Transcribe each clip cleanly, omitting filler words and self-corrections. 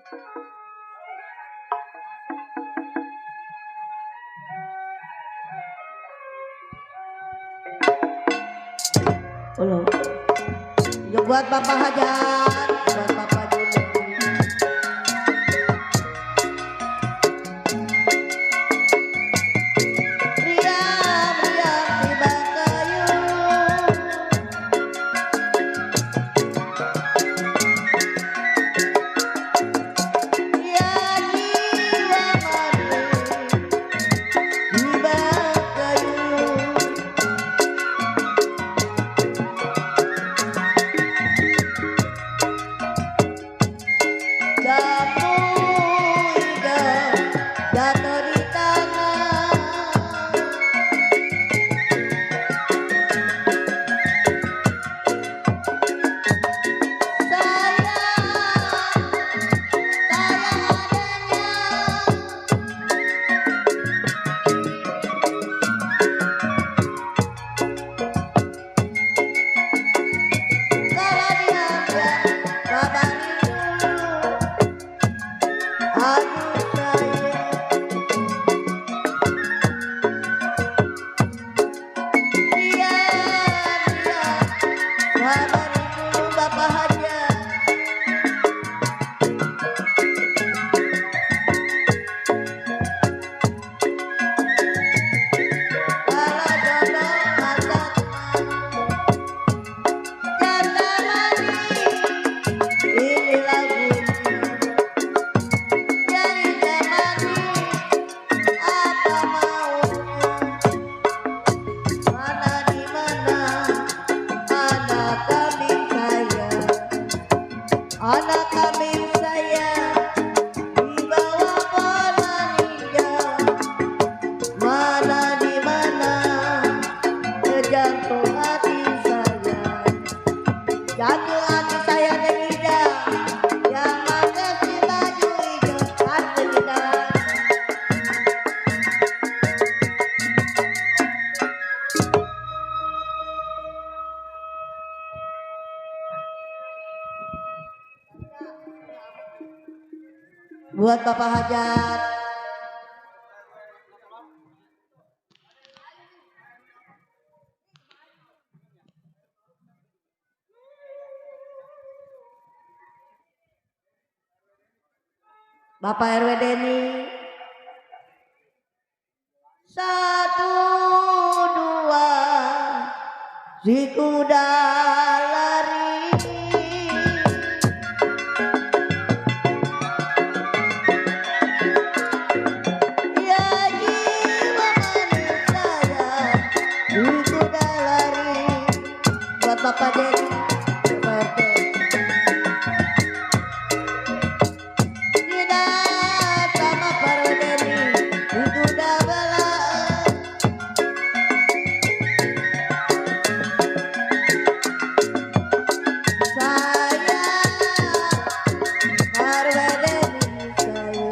Ulo. Yuk buat Bapak Hajar, buat Bapak dulu. Riam, riam tiba kayu. Ya jiwa mati tiba kayu. Jatuh di tangan Bapak Hajar. Kalau jodoh masak janda mani, ini lagunya jadi temani apa maunya. Mana di mana anak kambing saya, anak kambing saya dibawa bola ninja. Mana di mana jantung hati saya, jantung hati saya tidak yang makasih baju hijau hati tidak. Buat Bapak Hajar. Bapak RW Denny. 1, 2 si kuda lari. Ya jiwa manis saya si kuda lari. Buat Bapak Denny, Bapak RT. Tidak sama Pak Denny, itu udah belah. Saya Pak Denny saya.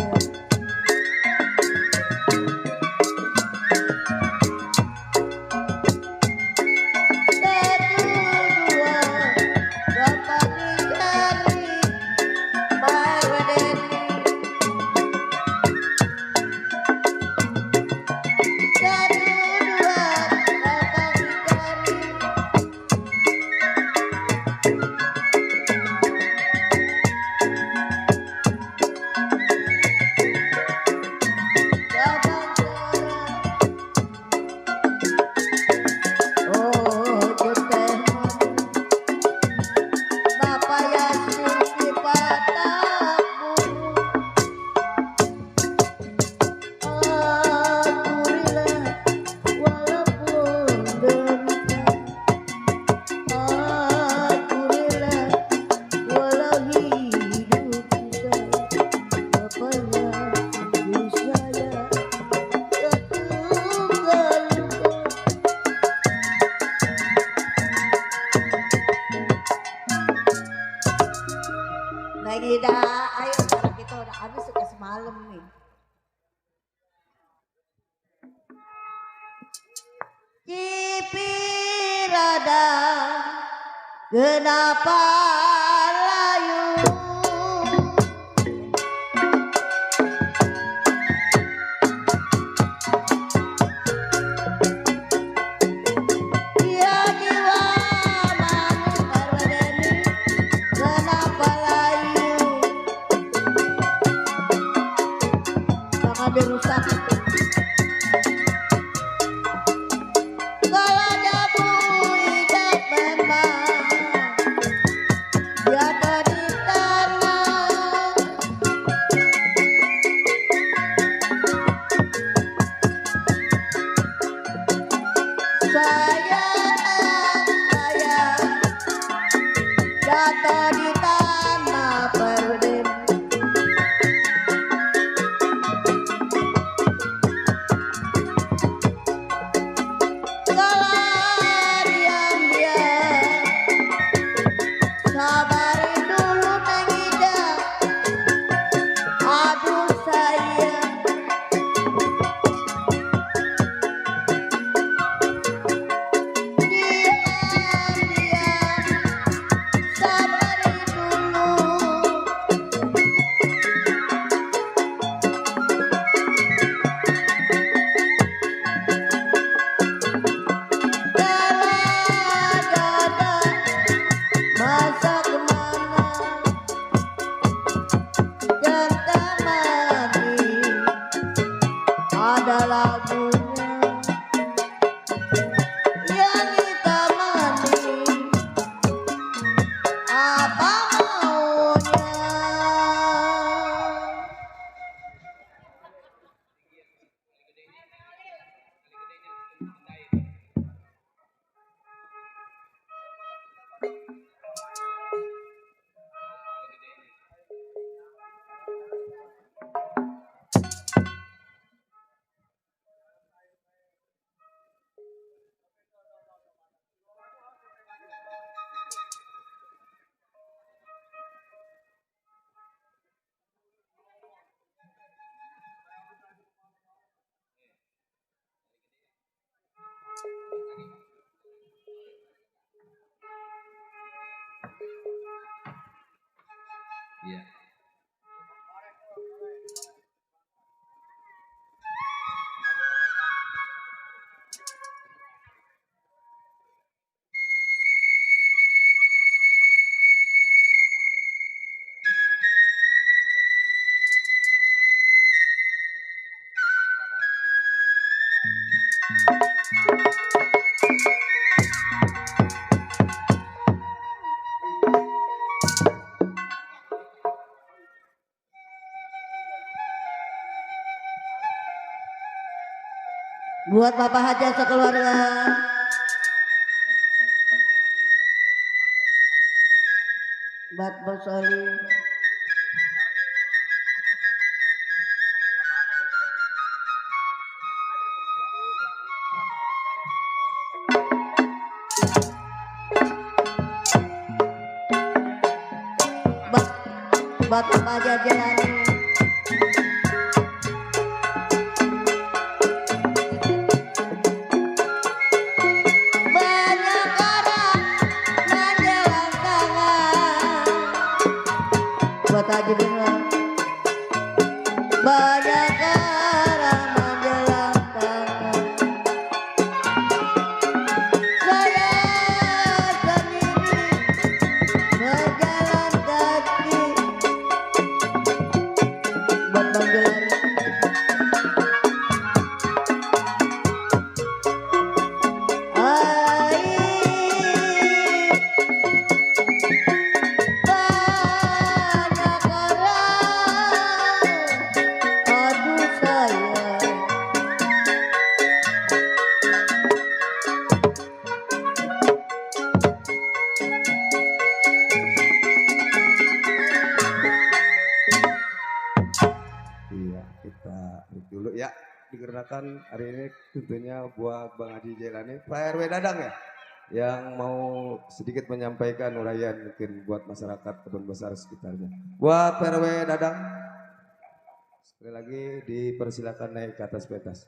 Satu, dua, dapat dicari Pak Denny. Satu, dua, dapat dicari. Dapat suara. Oh, juteh Bapak Yasin di Patakmu. Aku rela walaupun derita. Aku rela walau hidup kita. Bapaknya di saya terluka-luka. Lagi dah, ayo sekarang kita udah habis suka semalam nih. Cipirada, kenapa layu? jatuh di tanah perudin. Kelarian dia sabarin dulu Neng Ida, aduh sayang. Ada lagunya yang ditemani, apa maunya. Iya. Buat Bapak Haja sekeluarga, buat Bos Oli, buat Bapak Haja Jelani. Banyak orang menjelang tangan, buat Haji Bunga. Banyak orang menjelang tangan, saya sendiri berjalan kaki. Buat Bang Gelari. Banyak orang, aduh sayang. Iya, kita break dulu ya. Dikarenakan hari ini tentunya buat Bang Haji Jailani, Pak RW Dadang ya, yang mau sedikit menyampaikan uraian mungkin buat masyarakat Kebun Besar sekitarnya. Buat Pak RW Dadang, sekali lagi dipersilakan naik ke atas pentas.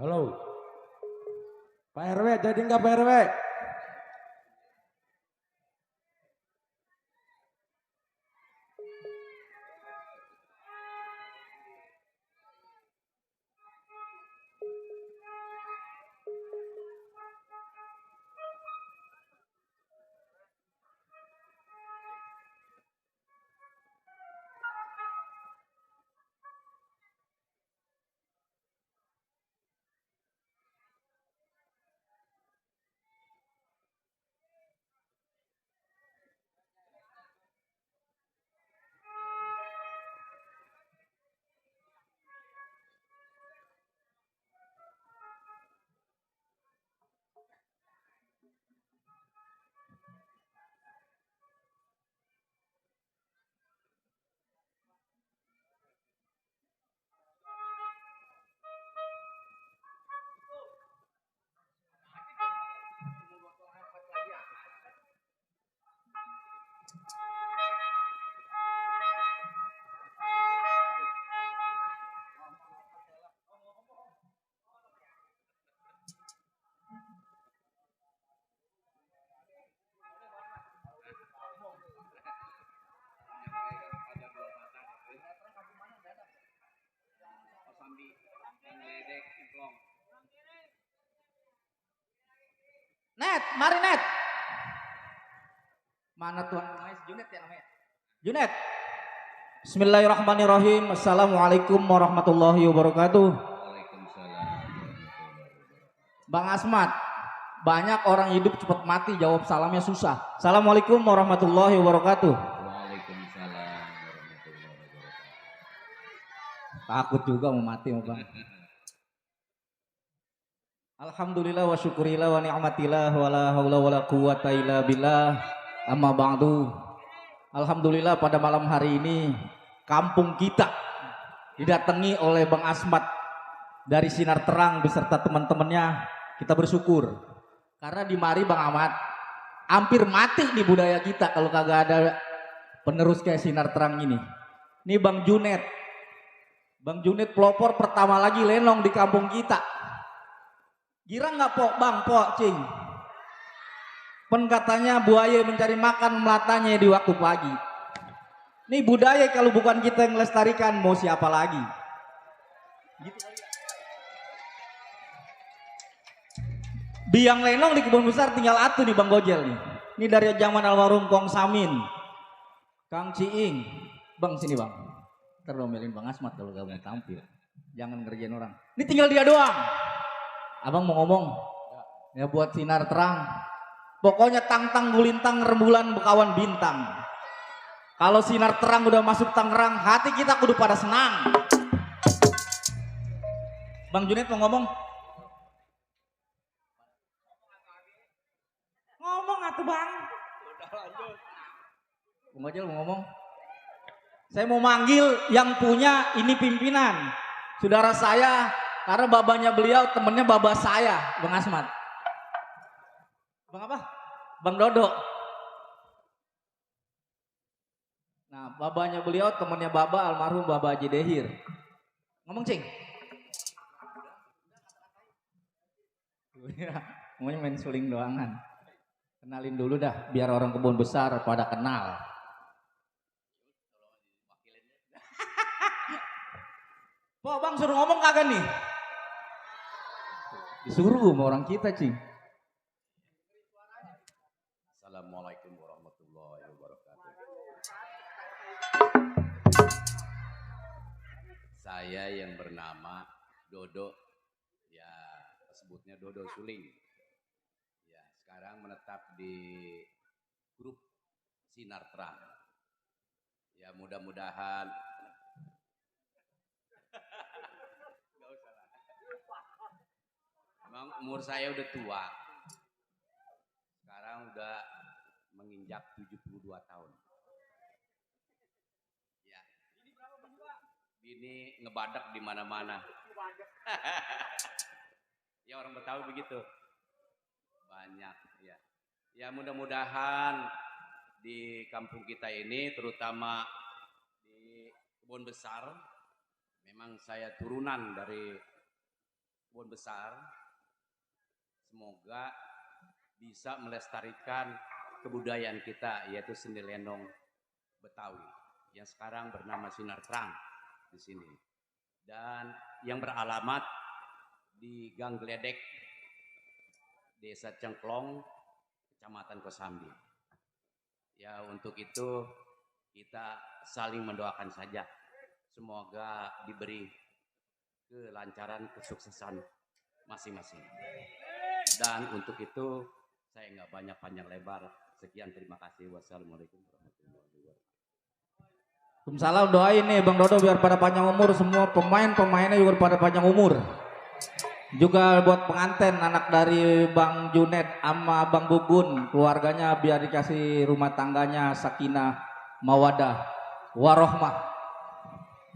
Halo. Pak RW, jadi nggak Pak RW? Net, mari Net. Mana tuan namanya? Junet ya namanya. Junet. Bismillahirrahmanirrahim. Assalamualaikum warahmatullahi wabarakatuh. Bang Asmat, banyak orang hidup cepat mati, jawab salamnya susah. Assalamualaikum warahmatullahi wabarakatuh. Waalaikumsalam warahmatullahi wabarakatuh. Takut juga mau mati mau bang. Alhamdulillah wa syukurillah wa ni'matillah wa la haula wa la quwata illa billah. Amma ba'du. Alhamdulillah pada malam hari ini kampung kita didatangi oleh Bang Asmat dari Sinar Terang beserta teman-temannya. Kita bersyukur karena di mari Bang Ahmad hampir mati di budaya kita kalau kagak ada penerus kayak Sinar Terang ini. Ini Bang Junet. Bang Junet pelopor pertama lagi lenong di kampung kita. Girang nggak pok bang pok cing. Pen katanya buaya mencari makan melatanya di waktu pagi. Ini budaya kalau bukan kita yang melestarikan mau siapa lagi? Gitu kali ya. Biang lenong di kebun besar tinggal atu nih Bang Gojel nih. Ini dari zaman almarhum Kong Samin, Kang Ciing. Bang sini bang. Ntar domelin Bang Asmat kalau gak mau tampil. Jangan ngerjain orang. Ini tinggal dia doang. Abang mau ngomong ya buat Sinar Terang. Pokoknya tang-tang gulintang rembulan bekawan bintang. Kalau Sinar Terang udah masuk Tangerang, hati kita kudu pada senang. Bang Junet mau ngomong? Ngomong atuh bang. Udah lanjut. Bang Ojel mau ngomong? Saya mau manggil yang punya ini pimpinan. Saudara saya. Karena babanya beliau temennya baba saya, Bang Asmat. Bang apa? Bang Dodo. Nah, babanya beliau temennya baba almarhum Baba Haji Dehir. Ngomong cing. Ngomongnya main suling doangan. Kenalin dulu dah, biar orang kebun besar pada kenal. Po, bang suruh ngomong kagak nih? Disuruh sama orang kita, Cing. Assalamualaikum warahmatullahi wabarakatuh. Saya yang bernama Dodo, ya sebutnya Dodo Suling. Ya, sekarang menetap di grup Sinar Terang. Ya mudah-mudahan memang umur saya udah tua. Sekarang udah menginjak 72 tahun. Ya. Bini ngebadak di mana-mana. Ya orang Betawi begitu. Banyak ya. Ya mudah-mudahan di kampung kita ini terutama di Kebun Besar memang saya turunan dari Kebun Besar semoga bisa melestarikan kebudayaan kita, yaitu seni lenong Betawi yang sekarang bernama Sinar Terang di sini, dan yang beralamat di Gang Gledek, Desa Cengklong, Kecamatan Kosambi. Ya, untuk itu kita saling mendoakan saja, semoga diberi kelancaran, kesuksesan masing-masing. Dan untuk itu saya nggak banyak panjang lebar. Sekian, terima kasih. Wassalamualaikum warahmatullahi wabarakatuh. Waalaikumsalam, doain nih Bang Dodo biar pada panjang umur, semua pemainnya juga pada panjang umur. Juga buat pengantin anak dari Bang Junet sama Bang Gugun, keluarganya biar dikasih rumah tangganya sakinah, mawadah, warohmah.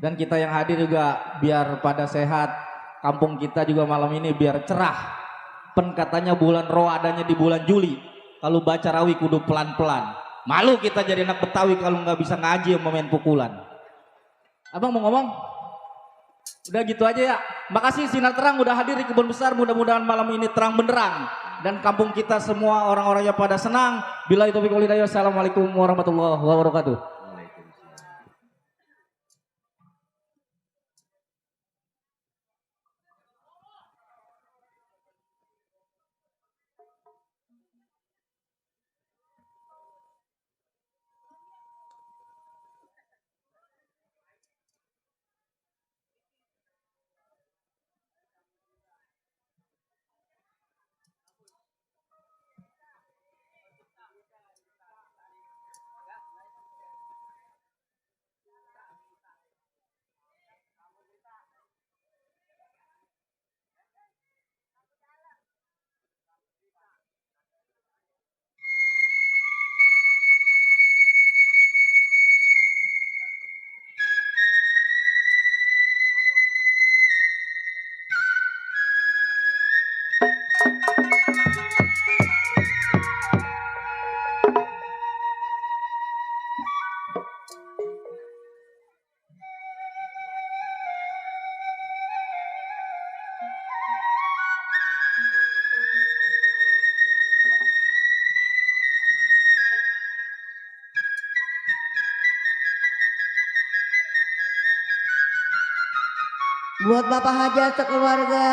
Dan kita yang hadir juga biar pada sehat, kampung kita juga malam ini biar cerah. Pen katanya bulan roh adanya di bulan Juli, kalau baca rawi kudu pelan-pelan. Malu kita jadi anak Betawi kalau nggak bisa ngaji sama main pukulan. Abang mau ngomong? Udah gitu aja ya. Makasih Sinar Terang udah hadir di Kebun Besar. Mudah-mudahan malam ini terang benderang dan kampung kita semua orang-orangnya pada senang. Billahi taufiq wal hidayah. Assalamualaikum warahmatullahi wabarakatuh. Buat Bapak Hajar sekeluarga.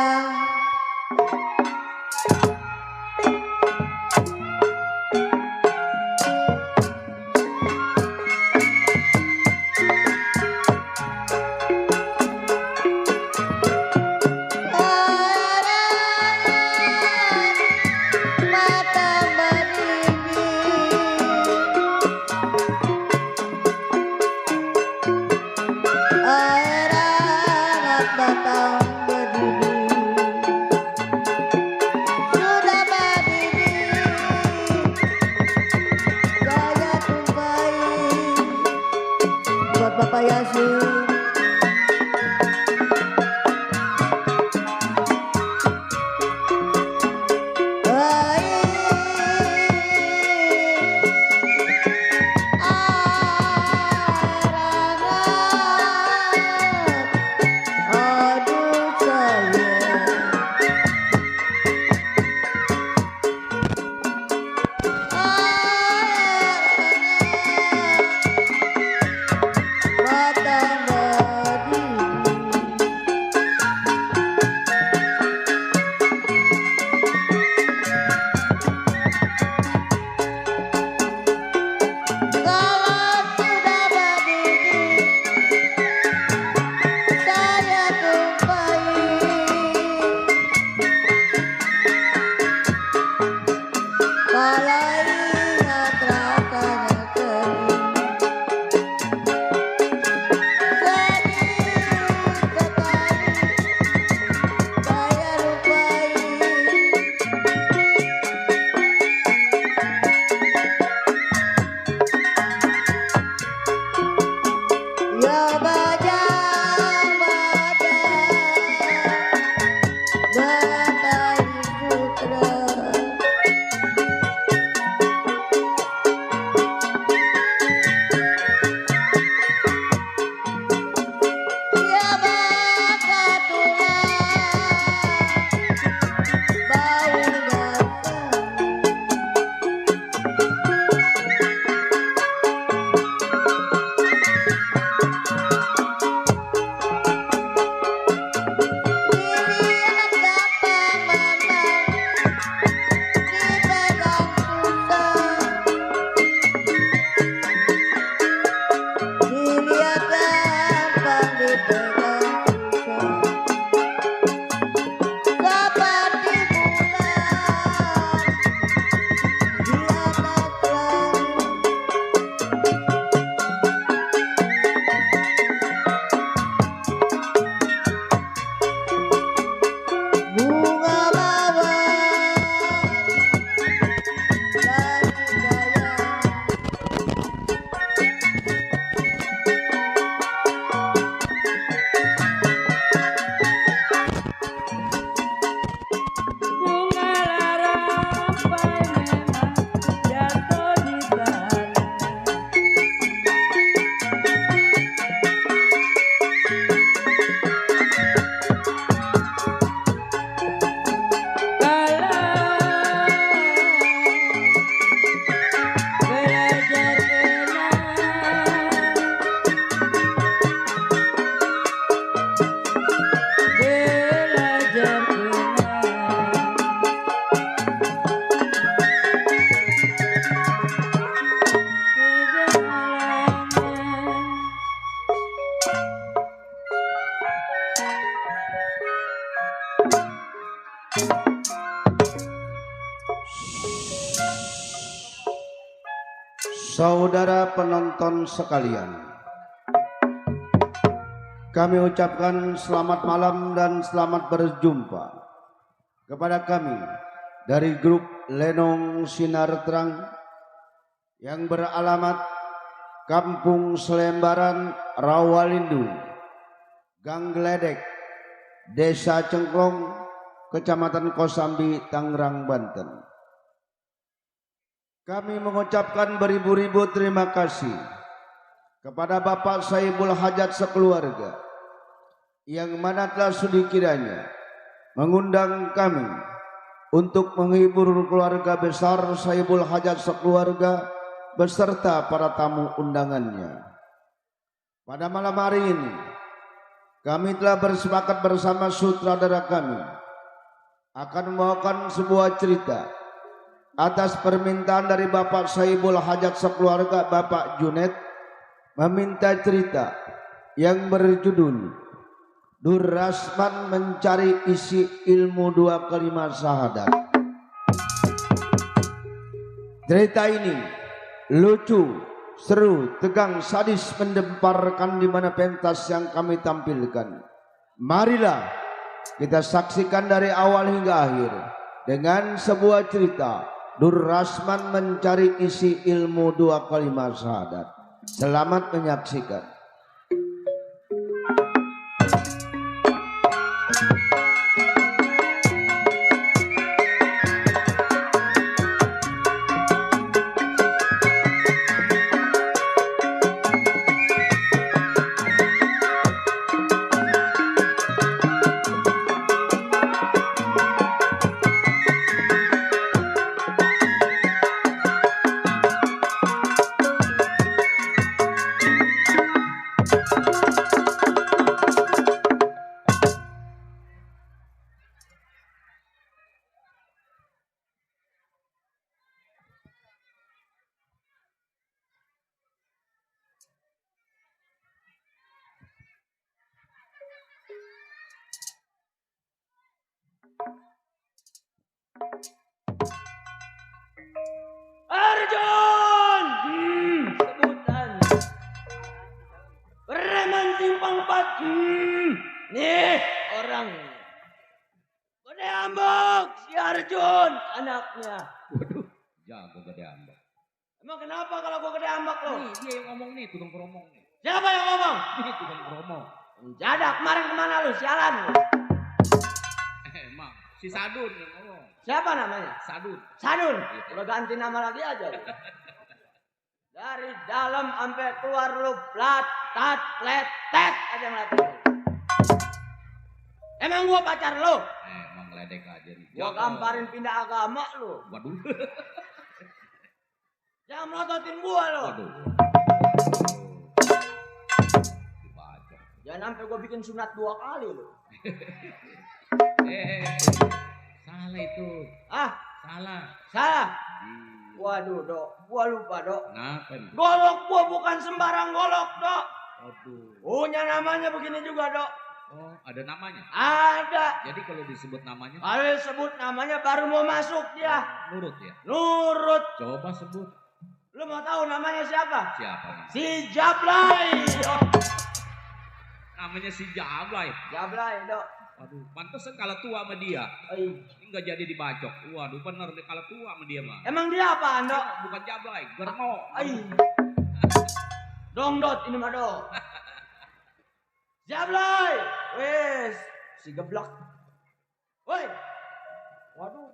Saudara penonton sekalian, kami ucapkan selamat malam dan selamat berjumpa kepada kami dari grup Lenong Sinar Terang yang beralamat Kampung Selembaran, Rawalindu, Gang Gledek, Desa Cengklong, Kecamatan Kosambi, Tangerang, Banten. Kami mengucapkan beribu-ribu terima kasih kepada Bapak Saibul Hajat sekeluarga yang mana telah sudi kiranya mengundang kami untuk menghibur keluarga besar Saibul Hajat sekeluarga beserta para tamu undangannya. Pada malam hari ini kami telah bersepakat bersama sutradara kami akan membawakan sebuah cerita atas permintaan dari Bapak Saibul Hajat sekeluarga. Bapak Junet meminta cerita yang berjudul Nur Rasman Mencari Isi Ilmu 2 Kalimat Syahadat. Cerita ini lucu, seru, tegang, sadis, mendemparkan di mana pentas yang kami tampilkan. Marilah kita saksikan dari awal hingga akhir dengan sebuah cerita Nur Rasman Mencari Isi Ilmu 2 Kalimat Syahadat. Selamat menyaksikan. Arjun! Sebutan. Preman simpang 4. Nih orang. Gede ambek si Arjun anaknya. Waduh, jago gede ambak. Emang kenapa kalau gua gede ambek lo? Nih, dia yang ngomong nih, tukang keromong nih. Siapa yang ngomong? Ini tukang keromong. Jadak kemarin kemana lu? Sialan lu. Emang, si Sadun yang ngomong. Siapa namanya? Sadun. Sadun. Udah ganti nama lagi aja lu. Dari dalam sampai keluar lu plat, tat, let, tet aja ngeliatin lu. Emang gua pacar lu? Emang ledek aja nih. Gua Jago. gamparin pindah agama lu. Waduh. Jangan melototin gua lu. Waduh. Dibaca. Jangan sampai gua bikin sunat 2 kali lu. Salah itu. Ah, Salah. salah. Waduh, Dok. Gua lupa, Dok. Kenapa nih? Golok gua bukan sembarang golok, Dok. Aduh. Punya namanya begini juga, Dok. Oh, ada namanya. Ada. Jadi kalau disebut namanya, Kalau sebut namanya baru mau masuk dia. nurut ya. Nurut. Coba sebut. Lu mau tahu namanya siapa? Siapa nih? Si Jablay. Dok. Namanya si Jablay. Jablay, Dok. Waduh, pantesan kalah tua sama dia. Oi. Ini nggak jadi dibacok. Waduh, bener deh kalah tua sama dia mah. Emang dia apaan, Dok? Bukan Jablay, Germo. Ai. Dongdot ini mah, Dok. Jablay. Wes, si geblak. Woi. Waduh.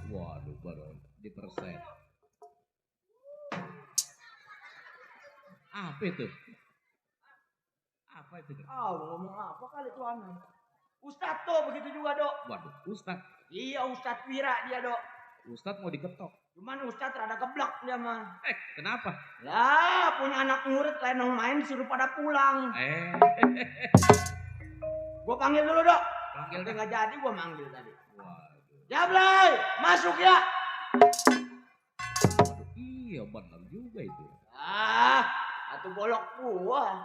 Waduh, baru dipersen. Apa itu? Apa itu? Ah, ngomong apa kali tuh anak? Ustadz tuh begitu juga, Dok. Waduh, Ustad. Iya, Ustadz Wira dia, Dok. Ustad mau diketok. Cuman Ustadz rada geblak dia mah. Kenapa? Ya, punya anak murid lenong main disuruh pada pulang. Gua panggil dulu, Dok. Panggil Tapi deh. nggak jadi gua manggil tadi. Waduh. Jablay, masuk ya. Waduh, iya Iya benar juga itu. Atuh bolok gua.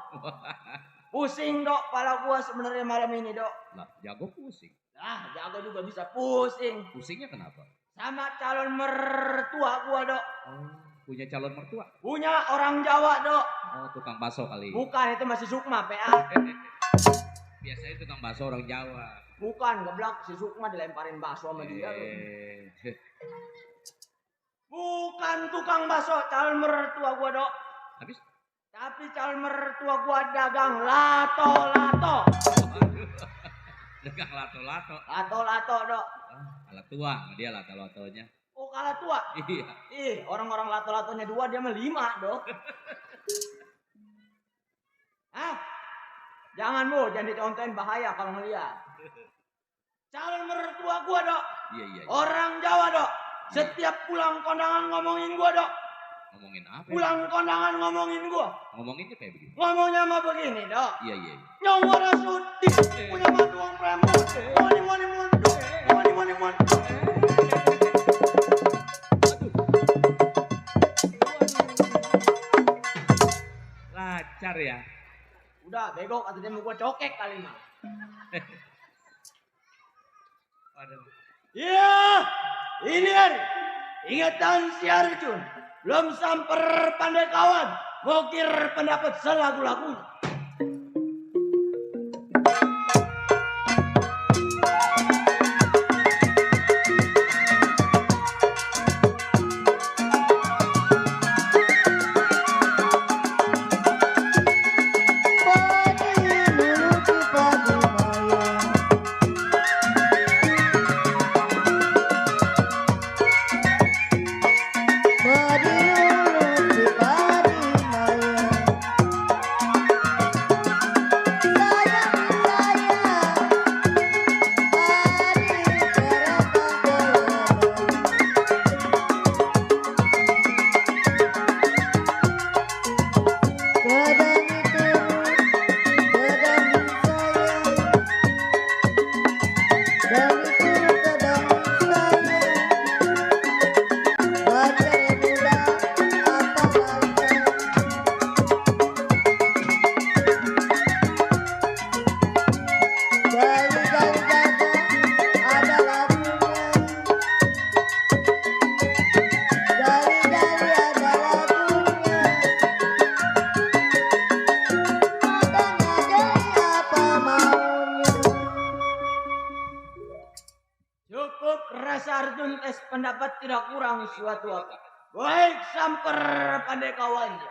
Pusing dok, pala gua sebenarnya malam ini dok. Lah, jago pusing. Jago juga bisa pusing. Pusingnya kenapa? Sama calon mertua gua dok. Punya calon mertua? Punya orang Jawa dok. Oh, tukang bakso kali. Bukan, itu masih Sukma PA. Biasanya tukang bakso orang Jawa. Bukan, geblak si Sukma dilemparin bakso sama dia. Bukan tukang bakso, calon mertua gua dok. Habis? Tapi calon mertua gua dagang lato-lato. Dagang lato-lato. Lato-lato dok. Alat tua, dia lato-latonya. Oh kalah tua. Iya. Orang-orang lato-latonya 2, dia mah 5 dok. Jangan bu, jangan dicontohin, bahaya kalau ngeliat. Calon mertua gua dok. Iya. Orang Jawa dok. Setiap pulang kondangan ngomongin gua dok. Ngomongin apa? Pulang kondangan ngomongin gua. Ngomonginnya kayak begini. Ngomongnya mah begini dok. Iya. Nyong ora sudi punya matuang premon. Moni. Lancar ya. Udah bego kata dia mau gua cokek kali mah. Iya, ini hari ingatan si Arjun belum samper pandai kawan, ngokir pendapat selagu-lagunya. Pendapat tidak kurang suatu apa. Baik samper pandai kawannya.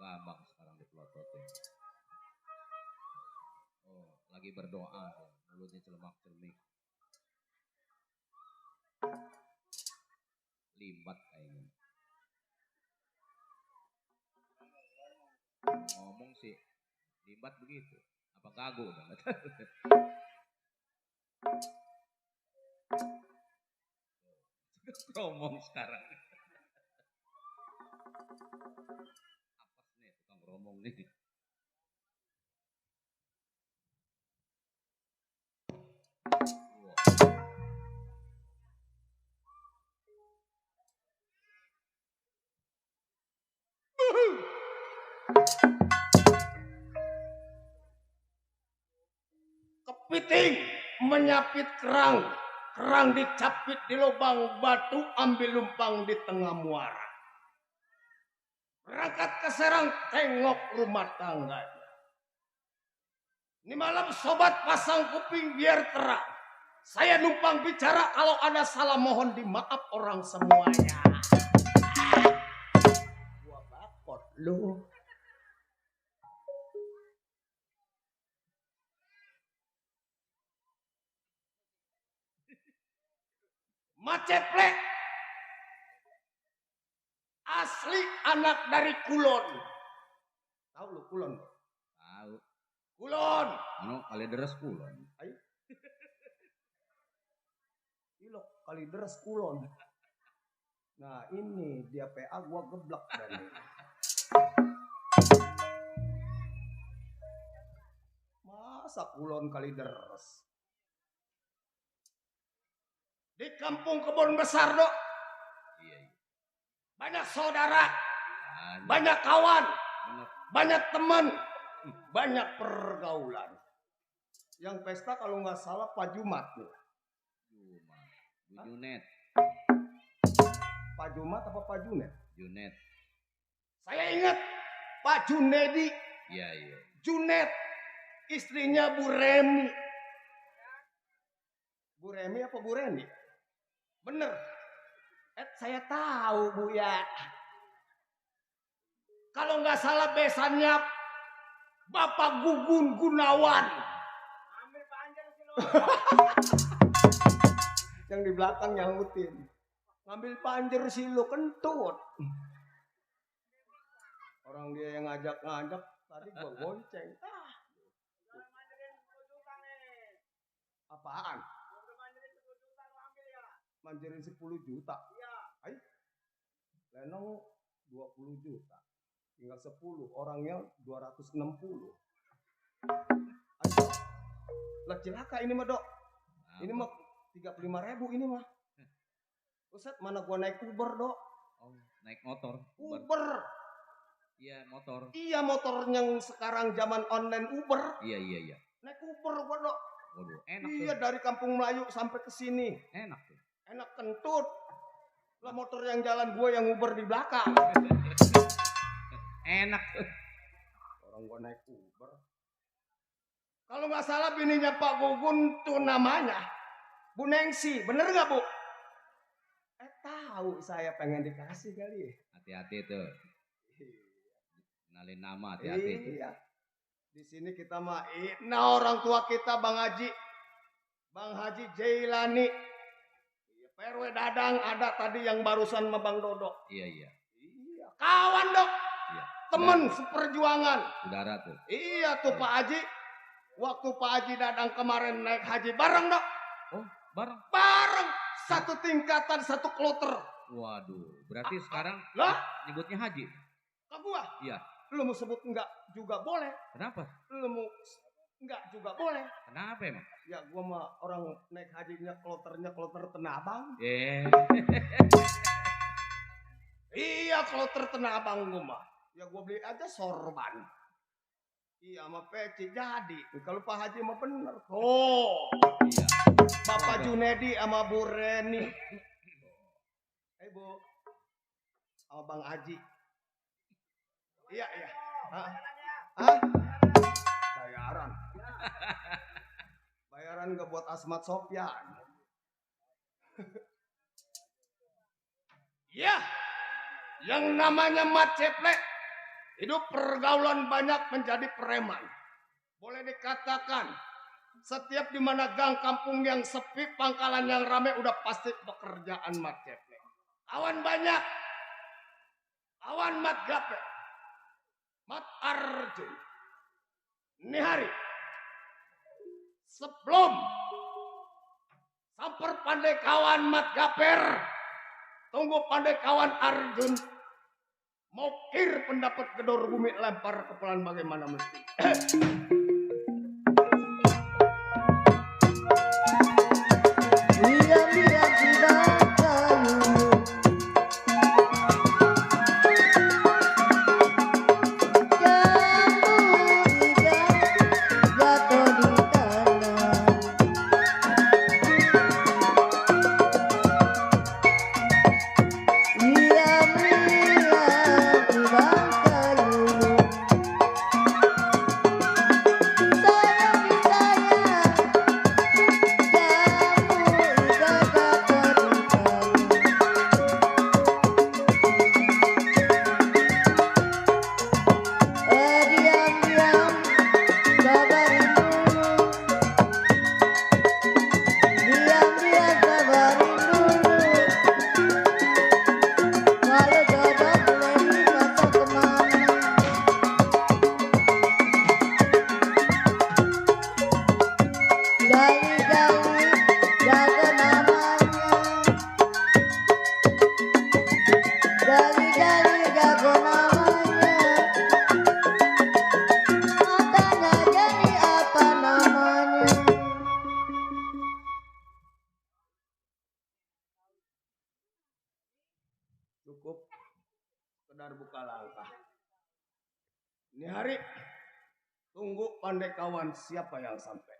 Gampang sekarang dipelototin. Oh, lagi berdoa, mulutnya celemak-celemik. Limbat kayaknya. Ngomong sih, limbat begitu. Apa kagu udah? Ngomong sekarang. Ngomong nih. Kepiting menyapit kerang, kerang dicapit di lubang batu, ambil lumpang di tengah muara. Berangkat ke Serang, tengok rumah tangga. Ini malam sobat pasang kuping biar terang. Saya numpang bicara, kalau ada salah mohon dimaaf orang semuanya. Gua bakot lu. Maceplek asli anak dari Kulon. Tahu lu Kulon? Tahu. Kulon. Anu kali deres kulon. Ilok kali deres Kulon. Nah ini dia PA gua geblek dari. Masa Kulon kali deres? Di kampung Kebon Besar dok. Iya, iya. Banyak saudara, Banyak. banyak kawan, Bener. banyak teman, banyak pergaulan. Yang pesta kalau nggak salah Pak Jumat nih. Cuma. Bu Junet. Pak Jumat apa Pak Junet? Junet. Saya ingat Pak Junedi, Iya, iya. Junet, istrinya Bu Remi. Bu Remi apa Bu Reni? Bener. Saya tahu Bu ya. Kalau nggak salah besannya Bapak Gugun Gunawan. Yang di belakang nyautin. Ngambil panjer sih lo kentut. Orang dia yang ngajak-ngajak tadi gua gonceng. Apaan? Manjarin 10 juta. Ayo. Lenong 20 juta. Tinggal 10, orangnya 260. Ayo. Lah cilaka ini mah, Dok. Ini mah 35.000 ini mah. Ustaz, mana gua naik Uber, Dok? Oh, naik motor. Uber. Iya, motor. Iya, motor yang sekarang zaman online Uber. Iya, iya, iya. Naik Uber gua, Dok. Waduh, enak Iya, tuh. dari Kampung Melayu sampai ke sini. Enak tuh. Enak kentut. Lah motor yang jalan gue yang Uber di belakang. Enak tuh. Orang gue naik Uber. Kalau nggak salah bininya Pak Gugun tuh namanya Bu Nengsi. Bener nggak Bu? Tahu saya pengen dikasih kali. Hati-hati tuh. Kenalin nama, hati-hati tuh. Iya. Di sini kita mah, nah orang tua kita Bang Haji Jailani. PRW Dadang ada tadi yang barusan sama Bang Dodo. Iya, iya. Iya. Kawan Dok. Iya. Temen seperjuangan. Saudara tuh. Iya tuh Pak Haji. Waktu Pak Haji Dadang kemarin naik haji bareng Dok. Oh, bareng. Bareng. Satu tingkatan, satu kloter. Waduh, berarti sekarang Lah? nyebutnya haji. Ke gua. Iya. Lu mau sebut enggak juga boleh. Kenapa? Lu mau enggak juga boleh. Kenapa emang? Ya gua mah orang naik hajinya kloter Tanah Abang. Iya kloter Tanah Abang gua mah. Ya gua beli aja sorban. Iya sama peci jadi. Kalau Pak Haji mah bener. Oh. Iya. Bapak Junedi sama Bu Reni. Bu. Sama Bang Haji. Iya, iya. Hah? Bayaran. Bayaran gak buat Asmat Sofyan. Ya. Yang namanya Mat Ceplek. Hidup pergaulan banyak menjadi preman. Boleh dikatakan setiap di mana gang kampung yang sepi, pangkalan yang ramai udah pasti pekerjaan Mat Ceplek. Kawan banyak. Kawan Mat Gape. Mat Arjun. Ini hari sebelum samper pandai kawan Mat Gaper, tunggu pandai kawan Arjun. Mokir pendapat gedor bumi lempar kepelan bagaimana mesti. Diam-diam sudah kayu. Jatuh di tanah. Diam-diam sudah kayu. Ini hari tunggu pandai kawan siapa yang sampai.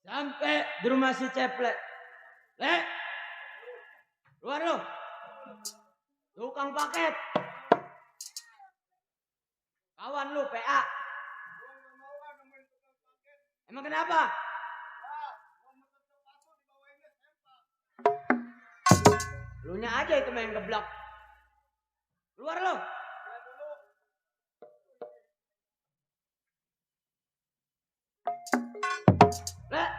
Sampai di rumah si Ceplek. Lek. Keluar lu. Tukang paket. Kawan lu PA. Emang kenapa? Lu nya aja itu main geblak. Keluar lu. Lek.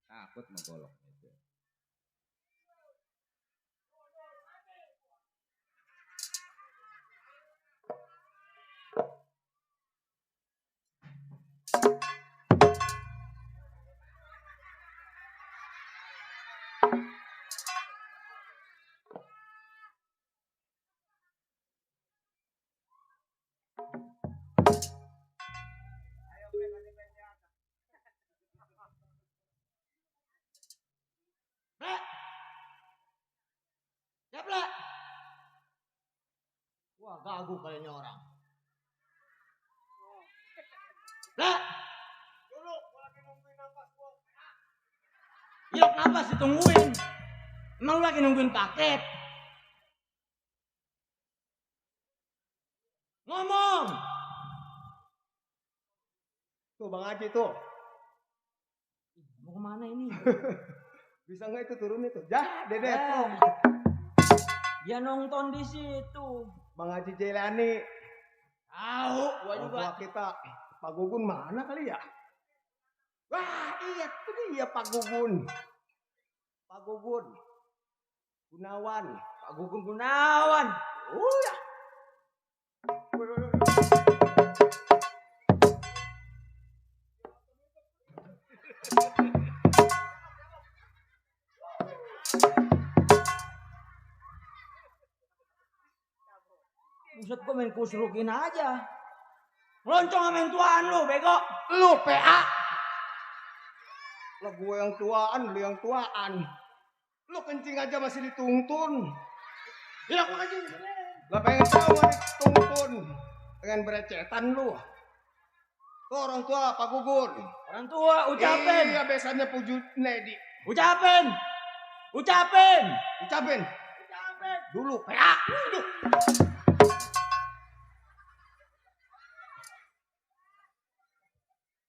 Takut menggolok. Lek. Ceplek. Wah, gagu kayaknya orang. Lek. Iya, kenapa sih tungguin? Emang lu lagi nungguin paket? Ngomong. Tuh Bang Haji tuh. Mau kemana ini? Bisa nggak itu turun itu? Ya, Dede. Dia nonton di situ. Bang Haji Jailani. Tahu, gua Orang juga. tua kita. Pak Gugun mana kali ya? Wah, iya itu dia Pak Gugun. Pak Gugun. Gunawan. Pak Gugun Gunawan. Ya. Buset, gua main kusrukin aja. Loncong sama tuan lu, bego. Lu PA. Lah gue yang tuaan, lu yang tuaan. Lu kencing aja masih dituntun. Ya aku kencing. Lah pengen tahu dituntun. Pengen berecetan lu. Tuh orang tua Pak Gugun. Orang tua ucapin. Iya biasanya puju Nedi. Ucapin. Ucapin. Ucapin. Ucapin. Dulu. PA. Dulu.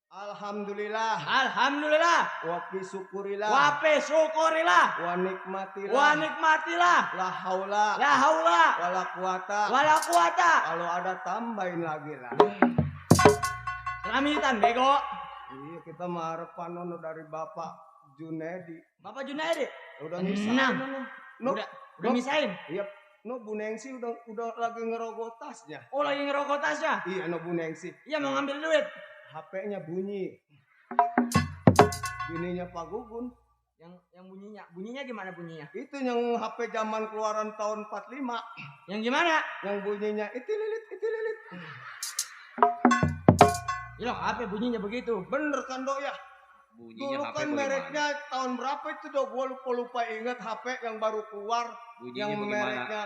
Alhamdulillah. Alhamdulillah. Wapi syukurilah. Wape syukurilah. Wa nikmatilah. Wa nikmatilah. La haula. La haula. Wala quwata. Wala quwata. Kalau ada tambahin lagi lah. Selamitan bego. Iya kita mah panono dari Bapak Junedi. Bapak Junaidi. Udah Tenang. misahin. No, Udah misahin. Iya. No Bu Nengsi udah lagi ngerogoh tasnya. Oh lagi ngerokok tasnya. Iya no Bu Nengsi. Iya mau ngambil duit. HP-nya bunyi. Bininya Pak Gugun. Yang bunyinya. Bunyinya gimana bunyinya? Itu yang HP zaman keluaran tahun 45. Yang gimana? Yang bunyinya itililit. Ya apa bunyinya begitu? Bener kan Dok ya? Bunyinya Dulu HP kan bagaimana? mereknya tahun berapa itu Dok? Gua lupa ingat HP yang baru keluar. Bunyinya Yang bagaimana? mereknya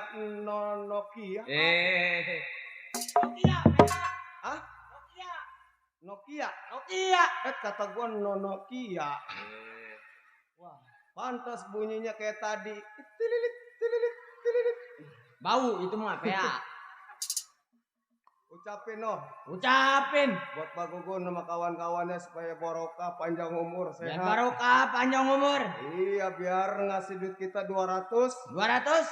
Nokia. Nokia. Hah? Nokia. Nokia. Nokia. Kata gua Nokia. Wah, pantas bunyinya kayak tadi. Tililit. Bau itu mah PA. Ucapin no Ucapin. buat Pak Gugun sama kawan-kawannya supaya barokah, panjang umur, Biar sehat. barokah panjang umur. Iya, biar ngasih duit kita 200, 200.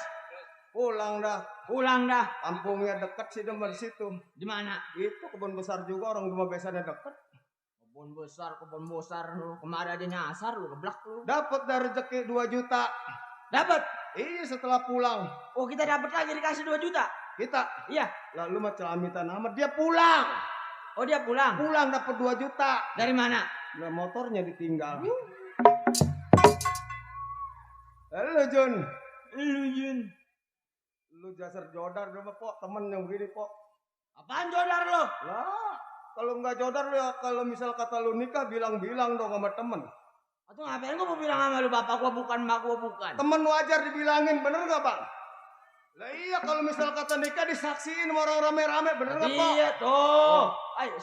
pulang dah. Pulang dah. Kampungnya deket sih demen situ. Di mana? Itu kebun besar juga, orang rumah besannya deket. Kebun besar lu. Kemarin aja nyasar lu, geblak lu. Dapat dari rezeki 2 juta. Dapat. Iya, setelah pulang. Oh, kita dapat lagi dikasih 2 juta. Kita, Iya. lalu mah celamitan amat. Dia pulang. Oh, dia pulang. Pulang dapat 2 juta. Dari mana? Nah, motornya ditinggal. Halo Jun. Lu Jun. Lu jasar jodar dulu Pok, temen yang begini Pok. Apaan jodar lu? Lah, kalau nggak jodar lu ya, kalau misal kata lu nikah bilang-bilang dong sama temen. Atau ngapain gua mau bilang sama lu bapak gua bukan, mak gua bukan. Temen wajar dibilangin, bener nggak Bang? Lah iya kalau misal kata nikah disaksiin sama orang rame-rame, bener nggak Pok? Iya tuh. Ayo.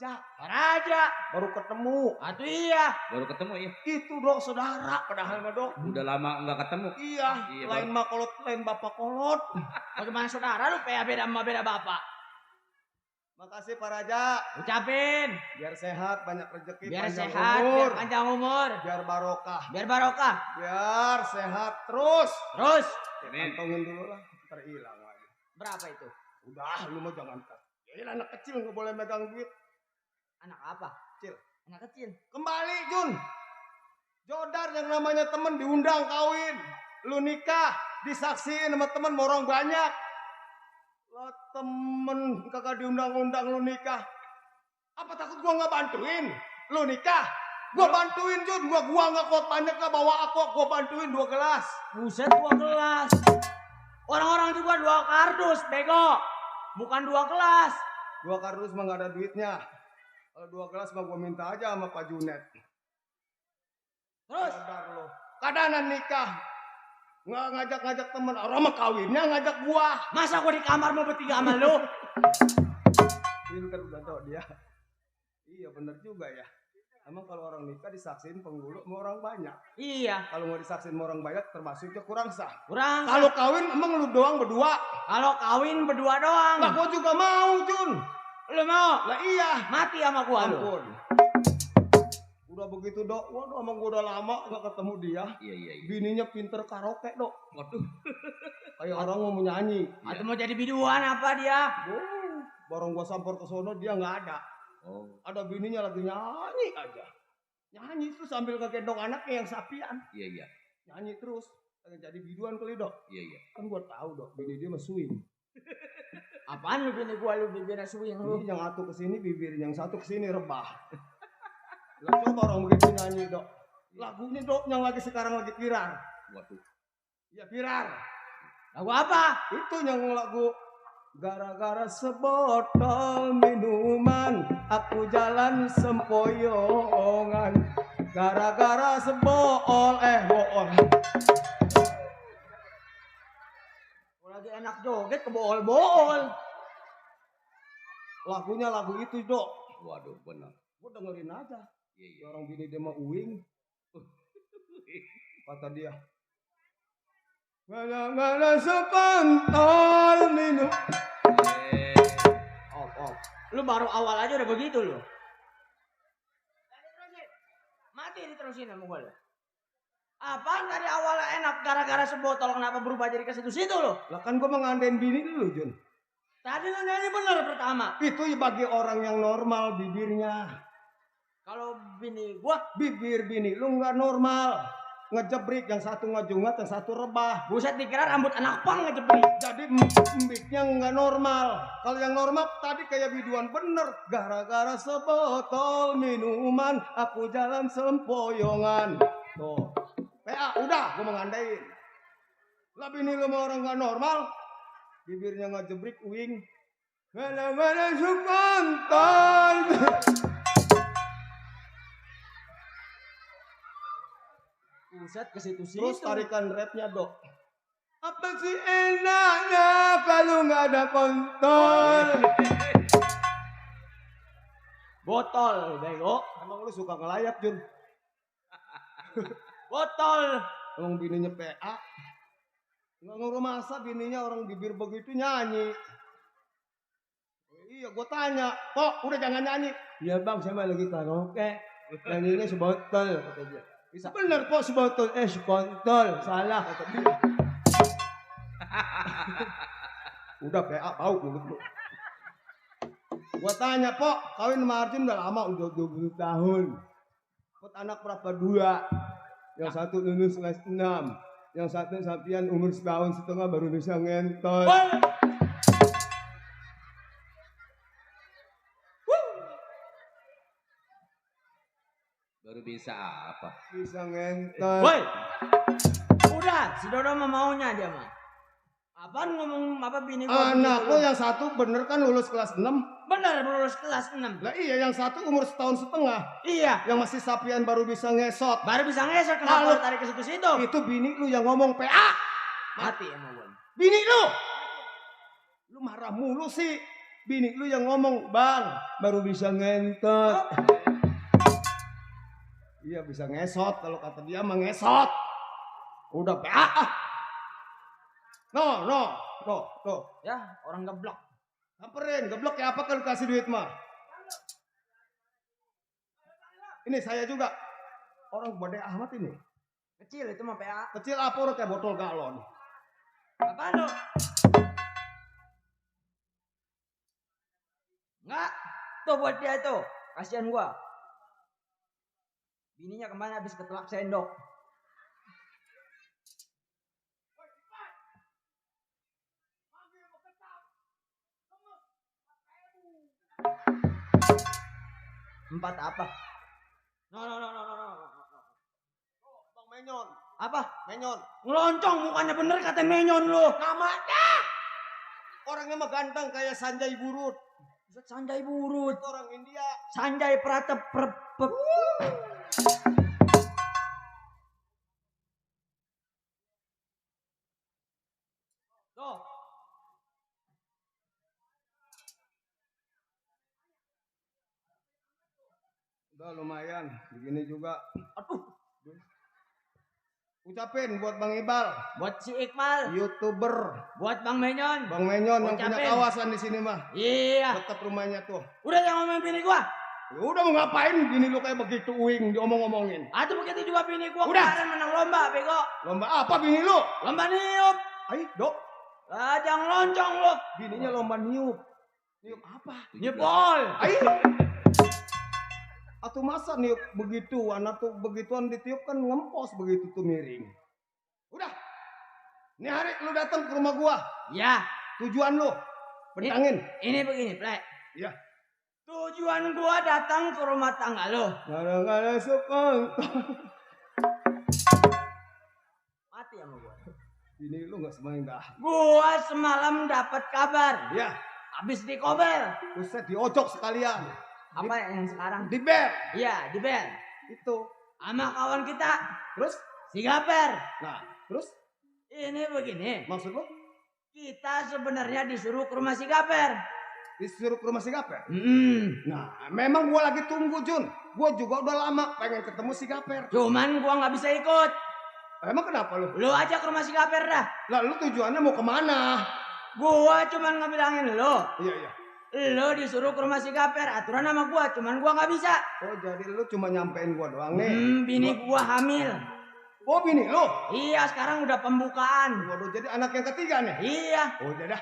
Pak Raja. baru ketemu. Atuh iya. Baru ketemu ya? Itu dong saudara, padahal mah dong. Udah lama nggak ketemu. Iya, Iya, lain mah kolot, lain bapak kolot. Bagaimana saudara lu PA beda sama beda bapak? Makasih Pak Raja, Ucapin. biar sehat, banyak rezeki, Biar panjang sehat, umur, biar panjang umur. biar barokah, Biar barokah. biar sehat terus. Terus. Amin. Kantongin dulu lah, terhilang lagi. Berapa itu? Udah, lu mah jangan kan. Ya anak kecil nggak boleh megang duit. Anak apa? Kecil. Anak kecil. Kembali Jun. Jodar yang namanya temen diundang kawin. Lu nikah, disaksiin sama temen orang banyak. Lah temen kagak diundang-undang lu nikah. Apa takut gua nggak bantuin? Lu nikah, gua bantuin Jun. Gua nggak kuat banyak nggak bawa aku, gua bantuin 2 gelas. Buset 2 gelas. Orang-orang juga 2 kardus, bego. Bukan 2 gelas. 2 kardus mah nggak ada duitnya. Kalau 2 gelas mah gua minta aja sama Pak Junet. Terus. Jodar lu. Kadanan nikah. Nggak ngajak-ngajak temen. Orang mah kawinnya ngajak gua. Masa gua di kamar mau bertiga sama lu? Pinter udah tau dia. Iya bener juga ya. Emang kalau orang nikah disaksiin penghulu sama orang banyak. Iya. Kalau mau disaksiin sama orang banyak termasuknya kurang sah. Kurang. Kalau kawin emang lu doang berdua. Kalau kawin berdua doang. Lah gua juga mau Jun. Lu mau? Lah iya. Mati sama gua lu. Ampun. Udah begitu Dok. Waduh emang gua udah lama gak ketemu dia. Iya. Bininya pinter karaoke Dok. Waduh. Kayak orang mau nyanyi. Atau mau jadi biduan apa dia? Barang gua samper ke sono dia nggak ada. Oh, Ada bininya lagi nyanyi aja. Nyanyi terus sambil kegendong anaknya yang sapian. iya. Nyanyi terus. Jadi biduan kali Dok. Iya. Kan gua tahu Dok, bini dia mah swing. Apaan lu bini gua lu bibirnya swing lu? Ini yang satu ke sini bibir, yang satu ke sini rebah. Lah coba orang begitu nyanyi, Dok. Lagunya, Dok, yang lagi sekarang lagi viral. Waduh. Ya viral. Lagu apa? Itu yang lagu gara-gara sebotol minuman aku jalan sempoyongan. Gara-gara bohong. Lagi enak joget kebool-bool. Lagunya lagu itu, Dok. Waduh, benar. Gua dengerin aja. Iya, iya. Orang bini dia mah uing. Kata dia. Gara-gara sebotol minum. Eh, Op. Lu baru awal aja udah begitu lu. Mati diterusin sama gue lu. Apaan tadi awalnya enak gara-gara sebotol kenapa berubah jadi ke situ-situ lu? Lah kan gua mengandain bini dulu, Jun. Tadi lu nyanyi bener pertama. Itu bagi orang yang normal bibirnya. Kalau bini gua Bibir bini lu nggak normal. Ngejebrik, yang satu ngejungat, yang satu rebah. buset dikira rambut anak pang ngejepit. Jadi mic-nya nggak normal. Kalau yang normal tadi kayak biduan bener. Gara-gara sebotol minuman aku jalan sempoyongan. Tuh. PA udah gua mengandain. Lah bini lu mau orang nggak normal. Bibirnya ngejebrik uing. Mana-mana sukontol. Buset ke situ-situ. Terus tarikan rapnya, Dok. Apa sih enaknya kalau nggak ada kontol? Botol, bego. Emang lu suka ngelayap, Jun? Botol. Emang bininya PA. Nggak ngurus masa bininya orang bibir begitu nyanyi. Iya, gue tanya. Pok, udah jangan nyanyi. Iya bang, saya mah lagi karaoke. Nyanyinya sebotol, kata dia. Bisa bener, Pok, sebotol. Sekontol. Salah, kata dia. Udah PA, bau mulut lu. Gua tanya, Pok, kawin sama Arjun udah lama, udah 20 tahun. Dapat anak berapa? 2. Yang satu lulus kelas 6. Yang satu sampian umur setahun setengah baru bisa ngentot. baru bisa apa? Bisa ngentot. Woi. Udah, si Dodo mah maunya dia mah. Apaan ngomong apa bini gua? Anak begitu lo lu? yang satu bener kan lulus kelas 6? Bener lulus kelas 6. Lah iya, yang satu umur setahun setengah. Iya. Yang masih sapian baru bisa ngesot. Baru bisa ngesot kenapa Kalau- lu tarik ke situ-situ? Itu bini lu yang ngomong PA. Mati emang gua. Bini lu. Lu marah mulu sih. Bini lu yang ngomong, Bang, baru bisa ngentot. Iya bisa ngesot, kalau kata dia mah ngesot. Udah PA. No. Ya, orang geblok. Samperin, geblok ya apa kalau kasih duit mah. Ini saya juga. Orang gede amat ini. Kecil itu mah PA. Kecil apa udah kayak botol galon. Apaan lu? Enggak. Tuh buat dia tuh. Kasihan gua. Bininya kemana habis ketelak sendok. Empat apa? No. Bang Menyon. Apa? Menyon. Ngeloncong mukanya bener kata menyon lu. Namanya. Orangnya mah ganteng kayak Sanjay Burut. Sanjay Burut. Orang India. Sanjay Pratep. Tuh. Udah lumayan. Begini juga. Aduh. Ucapin buat Bang Ibal. Buat si Iqbal. YouTuber. Buat Bang Menyon. Bang Menyon yang punya Ucapin. kawasan di sini mah. Iya. Dekat rumahnya tuh. Udah jangan ngomongin bini gua. Ya udah mau ngapain gini lu kayak begitu uing diomong-omongin. Atau begitu juga bini gua Udah. kemarin menang lomba, bego. Lomba apa bini lu? Lomba niup. Ayo, Dok. Jangan loncong lu. Bininya lomba niup. Niup apa? Niup bol. Ayo. Atau masa niup begitu, anak tuh begituan ditiup kan ngempos begitu tuh miring. Udah. Ini hari lu datang ke rumah gua. Ya. Tujuan lu. Pentangin. Ini begini, Plek. Iya. Tujuan gua datang ke rumah tangga lo. Kadang-kadang suka. Mati sama gua. Ini lu nggak semain dah. Gua semalam dapat kabar. Ya, Habis dikober. buset diocok sekalian. Apa yang sekarang? Di bel. Iya, di bel. Itu. Sama kawan kita. Terus? Si Gaper. Nah, terus? Ini begini. Maksud lu? Kita sebenarnya disuruh ke rumah si Gaper. Disuruh ke rumah si Gaper? Nah, Nah, memang gua lagi tunggu, Jun. Gua juga udah lama pengen ketemu si Gaper. cuman gua nggak bisa ikut. Emang kenapa lu? Lu aja ke rumah si Gaper dah. Lalu tujuannya mau kemana? Gua cuman ngebilangin lo. Iya, iya. Lo disuruh ke rumah si Gaper. Aturan sama gua, cuman gua nggak bisa. Oh, jadi lu cuma nyampein gua doang nih. Bini gua hamil. Oh, bini lu? Iya, sekarang udah pembukaan. Waduh, jadi anak yang ketiga nih? Iya. Oh, udah dah.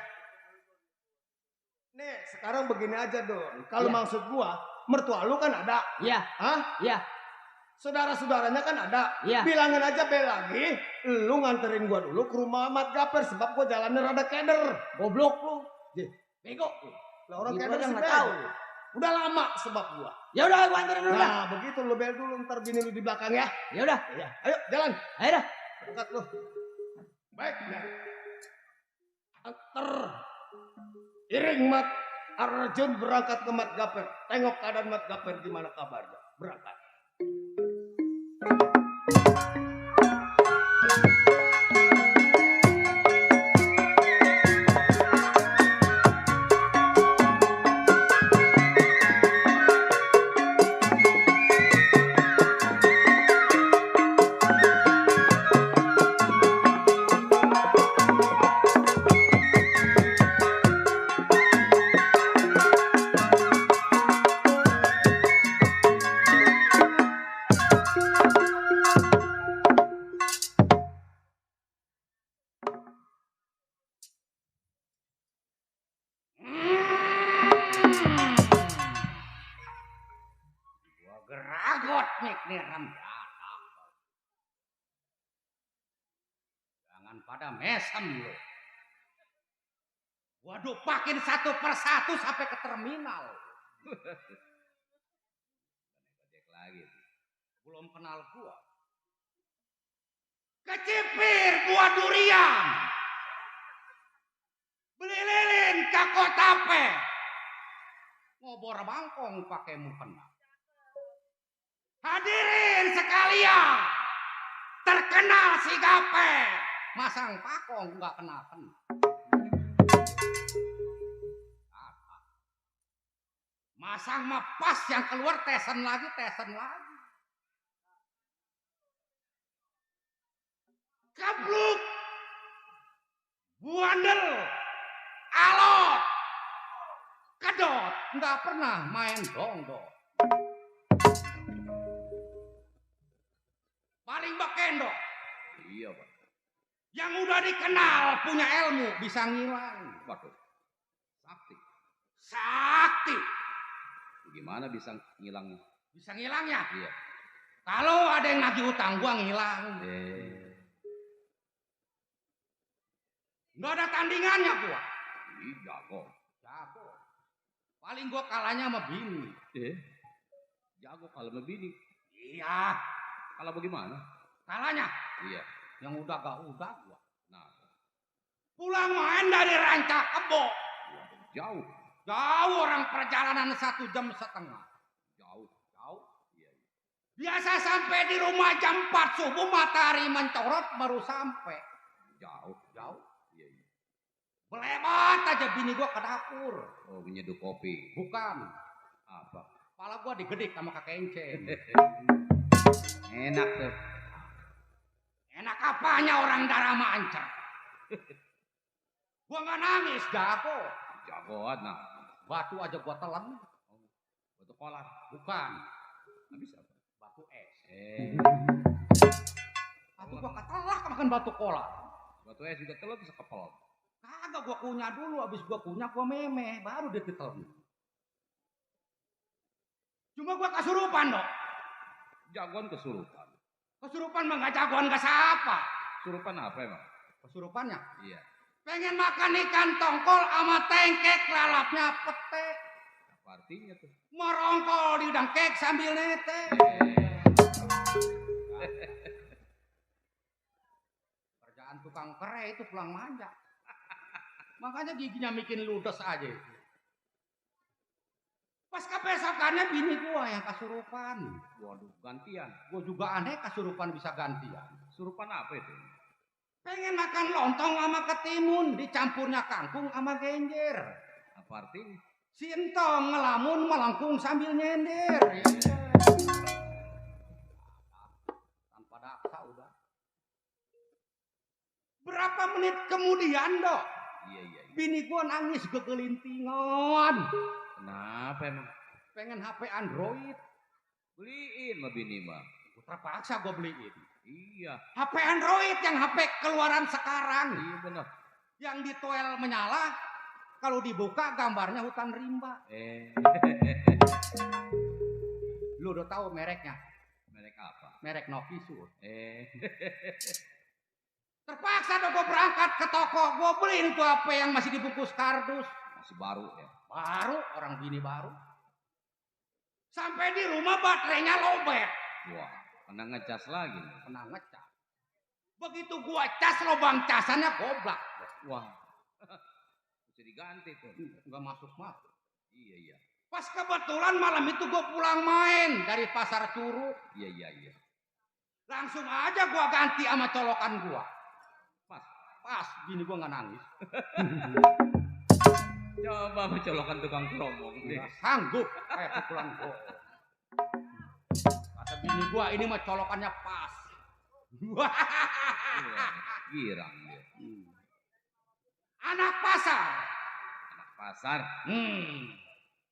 Nih, sekarang begini aja, Don. Kalau Iya. maksud gua, mertua lu kan ada. Iya. Hah? Iya. Saudara-saudaranya kan ada. Iya. Bilangin aja bel lagi, lu nganterin gua dulu ke rumah Ahmad Gaper sebab gua jalannya rada keder. Goblok lu. Jih. Bego. Lah orang Gitu keder aja sih nggak bel. tahu. Udah lama sebab gua. Ya udah, gua anterin dulu dah. Nah, begitu lu bel dulu, ntar bini lu di belakang ya. Ya udah. Iya. Ayo, jalan. Ayo dah. Angkat lu. Baik, nah. Antar. Iring Mat Arjun berangkat ke Mat Gaper. Tengok keadaan Mat Gaper gimana kabarnya. Berangkat. Gua geragot nih ramdana. Jangan pada mesem lo. Gua dupakin satu persatu sampai ke terminal. Gojek lagi. Belum kenal gua. Kecipir buah durian. Beli lilin ke Kotape. Ngobor bangkong pakai mukena. Hadirin sekalian, terkenal si Gape, masang pakong nggak kena-kena. Masang mapas yang keluar tesen lagi. Kabluk, buandel, alot, kedot, nggak pernah main dongdong. Paling bakendo. Iya, Pak. Yang udah dikenal punya ilmu bisa ngilang. Waduh. Sakti. Gimana bisa ngilangnya? Bisa ngilangnya? Iya. Kalau ada yang nagih utang gua ngilang. Nggak ada tandingannya gua. Jago. Paling gua kalahnya sama bini. Jago kalau sama bini. Iya. Kalau bagaimana? Kalahnya? Iya. Yang udah gak udah gua. Nah. Pulang main dari Ranca Kebo. Jauh. Jauh orang perjalanan 1,5 jam. Jauh. Iya. Biasa sampai di rumah jam 4 subuh matahari mencorot baru sampai. Jauh. Iya. Belebat aja bini gua ke dapur. Oh, menyeduh kopi. Bukan. Apa? Kepala gua digedik sama kakek encen. Enak tuh. Enak apanya orang darah mancar. Gua nggak nangis, jagoan. Nah, batu aja gua telan. Batu kolar. Bukan. Habis apa? Batu es. Batu gua ketelak makan batu kolar. Batu es juga telan bisa kepel. Kagak gua kunyah dulu, habis gua kunyah gua memeh, baru dia ditelan. Cuma gua kesurupan dong. Jagoan kesurupan. Kesurupan mah gak jagoan gak siapa. Kesurupan apa emang? Kesurupannya? Iya. Pengen makan ikan tongkol sama tengkek lalapnya pete. Apa artinya tuh? Merongkol di dangkek sambil nete. Kerjaan tukang kere itu pulang manja. Makanya giginya bikin ludes aja itu. Pas kebesokannya bini gua yang kasurupan. Waduh, gantian. Gua juga aneh kasurupan bisa gantian. Surupan apa itu? Pengen makan lontong sama ketimun, dicampurnya kangkung sama genjer. Apa artinya? Si entong ngelamun melengkung sambil nyender. Tanpa daksa udah. Berapa menit kemudian dok? Iya. Bini gua nangis kegelintingan. Kenapa emang? Pengen HP Android. Beliin mah bini mah. Terpaksa gua beliin. Iya. HP Android yang HP keluaran sekarang. Iya benar. Yang di toel menyala. Kalau dibuka gambarnya hutan rimba. Lu udah tahu mereknya? Merek apa? Merek Nokia. Terpaksa dong gue berangkat ke toko. Gue beliin itu HP yang masih dibungkus kardus. Masih baru ya? Baru, orang bini baru. Sampai di rumah baterainya lobet. Wah, kena ngecas lagi nih. Kena ngecas. Begitu gua cas lubang casannya goblak. Wah. Bisa diganti tuh. Enggak masuk-masuk. Iya. Pas kebetulan malam itu gua pulang main dari pasar Curug. Iya. Langsung aja gua ganti sama colokan gua. Pas bini gua nggak nangis. Coba mencolokan tukang keromong deh. Nggak sanggup kayak pukulan gua. Kata bini gua ini mah colokannya pas. Girang dia. Anak pasar. Anak pasar.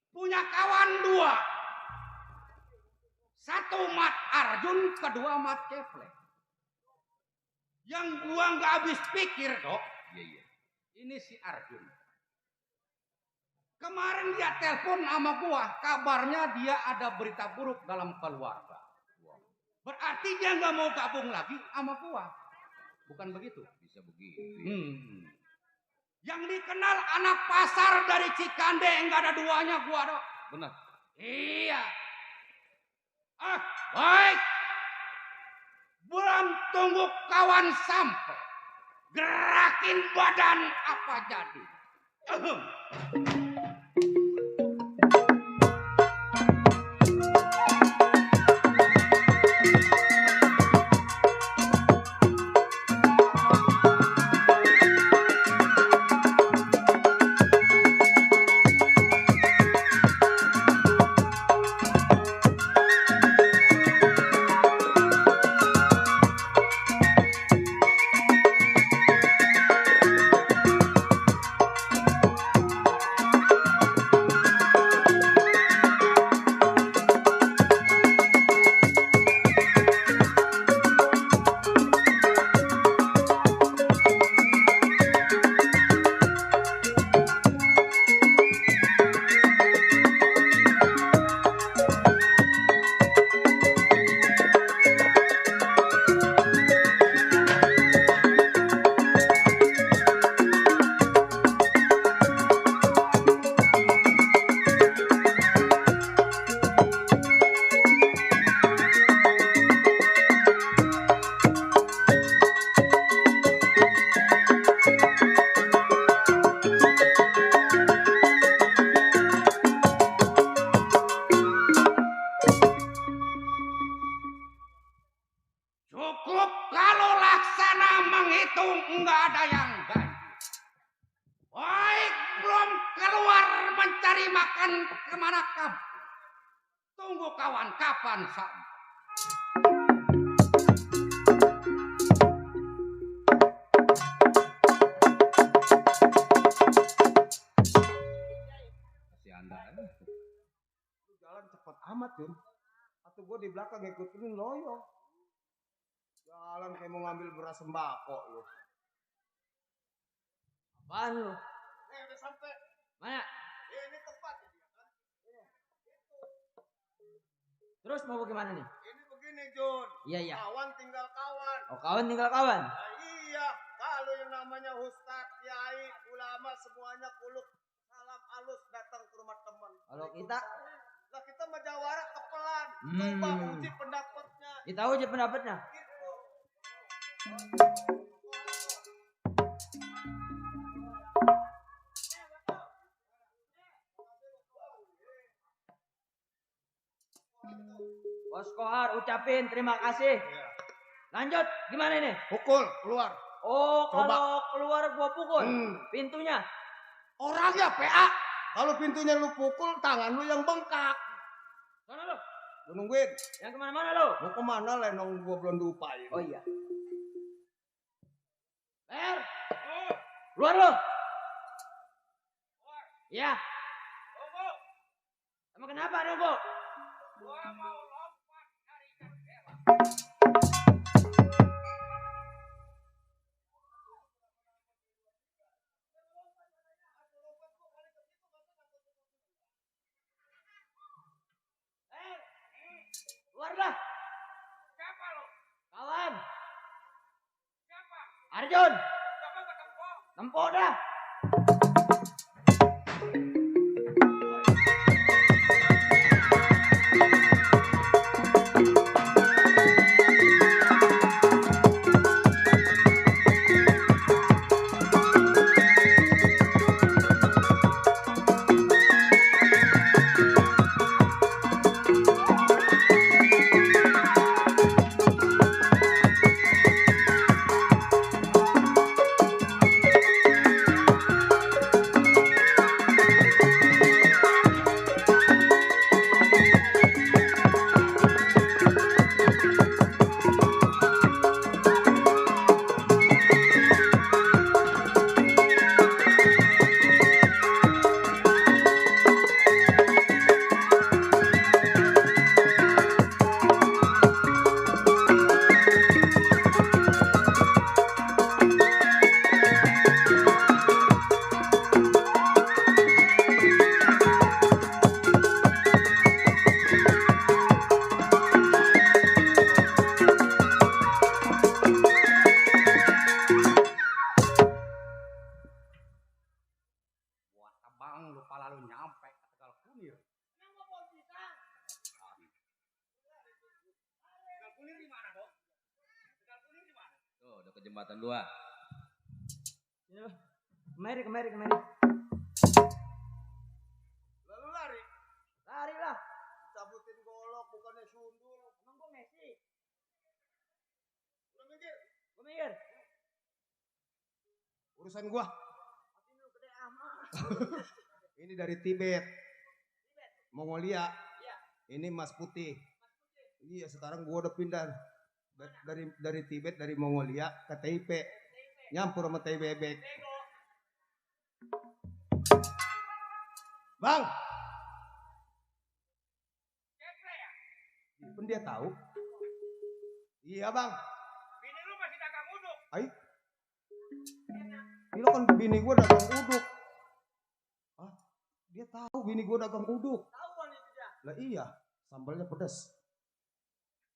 Punya kawan dua. Satu Mat Arjun, kedua Mat Ceplek. Yang gua nggak habis pikir dok. Iya. Ini si Arjun. Kemarin dia telepon sama gua, kabarnya dia ada berita buruk dalam keluarga. Berarti dia nggak mau gabung lagi sama gua. Bukan begitu? Bisa begitu. Ya. Yang dikenal anak pasar dari Cikande nggak ada duanya gua dok. Benar. Iya. Baik. Belum tunggu kawan sampai. Gerakin badan apa jadi. Cukup kalau laksana menghitung enggak ada yang ganjil. Baik belum keluar mencari makan kemana kamu. Tunggu kawan kapan sampai. Masih anda. Lu jalan cepet amat Jun. Atau gua di belakang ngikutin loyo. Jalan kayak mau ngambil beras sembako lu. Apaan lu? Udah sampai. Mana? Ini tempat ya dia kan. Terus mau bagaimana nih? Ini begini Jun. Iya. Kawan tinggal kawan. Oh kawan tinggal kawan. Nah, iya, kalau yang namanya Ustadz, Kiai, ulama semuanya kuluk salam alus datang ke rumah teman. Kalau kita Lah kita majawara kepelan. Coba uji pendapatnya. kita uji pendapatnya. Bos Kohar ucapin terima kasih. Lanjut, gimana ini? Pukul keluar. Oh, Coba. kalau keluar gua pukul Hmm. pintunya. Orangnya PA. Kalau pintunya lu pukul, tangan lu yang bengkak. Sana lo, Lu nungguin. yang kemana-mana lo. Mau kemana lenong gua belum diupain. Oh iya. Per, keluar lo. Iya. Emang kenapa nunggu? Keluar dah. Siapa lo? Kawan. Siapa? Arjun. Siapa Tempo dah. Abang lu pala lu nyampe ke Tegal Kunir. Tegal Kunir di mana, Dok? Tegal Kunir di mana? Tuh, dekat jembatan 2. Kemari. Lalu lari. Lari lah. Cabutin golok bukannya sundul. Emang gua Messi. Udah minggir. Gua mikir. Urusan gua. Hati lu gede amat. Ini dari Tibet. Mongolia. Iya. Ini Mas Putih. Iya, sekarang gua udah pindah dari Tibet, dari Mongolia ke TIP. Nyampur sama tai bebek. Bang. Pun dia tahu. Iya, Bang. Bini lu masih dagang uduk. Ayo. Ini kan bini gua dagang uduk. Hah? Dia tahu bini gua dagang uduk. Tahu kan itu dia. Lah iya, sambalnya pedas.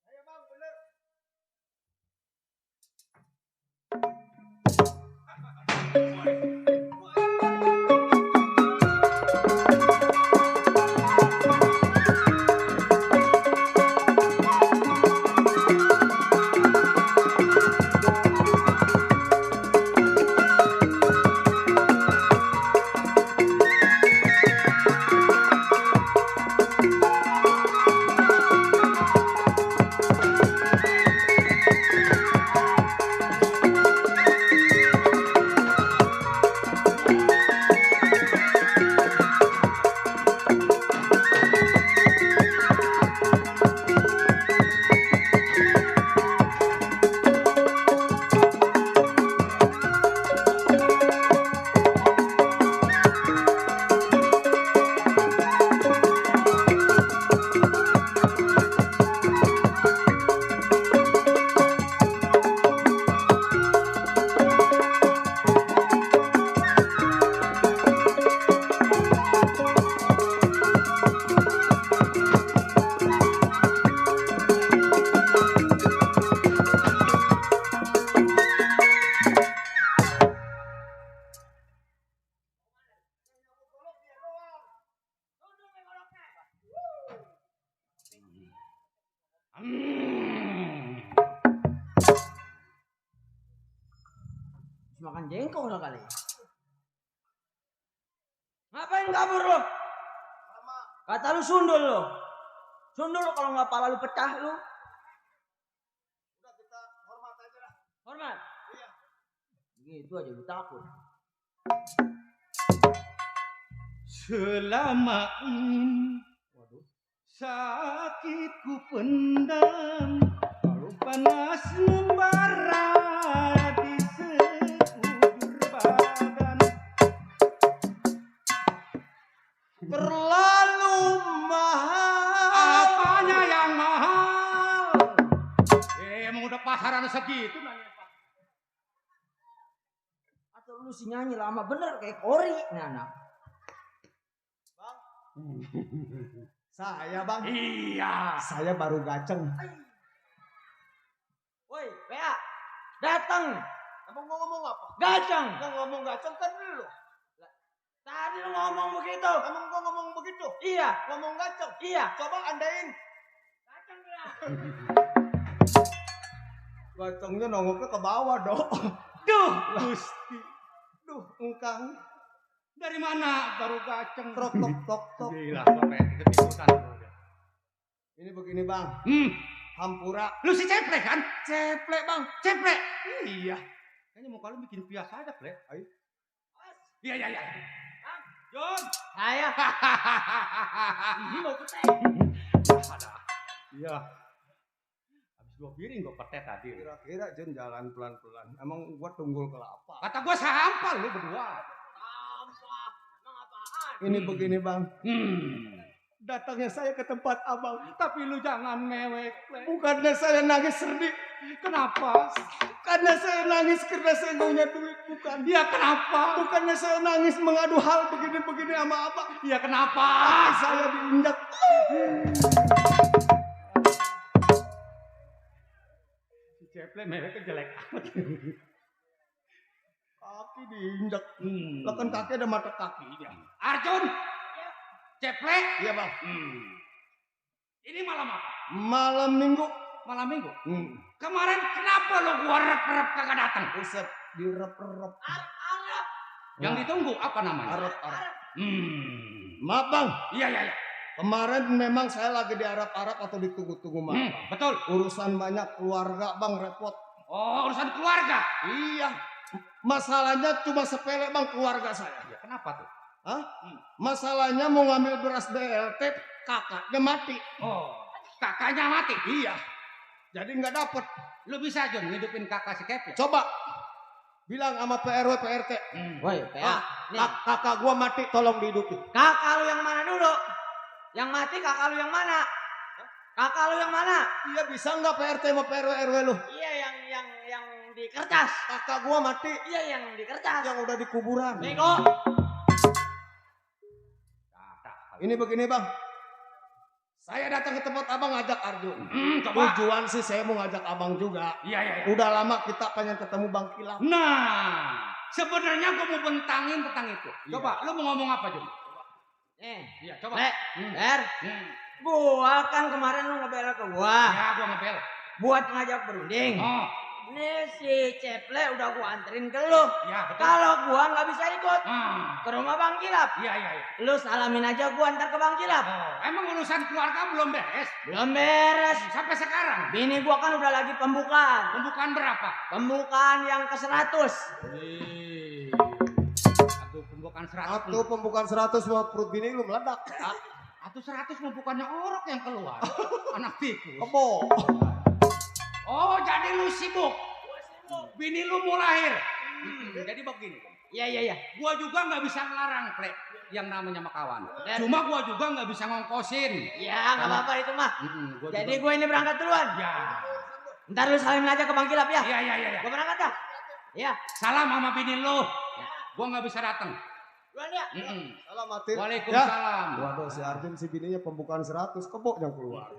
Ayo Bang, bener. Makan jengkol lah kali. Ngapain kabur lo? Kata lu sundul lo. Sundul lo kalau nggak pala lu pecah lu. Udah kita hormat aja lah. Hormat. Iya. Gitu aja lu takut. Selama ini sakitku pendam, kalau panas membara di sekujur badan. Terlalu mahal. Apanya yang mahal? Emang udah pasaran segitu nanya Pak. Atau lu sih nyanyi lama bener kayak Kori nih anak. Saya bang. Iya. Saya baru gaceng. Woi, Pea, datang. Emang mau ngomong apa? Gaceng. Yang ngomong gaceng kan dulu. Tadi lu ngomong begitu. Emang gua ngomong begitu? Iya, Ngomong gaceng. iya. Coba andain. Gaceng dia. Gacengnya nongoknya ke bawah dong. Duh, Gusti. Duh, engkang. Dari mana baru gaceng? Tok tok tok tok. Gila, sampai ketipusan. Ini begini bang. Hampura. Lu si Ceplek kan? Ceplek bang. Ceplek. Iya. Kayaknya muka lu bikin biasa aja, Plek. Ayo. Iya, iya, iya. Jon. Saya. Ini mau petek. Ada. Iya. Habis 2 piring gua petet tadi. Kira-kira Jen jalan pelan-pelan. Emang gua tunggul kelapa. Kata gua sampah lu berdua. Sampah. Emang apaan? Ini begini bang. Datangnya saya ke tempat abang, tapi lu jangan mewek, Plek. Bukannya saya nangis sedih. Kenapa? Karena saya nangis karena saya nggak punya duit. Bukan. Ya kenapa? Bukannya saya nangis mengadu hal begini-begini sama abang. Ya kenapa? Kaki saya diinjak. Si Ceplek meweknya jelek amat. Kaki diinjak. Lah kan kaki ada mata kakinya. Arjun. Ceplek. Iya bang. Ini malam apa? Malam minggu. Malam minggu. Kemarin kenapa lo gua rep-rep kagak datang? Buset, direp-rep. Arab. Yang ditunggu apa namanya? Arab-arab. Maaf bang. Iya, iya, iya. Kemarin memang saya lagi di Arab-arab atau ditunggu-tunggu maaf. Betul. Urusan banyak keluarga bang, repot. Oh, urusan keluarga. Iya. Masalahnya cuma sepele bang, keluarga saya. Ya, kenapa tuh? Hah? Masalahnya mau ngambil beras BLT, kakaknya mati. Oh, kakaknya mati. Iya. Jadi nggak dapet. Lu bisa aja ngidupin kakak si Kevin. Coba bilang sama PRW PRT. Woi, Pea. Nih, Kakak gua mati, tolong dihidupin. kakak lu yang mana dulu? Yang mati kakak lu yang mana? Kakak lu yang mana? Iya bisa nggak PRT sama PRW RW lu? Iya yang di kertas. Kakak gua mati. Iya yang di kertas. Yang udah di kuburan. Bego. Ini begini bang. Saya datang ke tempat abang ngajak Arjun. Coba. Tujuan sih saya mau ngajak abang juga. Iya, iya, iya. Udah lama kita pengen ketemu Bang Kilap. Nah, sebenarnya gua mau bentangin tentang itu. Coba, lu mau ngomong apa, Jun? Iya, coba. Gua kan kemarin lu ngebela ke gua. Ya, gua ngebel. Buat ngajak berunding. Oh, Nih si Ceple udah gua anterin ke lu. ya betul. Kalau gua nggak bisa ikut Ah, ke rumah Bang Kilap, iya, iya, iya. lu salamin aja gua antar ke Bang Kilap. Oh, emang urusan keluarga belum beres? Belum beres. Sampai sekarang. Bini gua kan udah lagi pembukaan. Pembukaan berapa? Pembukaan yang ke-100. Aduh, pembukaan 100. Atau pembukaan 100 wah perut bini lu meledak. Atau 100 mau bukannya orok yang keluar. Anak tikus. Kebo. Oh, jadi lu sibuk. Bini lu mau lahir. Jadi begini. Iya. Gua juga nggak bisa ngelarang, Plek, yang namanya makawan. Cuma gua juga nggak bisa ngongkosin. Ya nggak apa-apa itu mah. Gua Jadi juga- gue ini berangkat duluan. Ya. Ntar lu salamin aja ke Bang Kilap ya. Iya. Gue berangkat dah. Ya. Salam sama bini lu. Gua nggak bisa datang. Duluan ya. Salam Matin. Waalaikumsalam. Waduh si Arjun si bininya pembukaan 100 kebo yang keluar.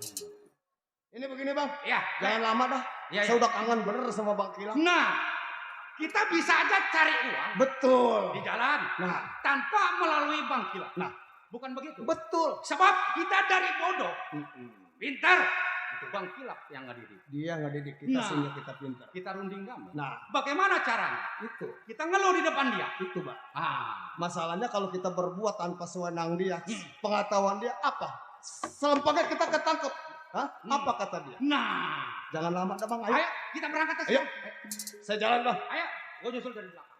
Ini begini bang. Ya. Jangan lama dah. Ya, Saya ya. udah kangen bener sama Bang Kilap. Nah, kita bisa aja cari uang Betul. di jalan Nah, tanpa melalui Bang Kilap. Nah, bukan begitu. betul. Sebab kita dari bodoh, pintar, Itu Bang Kilap yang ngedidik. Dia ngedidik kita Nah. sehingga kita pintar. Kita runding kamu. Nah, Bagaimana caranya? itu. Kita ngeluh di depan dia. Itu, Bang. Ah, Masalahnya kalau kita berbuat tanpa sewenang dia, pengetahuan dia apa? Selempangnya kita ketangkep. Hah? Apa kata dia? nah. Jangan lama dah, Bang. Ayo. Ayo, kita berangkat ke Ayo. sana. Saya jalan, Bang. Ayo, gue nyusul dari belakang.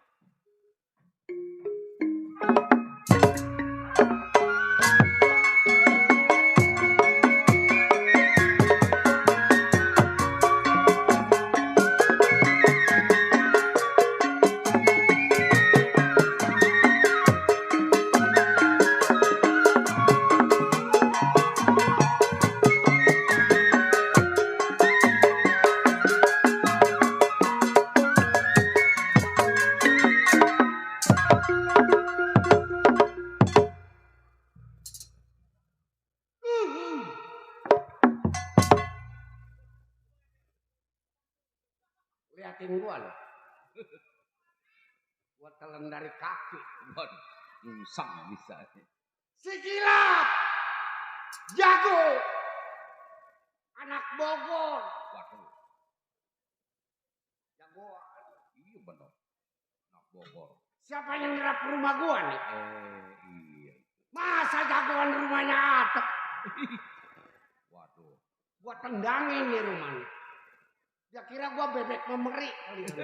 Liatin gua loh. Gua telan dari kaki. Waduh, nyungsang bisa. Si Kilap, jago, anak Bogor, Waduh, jago. iya bener. Anak Bogor. Siapa yang nyerap rumah gua nih? Iya. Masa jagoan rumahnya Atek? Waduh. Gua tendangin nih rumahnya. Dia kira gua bebek memeri kali ini.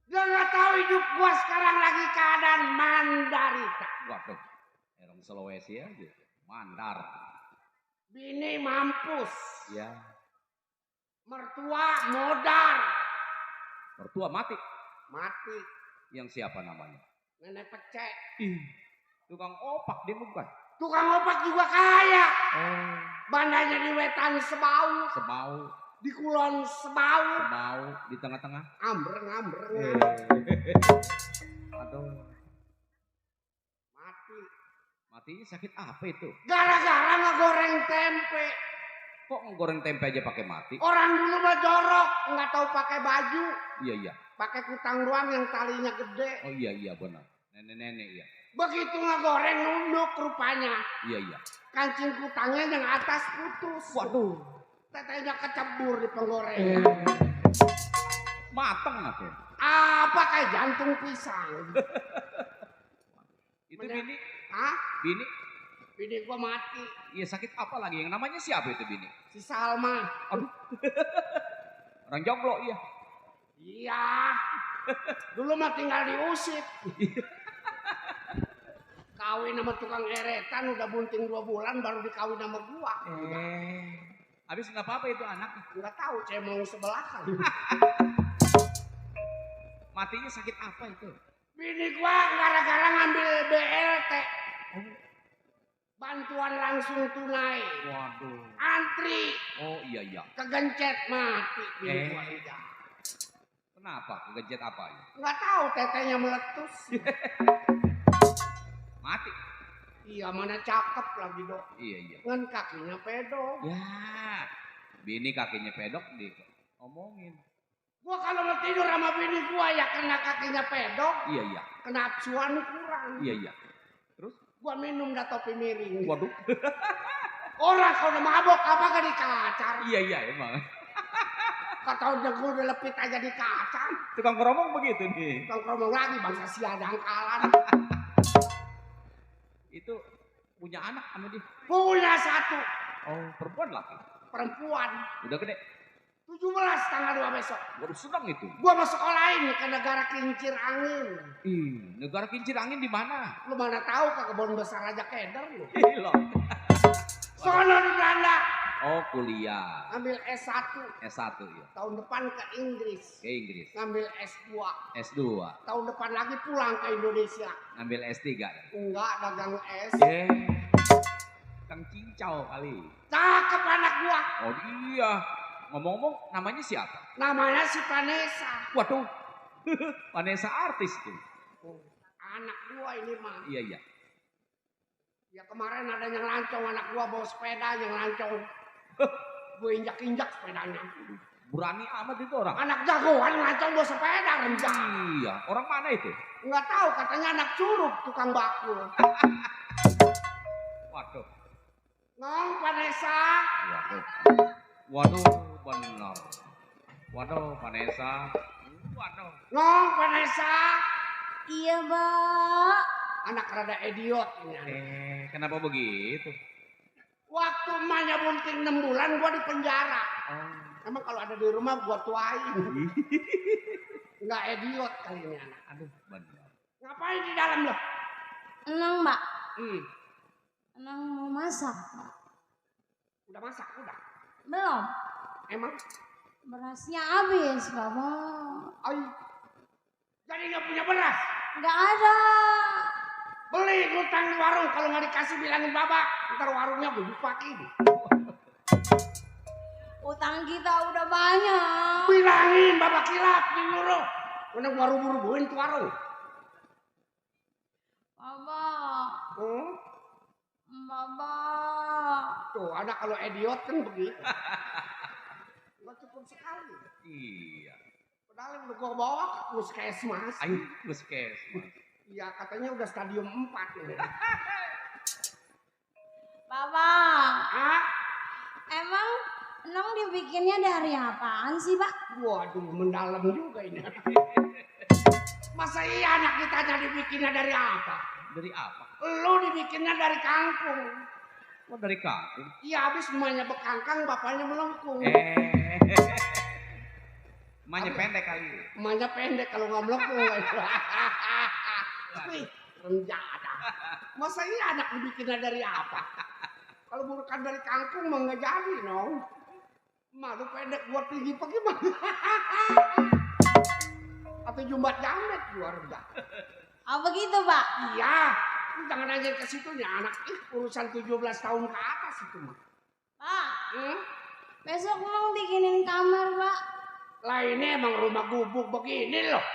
Dia nggak tahu hidup gua sekarang lagi keadaan mandarita. Waduh, orang Sulawesi aja. Mandar. Bini mampus, Ya, mertua modar, mertua mati. mati, Yang siapa namanya? nenek pecek. Tukang opak dia bukan? Tukang opak juga kaya. Oh, Bandanya di Wetan Sebau, semau, di Kulon Sebau. semau di tengah-tengah. Ambreng. Aduh, Mati. matinya sakit apa itu? Gara-gara ngegoreng tempe. Kok ngegoreng tempe aja pakai mati? Orang dulu mah jorok, nggak tahu pakai baju. Iya. Pakai kutang doang yang talinya gede. Oh iya benar. Nenek-nenek ya. Begitu ngegoreng nunduk rupanya. Iya. Kancing kutangnya yang atas putus. Waduh, Tetenya kecebur di penggorengan. mateng aku. Apa kayak jantung pisang. Itu Bener. bini, Hah? bini. Bini gua mati. Iya sakit apa lagi? Yang namanya siapa itu bini? Si Salma. Orang jomblo iya. Iya. Dulu mah tinggal diusip. Kawin sama tukang eretan udah bunting 2 bulan baru dikawin sama gua. Habis nggak apa-apa itu anak. Nggak tahu cemong sebelah kan. Matinya sakit apa itu? Bini gua gara-gara ngambil BLT. Bantuan langsung tunai. Waduh. Antri. Oh iya. Kegencet mati bini gua udah. Kenapa? Kegencet apa ya? Nggak tahu tetenya meletus. Mati. Iya mana cakep lagi dok. Iya. Ngan kakinya pedok. Ya. Bini kakinya pedok di ngomongin. Gua kalau mau tidur sama bini gua ya kena kakinya pedok. Iya. Kenapsuan kurang. Iya. Terus? Gua minum dah topi miring. Waduh. Orang kalau udah mabok apa gak dikacar. Iya emang. Kata udah gua udah lepit aja di kaca. Tukang keromong begitu nih. Ngomong lagi bangsa sia dangkalan. Itu punya anak sama dia. Punya 1 Oh, perempuan laki. perempuan. Udah gede. 17 tanggal 2 besok. Baru sedang itu. Gua mau sekolahin ke negara kincir angin. Negara kincir angin di mana? Lu mana tahu ke kebun besar aja keder lu. Gila. Sono di Belanda. Oh, kuliah. Ambil S1. S1 ya. Tahun depan ke Inggris. Ke Inggris. Ngambil S2. S2. Tahun depan lagi pulang ke Indonesia. Ngambil S3 ya. Enggak dagang es. Kang cincau kali. Cakep anak gua. Oh iya. Ngomong-ngomong namanya siapa? Namanya si Vanessa. Waduh. Vanessa artis tuh. Anak gua ini mah. Iya. Ya kemarin ada yang lancong anak gua bawa sepeda yang lancong. Gue injak-injak sepedanya. Berani amat itu orang. Anak jagoan lancong bawa sepeda renjang. Iya. Orang mana itu? Enggak tahu katanya anak curug tukang bakul. Waduh. Nong Vanessa. Waduh. Waduh, benar. Waduh, Vanessa. Waduh. Nong Vanessa. Iya, Mbak. Anak rada idiot ini. anak. Kenapa begitu? Waktu emaknya bunting 6 bulan gua di penjara. Emang kalau ada di rumah gua tuain. Enggak idiot kali ini anak. Aduh, benar. Ngapain di dalam lo? Enang, Mbak. Hmm. Enang mau masak, Mbak. Udah masak, udah. Belum. Emang? Berasnya habis, Bapak. Ay. Jadi nggak punya beras? Nggak ada. Beli ngutang di warung, kalau nggak dikasih bilangin babak. Ntar warungnya gue bukain. Utang kita udah banyak. Bilangin babak kilap nyuruh. Mana gua rubuh-rubuhin tuh warung. Bapak. Hmm? Bapak. Tuh anak kalau idiot kan begitu. Nggak cukup sekali. Iya. Padahal udah gua bawa ke puskesmas. Ayo, puskesmas. Iya katanya udah stadium 4 ini. Bapak. Ah? Emang Enong dibikinnya dari apaan sih, Pak? Waduh mendalam juga ini. Masa iya anak ditanya dibikinnya dari apa? Dari apa? Lu dibikinnya dari kangkung. Oh, dari kampung. Iya habis emaknya bekangkang, bapaknya melengkung. Emaknya pendek kali. Emaknya pendek kalau nggak melengkung. Wih, renjada. Masa iya anak dibikinnya dari apa? Kalau bukan dari kangkung mah nggak jadi, no. Malu pendek buat tinggi pakai mah. Atau jumbat jamet gua rendah. Oh begitu, Pak? Iya, lu jangan aja ke situnya anak. Urusan 17 tahun ke atas itu mah. Pak, Hmm? besok Enong bikinin kamar, Pak. Lah ini emang rumah gubuk begini loh.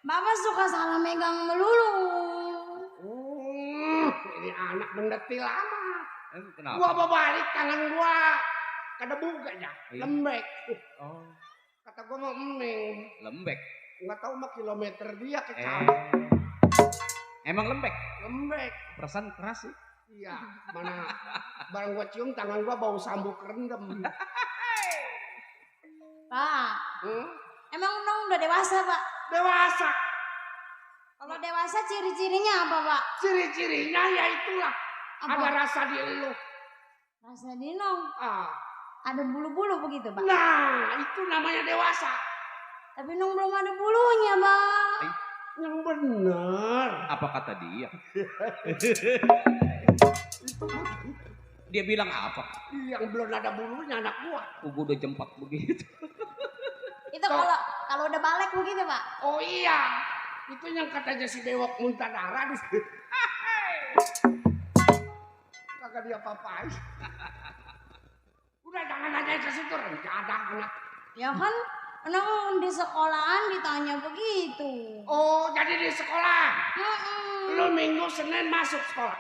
Bapak suka salah megang melulu. Ini anak mendetil amat. Kenapa? Gua bawa balik tangan gua. Kada buganya, lembek. Oh, Kata gua mau emeng. lembek. Nggak tahu mah kilometer dia ke Eh. cabut. Emang lembek? Lembek. Perasaan keras sih. Iya, mana barang gua cium tangan gua bau sambuk rendem. Pak, Hmm? emang Enong udah dewasa, Pak? Dewasa. Kalau dewasa ciri-cirinya apa, Pak? Ciri-cirinya ya itulah. Apa? Ada rasa di elu. Rasa di Enong Ah. ada bulu-bulu begitu, Pak? Nah, itu namanya dewasa. Tapi Enong belum ada bulunya, Pak. Yang benar. Apa kata dia? Dia bilang apa? Yang belum ada bulunya anak gua. Gua udah jempak begitu. Itu kalau udah balik begitu, Pak. Oh iya. Itu yang katanya si bewok muntah darah di kagak dia papai. Udah jangan nanya ke situ rencana anak. Ya kan Enong di sekolahan ditanya begitu. Oh jadi di sekolah. Mm-mm. Lu Minggu Senin masuk sekolah.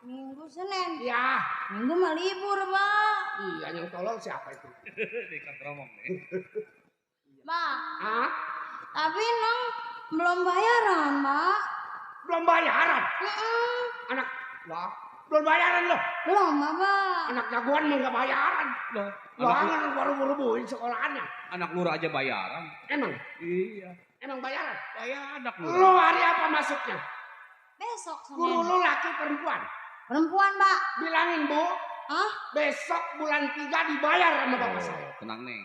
Minggu Senin. Ya. Minggu mah libur, Pak. Iya yang tolol siapa itu? Dekat romong nih. Pak, Hah? tapi Enong belum bayaran, Pak. Belum bayaran. Mm-mm. Anak wah, belum bayaran lo. Belum, Pak. Anak jagoan mah enggak bayaran. Loh, Jangan baru-baruin sekolahannya. anak lurah aja bayaran. Emang? Iya. Emang bayaran? Bayar anak Lu lurah. hari apa masuknya? Besok Guru Senin. lu laki perempuan? Perempuan, Pak. Bilangin Bu, Hah? besok bulan 3 dibayar sama bapak saya. Tenang, Neng.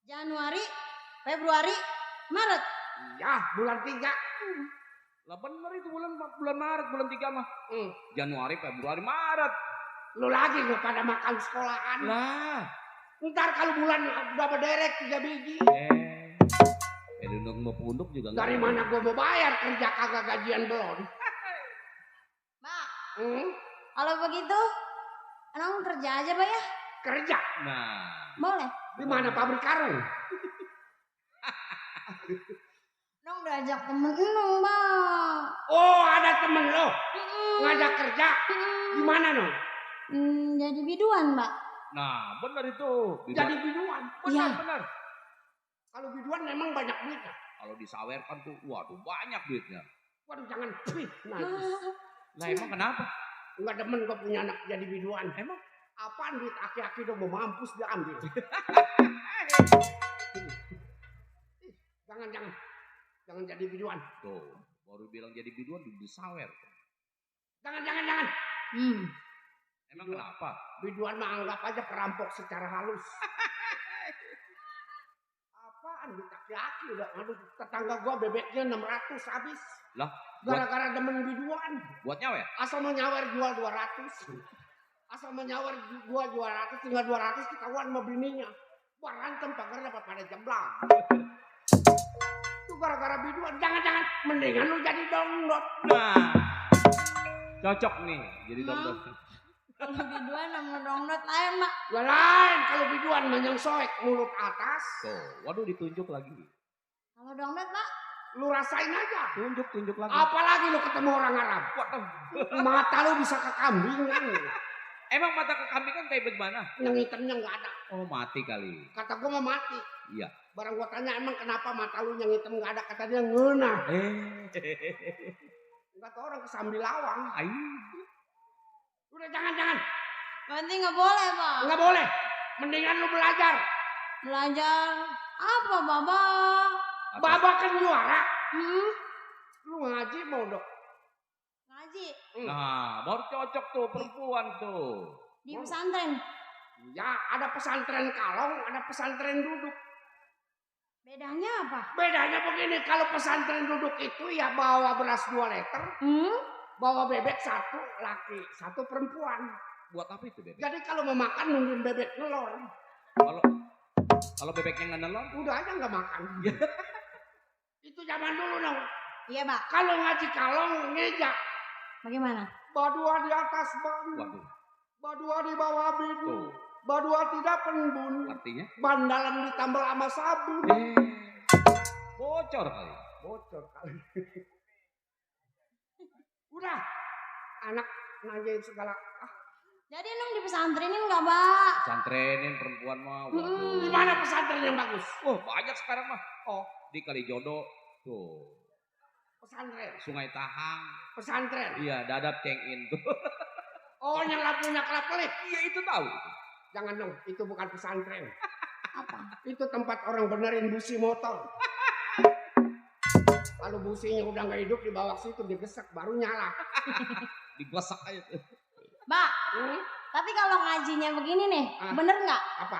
Januari, Februari, Maret. Ya, bulan 3. Lah bener itu bulan Maret, bulan 3 mah. Hmm. Januari, Februari, Maret. Lu lagi lu pada makan sekolahan. Lah. Ntar kalau bulan udah berderek 3 biji. Udah mau punduk juga Dari nggak. mana gua mau bayar kerja kagak gajian belum? Pak, Hmm? kalau begitu Enong kerja aja, Pak ya? Kerja Nah. Boleh. di mana pabrik karung? Enong udah ajak temen Enong, Pak. Oh, ada temen lo Mm-mm. ngajak kerja. Mm-mm. Gimana no? Jadi biduan, Pak. Nah, benar itu. Jadi biduan. Iya. Benar. Kalau biduan memang banyak duitnya. Kalau disawerkan tuh, waduh banyak duitnya. Waduh jangan. Wih, nah, Ah, Lah emang kenapa? Enggak demen gue punya anak jadi biduan. Emang? Apaan duit aki-aki udah mau mampus dia ambil. Jangan jadi biduan. Tuh, baru bilang jadi biduan disawer. Jangan. Emang kenapa? Biduan mah anggap aja perampok secara halus. Apaan duit aki-aki udah aduh tetangga gua bebeknya 600 habis. Lah, gara-gara demen biduan. buat nyawer? Asal mau nyawer jual 200. Asal mau nyawer gua 200 tinggal 200 ketahuan sama bininya. Berantem pagar dapat pada jemblang. Itu gara-gara biduan. Jangan mendingan lu jadi dongdot. Nah, cocok nih jadi dongdot. Kalau biduan sama dongdot lain, Mak. Lain kalau biduan menyengsek mulut atas. Tuh, waduh ditunjuk lagi. Kalau dongdot, Mak. Lu rasain aja. Tunjuk lagi. Apalagi lu ketemu orang Arab. Mata lu bisa ke kambing kan. Emang mata kekambingan kayak bagaimana? Yang hitamnya nggak ada. Oh, mati kali. Kata gua mau mati. Iya. Barang gua tanya emang kenapa mata lu yang hitam nggak ada, kata dia ngeunah. Kata orang kesambil lawang. Ai. Udah jangan. Berarti nggak boleh, Pak. Nggak boleh. Mendingan lu belajar. Belajar apa, Baba? Baba kan juara. Hmm? Lu ngaji mau dok. Ngaji Nah, baru cocok tuh perempuan tuh. di pesantren. Ya ada pesantren kalong, ada pesantren duduk. Bedanya apa? Bedanya begini, kalau pesantren duduk itu ya bawa beras 2 liter, bawa bebek 1 laki, 1 perempuan. Buat apa itu bebek? Jadi kalau mau makan nungguin bebek nelor. Kalau bebeknya nggak nelor, Udah aja nggak makan. Itu zaman dulu dong. Iya, Pak. Kalau ngaji kalong ngeja, Bagaimana? badua di atas ban, waduh, badua di bawah bidu, tuh badua tidak penbun, artinya ban dalam ditambal sama sabun. bocor kali. Bocor kali. Udah, anak nanyain segala. Jadi nung di pesantrenin nggak, Pak? Santrenin perempuan mah, waduh. Di mana pesantren yang bagus? Wah, banyak sekarang mah. Oh, di Kalijodo tuh, Pesantren. Sungai Tahang. Pesantren. Iya, Dadap Cengin tuh. Oh, yang lampunya kelap-kelip. Iya, itu tahu. Jangan dong, itu bukan pesantren. Apa? Itu tempat orang benerin busi motor. Kalau businya udah nggak hidup di bawah situ digesek baru nyala. Digosok aja tuh. Mbak, tapi kalau ngajinya begini nih, bener nggak? Apa?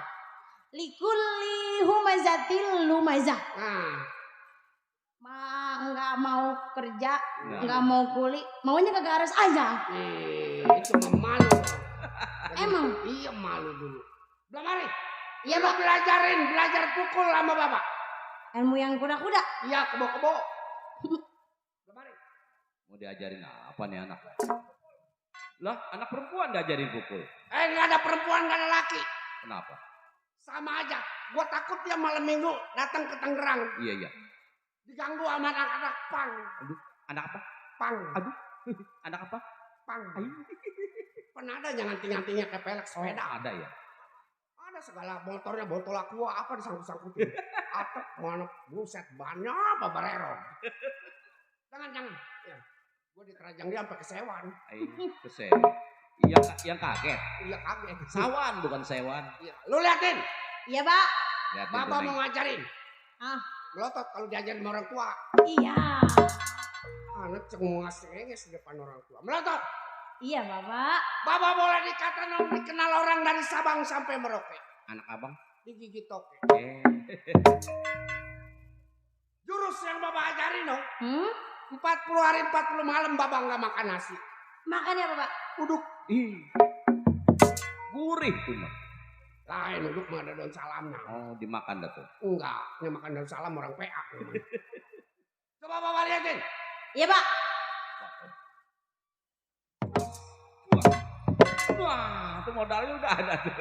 Likulli humazatil lumazah. Nah, Nggak mau kerja, Nah. nggak mau kuli, maunya kagak harus aja. itu mah malu. Emang? Iya malu dulu. Belum hari. Iya, Lu Pak. belajar pukul sama bapak. Ilmu yang kuda-kuda. Iya, kebo-kebo. Belum hari. Mau diajarin apa nih anak? Lah, anak perempuan diajarin pukul. Nggak ada perempuan, nggak ada laki. Kenapa? Sama aja. Gua takut dia malam minggu datang ke Tangerang. Iya. Diganggu sama anak-anak pang. Aduh, anak apa? Pang. Aduh, anak apa? Pang. Pernah ada jangan tinggal-tinggal ke pelek sepeda. Oh, ada ya? Ada segala motornya botol aqua apa disangkut-sangkutin. Atap mana buset banyak babarero. Jangan. Ya. Gue diterajang dia sampai kesewan. Kesel. Yang kaget. Iya kaget. Sawan bukan sewan. Iya. Lu liatin. Iya, Pak. Liatin Bapak tuh, mau Neng. ngajarin. Melotot kalau diajarin sama orang tua. Iya. Anak cengenges di depan orang tua. Melotot. Iya, Bapak. Bapak boleh dikata dikenal orang dari Sabang sampai Merauke. Anak abang. Digigit toke. Eh. Jurus yang Bapak ajarin dong. 40 hari 40 malam Bapak nggak makan nasi. Makannya apa, Pak? Uduk. Ih. Gurih tuh mah. Lain uduk mah ada daun salamnya. Oh, dimakan dah tuh. Enggak, yang makan daun salam orang PA. Coba Bapak liatin. Iya, Pak. Wah, itu modalnya udah ada tuh.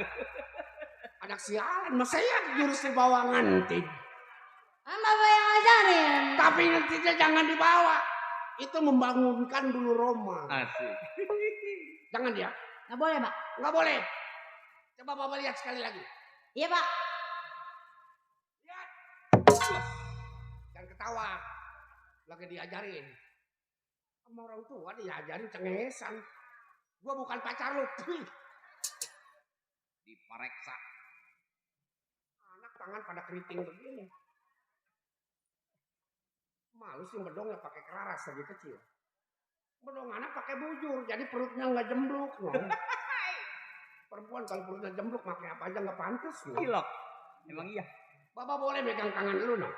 Anak sialan, mas saya jurus dibawa ngantip. Kan Bapak yang ngajarin. Tapi nantinya jangan dibawa. Itu membangunkan dulu Roma. Asik. Jangan dia. Nggak boleh, Pak. Nggak boleh. Coba Bapak lihat sekali lagi. Iya, Pak. Lihat. Jangan ketawa. Lagi diajarin. Sama orang tua diajarin cengengesan. Gua bukan pacar lu. Dipareksa. Anak tangan pada keriting begini. Malu sih bedongnya pakai kelaras lagi kecil. Bedong anak pakai bujur, jadi perutnya nggak jembluk. No. Perempuan kalau perutnya jembluk pakai apa aja nggak pantas. No. Ilok. Emang iya. Bapak boleh megang tangan lu, no?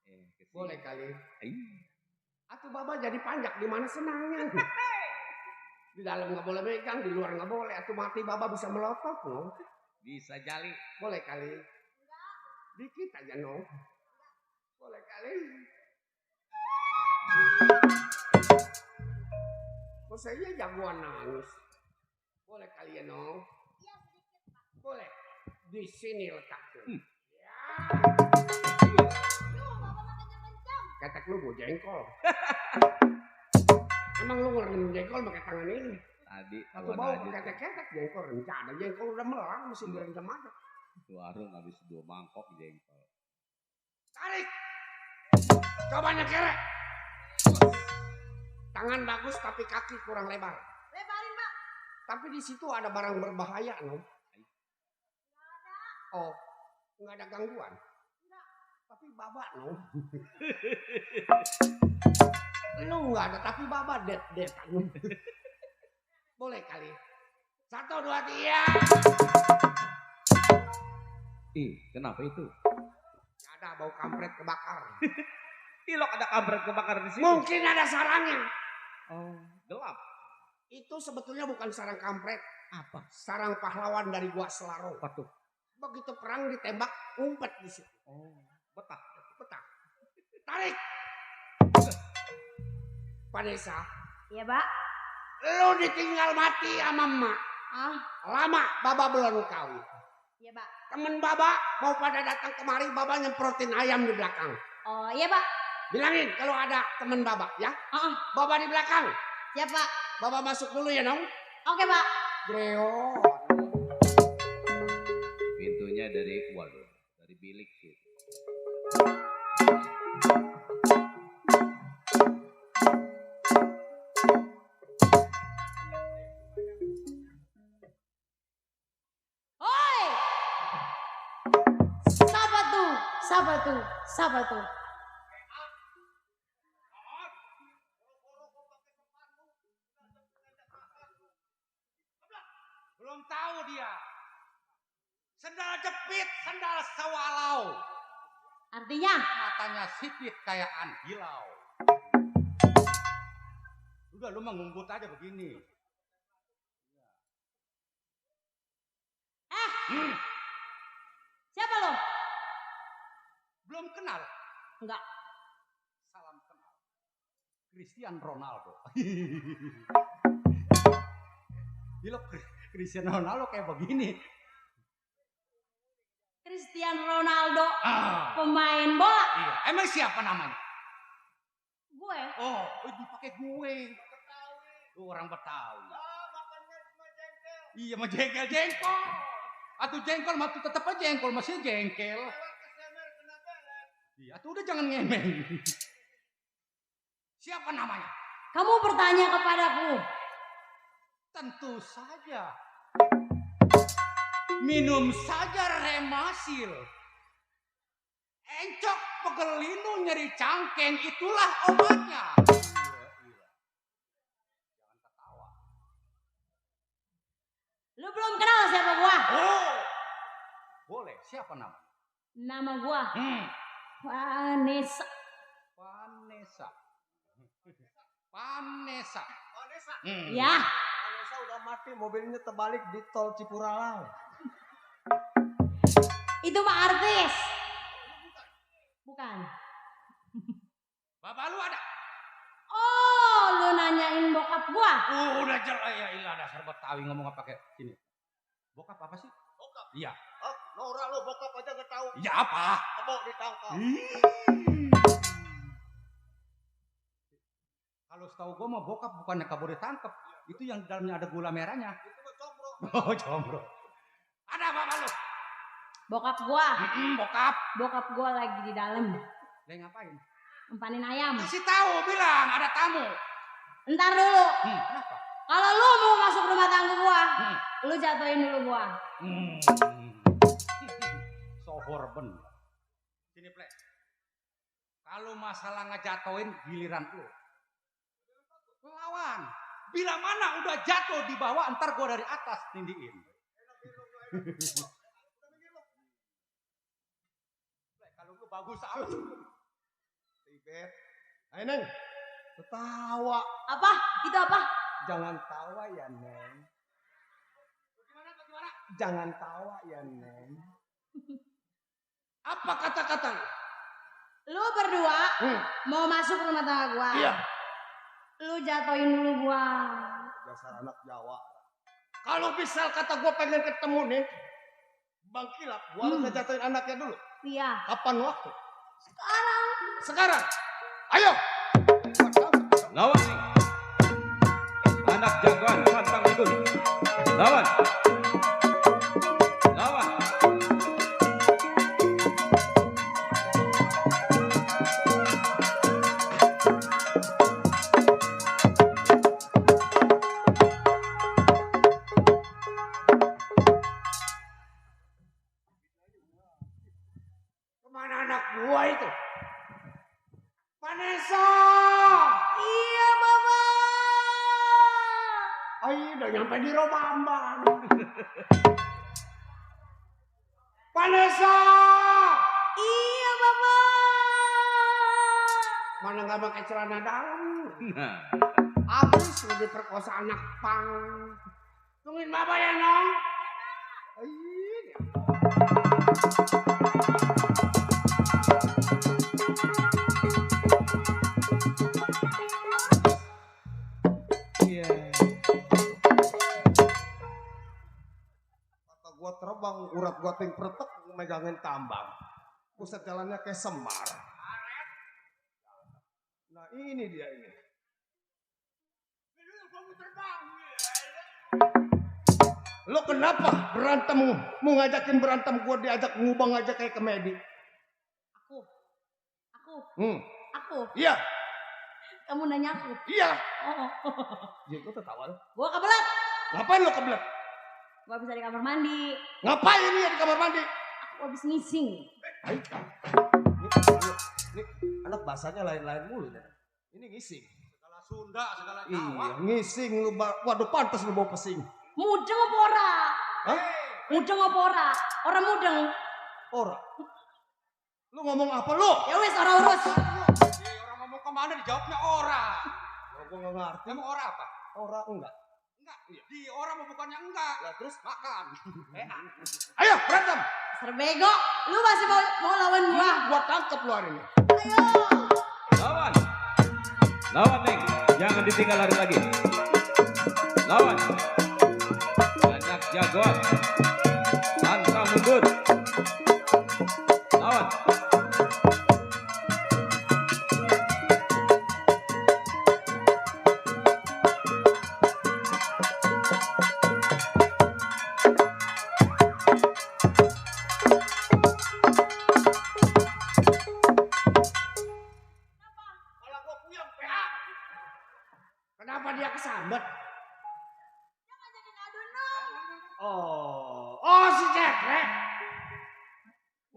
Kesini. Boleh kali. Ih. Atuh Bapak jadi panjak di mana senangnya. Di dalam nggak boleh megang, di luar nggak boleh. Atuh mati Bapak bisa melotot, no? Bisa jali. Boleh kali. Dikit aja, no? Boleh kali. Kok saya jagoan nangis? Boleh kali ya, no? Boleh. Di sini letaknya. Ya. Ketek lu gue jengkol. Emang lu ngerenem jengkol pakai tangan ini? Tadi Aku awan bau aja. ketek-ketek jengkol rencana. Jengkol udah melang mesti direndam aja. Tuh warung habis 2 mangkok jengkol. Tarik. Coba nyekerek. Tangan bagus tapi kaki kurang lebar. Lebarin, Pak. Tapi di situ ada barang berbahaya, no? Oh, nggak ada gangguan. Tapi babak, no? Lu nggak ada, tapi babak det. Boleh kali. 1, 2, 3. Kenapa itu? Nggak ada bau kampret kebakar. Ilok ada kampret kebakar di sini. Mungkin ada sarangnya. Oh, gelap. Itu sebetulnya bukan sarang kampret. Apa? Sarang pahlawan dari Gua Selaro. Apa tuh? Begitu perang ditembak, umpet di situ. Oh, betah. Petang. Tarik. Vanessa, Iya, Pak. lu ditinggal mati sama emak. Ah, Lama Baba belum kawin. iya, Pak. Temen Baba mau pada datang kemari, Baba nyemprotin ayam di belakang. Oh, iya, Pak. Bilangin kalau ada temen Baba ya. Ah, Baba di belakang. siap, Pak. Baba masuk dulu ya, Nong. Oke, Pak. Greo. Pintunya dari bilik sih. Oi! Siapa tuh? Belum tahu dia. Sendal jepit, sendal sewalau. Artinya? Matanya sipit kayak anhilau. Udah lu mah ngungkut aja begini. Siapa lo? Belum kenal? Enggak. Salam kenal. Cristiano Ronaldo. Gila, Cristiano Ronaldo kayak begini. Cristiano Ronaldo, Ah, pemain bola. iya. Emang siapa namanya? Gue. Oh, dipakai gue. Lu orang Betawi. Iya, mah jengkel. Atau jengkol, mah tetap aja jengkol, masih jengkel. Iya, tuh udah jangan ngemeng. Siapa namanya? Kamu bertanya kepadaku. Tentu saja. Minum saja Remasil. Encok, pegel linu, nyeri cangkeng, itulah obatnya. Jangan ketawa. Lu belum kenal siapa gua? Oh, boleh. Siapa namanya? Nama gua Vanessa. Vanessa. Ya, Vanessa udah mati, mobilnya terbalik di tol Cipuralang. itu mah artis. Bukan. Bapak lu ada? Oh, lu nanyain bokap gua? Udah jelas ya, ilah dasar Betawi ngomong apa kayak sini. Bokap apa sih? Bokap. Iya. Oh, Nora lu bokap aja gak tahu. Iya apa? Kamu ditangkap. Kalau setahu gua mah bokap bukannya kabur ditangkap. Itu yang di dalamnya ada gula merahnya. Itu mah combro. Oh, combro. Ada bapak lu? Bokap gua. Bokap. Bokap gua lagi di dalam. Lagi ngapain? Empanin ayam. Kasih tahu, bilang ada tamu. Ntar dulu. Kenapa? Kalau lu mau masuk rumah tangga gua, lu jatuhin dulu gua. Sohor bener. Sini plek. Kalau masalah ngejatoin giliran lu. Lawan. Bila mana udah jatuh di bawah, ntar gua dari atas nindiin. Kalau lu bagus amat. Ribet. Ayo Neng. Ketawa. Apa? Itu apa? Jangan tawa ya Neng. Bagaimana? Jangan tawa ya Neng. Apa kata-kata lu? Lu berdua mau masuk rumah tangga gua. Iya. Lu jatuhin dulu gua. Dasar anak Jawa. Kalau misal kata gua pengen ketemu nih, Bang Kilap, gua harus ngejatuhin anaknya dulu. Iya. Kapan waktu? Sekarang. Sekarang. Ayo. Lawan nih. Anak jagoan pantang mundur. Lawan. Lawan. Kemana anak gua itu? Vanessa! Iya, Mama. Ayo udah nyampe di Robamban. Vanessa! Iya, Mama. Mana nggak pakai celana dalam? Nah, Abis lu diperkosa anak pang. Tungguin Bapak ya, Nong. Iya. Kata gua terbang, urat gua ting pretek megangin tambang. Pusat jalannya kayak Semar. Nah ini dia ini. Lo kenapa berantem? Mau ngajakin berantem gua diajak ngubang aja kayak komedi. Aku. Iya, Kamu nanya aku. iya. Oh. Ya gua tertawa lo. Gua kebelet. Ngapain lo kebelet? Gua bisa di kamar mandi. Ngapain ya di kamar mandi? Aku habis ngising. Ini anak bahasanya lain-lain mulu. Ini ngising. Segala Sunda, segala Jawa. Iya, ngising lu. Waduh, pantas lu bawa pesing. Mudeng apa ora? Hah? Mudeng apa ora? Orang mudeng. Ora. Lu ngomong apa lu? Ya wes ora urus. Orang ngomong kemana dijawabnya orang. Gua nggak ngerti. Emang orang apa? Ora enggak. Enggak. Di orang mau bukannya enggak. Lah terus Makan. ayo berantem. Serbego, lu masih mau lawan gua? Gua tangkep lu hari ini. Ayo. lawan. Lawan, Neng. Jangan ditinggal lari lagi. Lawan. Anak jagoan. Pantang mundur. Lawan. Kalau gua puyeng PH. Kenapa dia kesambet? Oh si cekrek.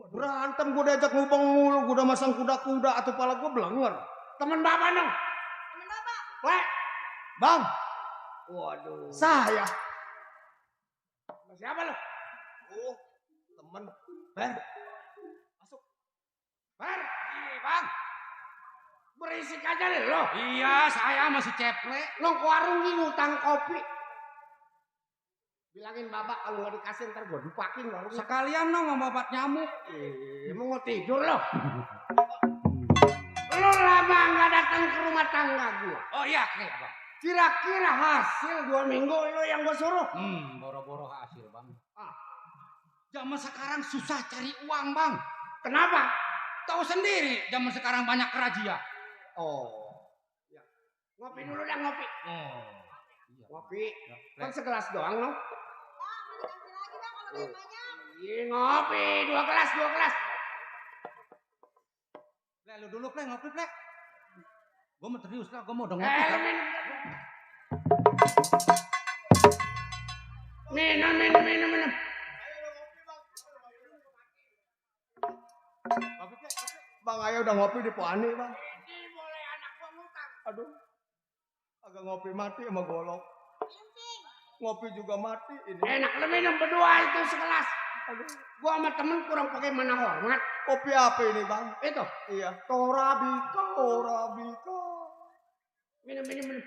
Berantem gua diajak ngubeng mulu, gua udah masang kuda-kuda atau pala gua belenger. Temen bapak dong. Temen bapak. Weh, bang. Waduh. Saya. Sama siapa lo? Oh, temen. Ber. Masuk. Ber. Ih, Bang. Berisik aja deh lo. Iya, saya masih ceple. Lo ke warung ini ngutang kopi. Bilangin bapak kalau nggak dikasih ntar gua dupakin warungnya. Sekalian dong sama obat nyamuk. Emang mau tidur lo? Lo lama nggak datang ke rumah tangga gua. Oh iya, kayak Bang. Kira-kira hasil 2 minggu lo yang gua suruh. Boro-boro hasil, Bang. Zaman sekarang susah cari uang, Bang. Kenapa? Tahu sendiri, zaman sekarang banyak razia. Oh, ya. Ngopi dulu dah ngopi. Oh. Ngopi. Kan segelas doang lo. Bang, mau dikasih lagi bang kalau banyak banyak. Iya ngopi, 2 gelas, 2 gelas. Plek, lu dulu, Plek, ngopi, Plek. Gue mau serius lah, gue mau udah Eh, ngopi. lu minum. Minum. Bang, ayo udah ngopi di Poani, Bang. Ini boleh anak gua ngutang. Aduh. Agak ngopi mati sama golok. Ngopi juga mati ini. Enak lu minum berdua itu sekelas. Aduh. Gua sama temen kurang pakai mana hormat. Kopi apa ini, Bang? Itu. Iya. Torabika. Minum.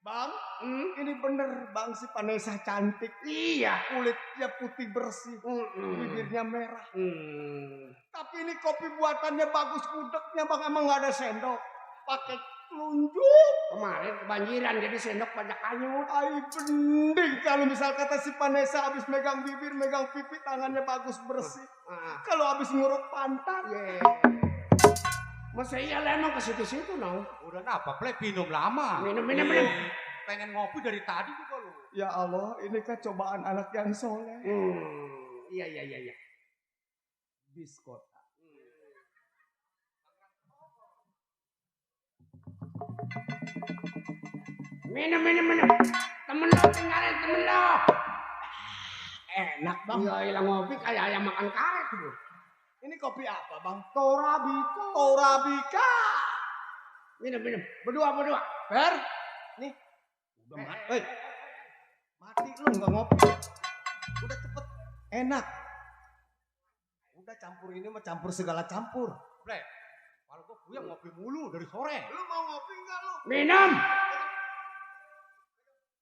Bang, ini bener Bang si Vanessa cantik. Iya. Kulitnya putih bersih. Bibirnya merah. Tapi ini kopi buatannya bagus, gudegnya Bang, emang gak ada sendok. Pakai telunjuk. Kemarin kebanjiran jadi sendok banyak kanyut. Ay, bening kalau misal kata si Vanessa habis megang bibir, megang pipi, tangannya bagus bersih. Kalau habis nguruk pantat. Masa iya lah emang ke situ-situ no. Udah apa, Plek? Minum lama. Minum. Pengen ngopi dari tadi juga lu. Ya Allah, ini kan cobaan anak yang soleh. Iya. Biskota. Minum. Temen lo tinggalin temen lo. Enak Bang. Iya hilang ngopi kayak ayam makan karet tuh. Ini kopi apa Bang? Torabika. Minum. Berdua. Fer, nih. Udah mati. Mati lu nggak ngopi. Udah cepet. Enak. Udah campur ini mah campur segala campur. Plek, kalau gua puyeng ngopi mulu dari sore. Lu mau ngopi nggak lu?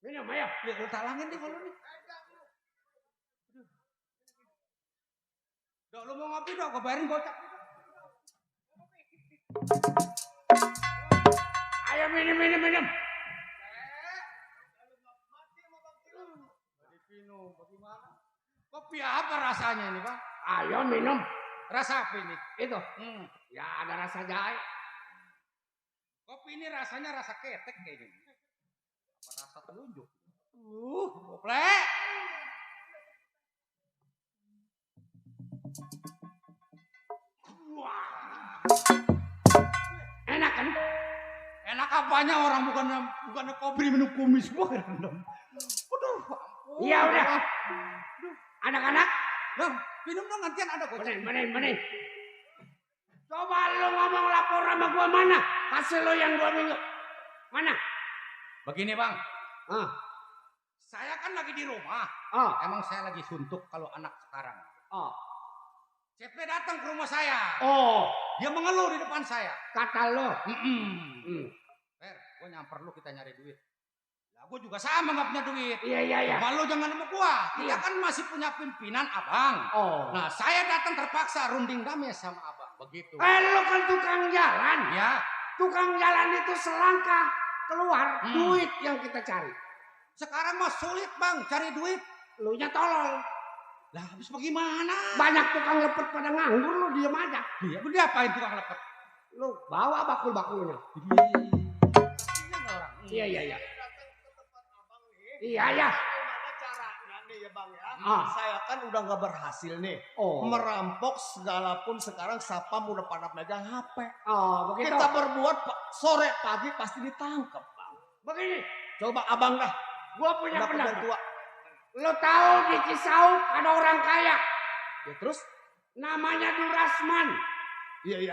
Minum, ayo. Lu talangin deh kalau nih. Udah lu mau ngopi dong, gua bayarin gocap. Ayo minum. Kopi apa rasanya ini, Bang? Ayo minum. Rasa apa ini? Itu. Ya ada rasa jahe. Kopi ini rasanya rasa ketek kayaknya. Apa rasa telunjuk? Plek. Enak kan? Enak apanya orang bukannya kopi minum kumis gua kan. Aduh. Iya udah. Anak-anak, Bang, minum dong gantian ada gocap. bener. Coba lu ngomong lapor sama gua mana? Hasil lo yang 2 minggu. Mana? Begini, Bang. Ah. Saya kan lagi di rumah. Emang saya lagi suntuk kalau anak sekarang. CP datang ke rumah saya. Dia mengeluh di depan saya. Kata lo. Fer, gue nyamper lu kita nyari duit. Lah gue juga sama gak punya duit. Iya. Cuma lu jangan sama gua. Kita kan masih punya pimpinan abang. Nah saya datang terpaksa runding damai sama abang. Begitu. Lo kan tukang jalan. Ya. Tukang jalan itu selangkah keluar duit yang kita cari. Sekarang mah sulit Bang cari duit. Lu nya tolong. Lah habis bagaimana? Banyak tukang lepet pada nganggur, lu diem aja. Dia apain tukang lepet? Lu bawa bakul-bakulnya. Iya. Iya. Gimana caranya nih ya Bang ya? Saya kan udah nggak berhasil nih. Merampok segala pun sekarang sapam udah pada megang HP. Begitu. Kita berbuat sore pagi pasti ditangkap Bang. Begini, Coba abang dah. gua punya Udah pendapat. tua. Lo tahu di Cisauk ada orang kaya. Ya terus? Namanya Durasman. Iya.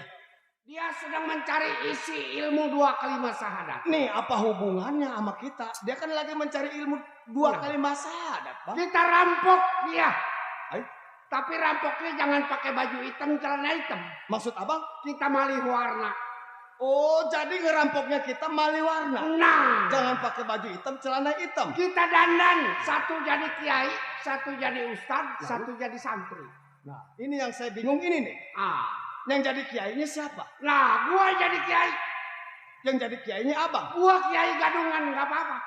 Dia sedang mencari isi ilmu 2 kalimat syahadat. Nih apa hubungannya sama kita? Dia kan lagi mencari ilmu 2 kalimat syahadat Bang. Kita rampok dia. Ayo. Tapi rampoknya jangan pakai baju hitam, celana hitam. Maksud abang? Kita malih warna. Oh jadi ngerampoknya kita mali warna. Nah, Jangan pakai baju hitam, celana hitam. kita dandan. Satu jadi kiai, satu jadi ustad, satu jadi santri. Nah ini yang saya bingung ini nih. Yang jadi kiainya siapa? Nah, gua jadi kiai. Yang jadi kiainya abang. Gua kiai gadungan, nggak apa-apa.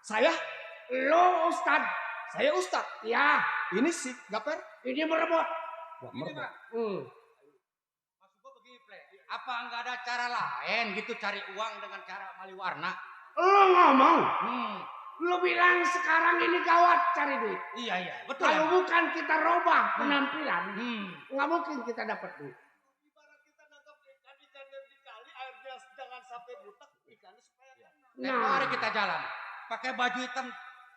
Saya? Lo ustad. Saya ustad. Ya, Ini si Gaper. ini merebut. Ini Bang. Maksud gua begini Plek. Apa nggak ada cara lain gitu cari uang dengan cara mali warna? Lo ngomong. Lo bilang sekarang ini gawat cari duit. Iya betul. Kalau bukan kita robah penampilan, nggak mungkin kita dapat duit. Ibarat kita nangkap ikan di kali, airnya jangan sampai butek, ikannya supaya Mari kita jalan. pakai baju hitam,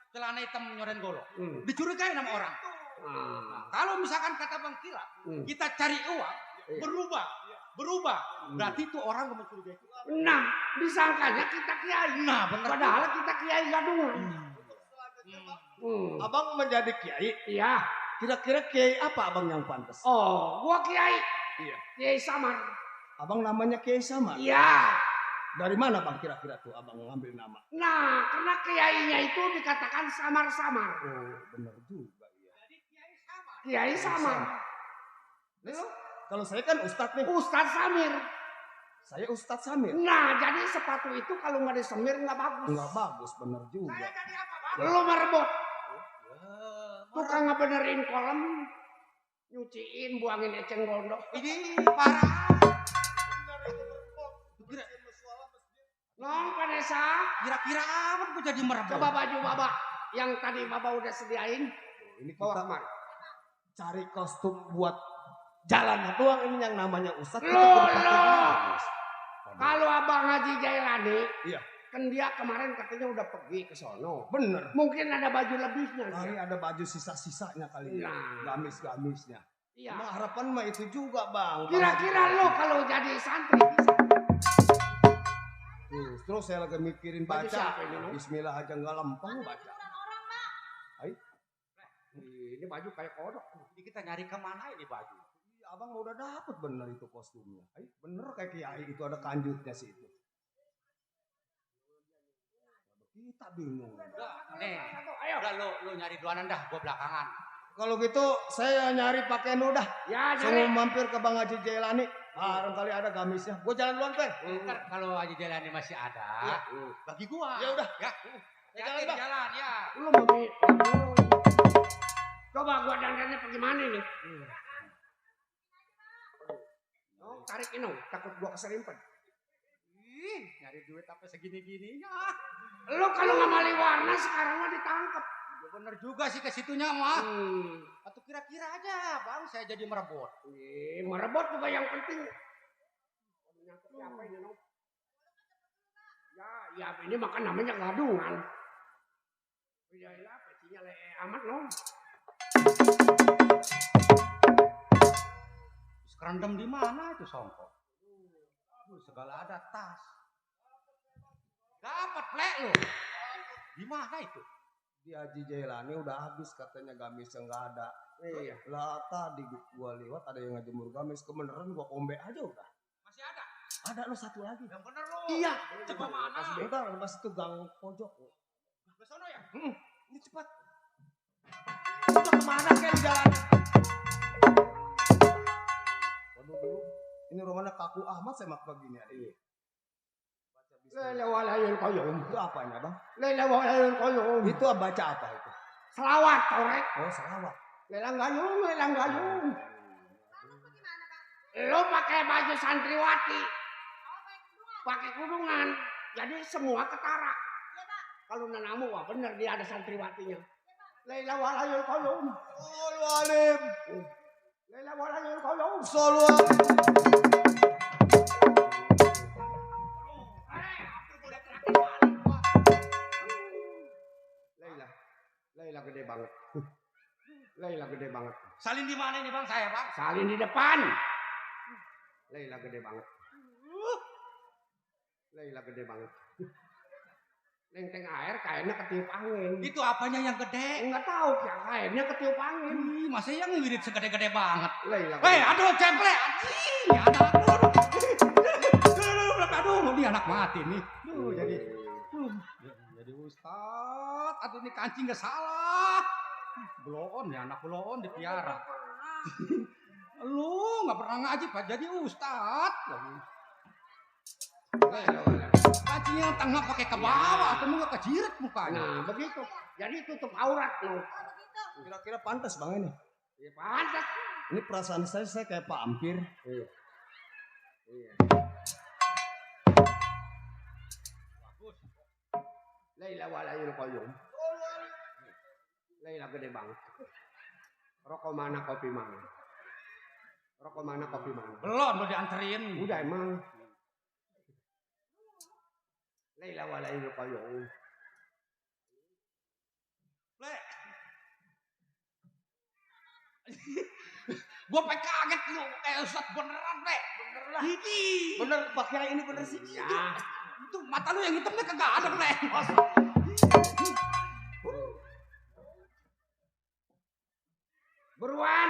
celana hitam nyoren golok. Dicurigai sama orang. Nah, kalau misalkan kata Bang Kila, kita cari uang, berubah. Berarti itu orang yang mencurigai kita. Nah, disangkanya kita kiai. Nah, benar. Padahal kita kiai gadungan. Abang menjadi kiai. Iya. Kira-kira kiai apa abang yang pantas? Oh, gua kiai. Iya. Kiai Samar. Abang namanya Kiai Samar. Iya. Dari mana bang kira-kira tuh abang ngambil nama? Nah, karena kiainya itu dikatakan samar-samar. Oh, benar juga ya. Kiai Samar. Kalau saya kan Ustadz nih. Ustadz Samir. Saya Ustadz Samir. Nah, jadi sepatu itu kalau nggak disemir nggak bagus. Nggak bagus, bener juga. Saya jadi apa, Bang? Lu merebut. Tukang ngebenerin kolam, nyuciin, buangin eceng gondok. Ini parah. Nong, Vanessa. Kira-kira apa gue jadi merebut? Coba baju Baba yang tadi Baba udah sediain. Ini Bawa kita kemari. cari kostum buat jalan doang ini yang namanya Ustadz. Loh. Kalau Abang Haji Jailani, iya. Kan dia kemarin katanya udah pergi ke sono. Bener. Mungkin ada baju lebihnya. Kali ada baju sisa-sisanya kali ya. Nah. Gamis-gamisnya. Iya. Emang harapan mah itu juga bang. Kira-kira lo kalau jadi santri bisa. Terus saya lagi mikirin Baju baca. siapa ini, no? Bismillah aja nggak lempeng baca. Ini baju kayak kodok. Jadi kita nyari kemana ini baju? Iya, abang udah dapet bener itu kostumnya. Bener kayak kiai itu ada kanjutnya sih itu. Kita bingung. Nih, ayo. Udah lo nyari duluan dah, gua belakangan. Kalau gitu saya nyari pakaian udah. Ya, Saya nyari. mampir ke Bang Haji Jailani. Barangkali ada gamisnya. Gue jalan duluan, Teh. Ntar kalau Haji Jailani masih ada, bagi gua. Ya udah. Ya. Jalan, Bang. Jalan ya. Lu mau coba gua dandannya pergi mana nih? Oh, tarik ini, takut gua keserimpet. Ih, nyari duit apa segini-gininya. Lu kalau ngamali warna sekarang mah ditangkap. Ya bener juga sih ke situnya mah. Atau kira-kira aja, Bang, saya jadi merebut. Merebut juga yang penting. Siapa ini, no? Ya ini makan namanya gadungan. Iyalah, pecinya amat, no? Kerendam di mana itu songkok? Segala ada tas. Dapat plek lo. Di mana itu? Di Haji Jailani udah habis katanya gamisnya nggak ada. Iya. Lah tadi gua lewat ada yang ngejemur gamis. Kebeneran gua kombe aja udah. Masih ada? Ada lo satu lagi. Yang bener lo. Iya. Cepat mana? Sebentar, pas itu gang pojok. Ke sono ya? Ini cepat. Udah kemana kayak jalan? Waduh, ini rumahnya kaku amat saya mak begini ya. Iya. Lele walayul koyum. Itu apanya bang? Lele walayul koyum. Itu baca apa itu? Selawat, torek. Oh selawat. Lelang gayung. Lo pakai baju santriwati. Pakai kudungan. Jadi semua ketara. Kalau nanamu, wah bener dia ada santriwatinya. Leila walayul koyum. Sallu alim. Leila walayul koyum. Sallu alim. Leila gede banget. Leila gede banget. Salin di mana ini Bang saya, Bang? Salin di depan. Leila gede banget. Leila gede banget. Neng air kainnya ketiup angin. Itu apanya yang gede? Enggak tahu, kainnya ketiup angin. Masa yang ngirit segede-gede banget? Leila. Aduh ceple. Anjing, anak. Aduh, ini anak mati nih. Jadi Ustad, aduh ini kancing gak salah. Belon ya, anak belon dipiara. Lu gak pernah ngaji Pak, jadi Ustad. Kancing yang tengah pakai ke bawah, atau enggak kejirat mukanya. Nah, begitu. Jadi tutup aurat lo. Kira-kira pantas bang ini? Ya pantas. Ini perasaan saya kayak Pak Ampir. Iya. Leila walayul koyum. Leila gede banget. Rokok mana kopi mana? Rokok mana kopi mana? Belum lo dianterin. Udah emang. Leila walayul koyum. Gua pengen kaget lu. Ustaz beneran, Bre. Bener lah. Ini. Bener Pak Kiai ini bener sih. Ya. Itu mata lu yang hitamnya kagak ada, Bre. Buruan.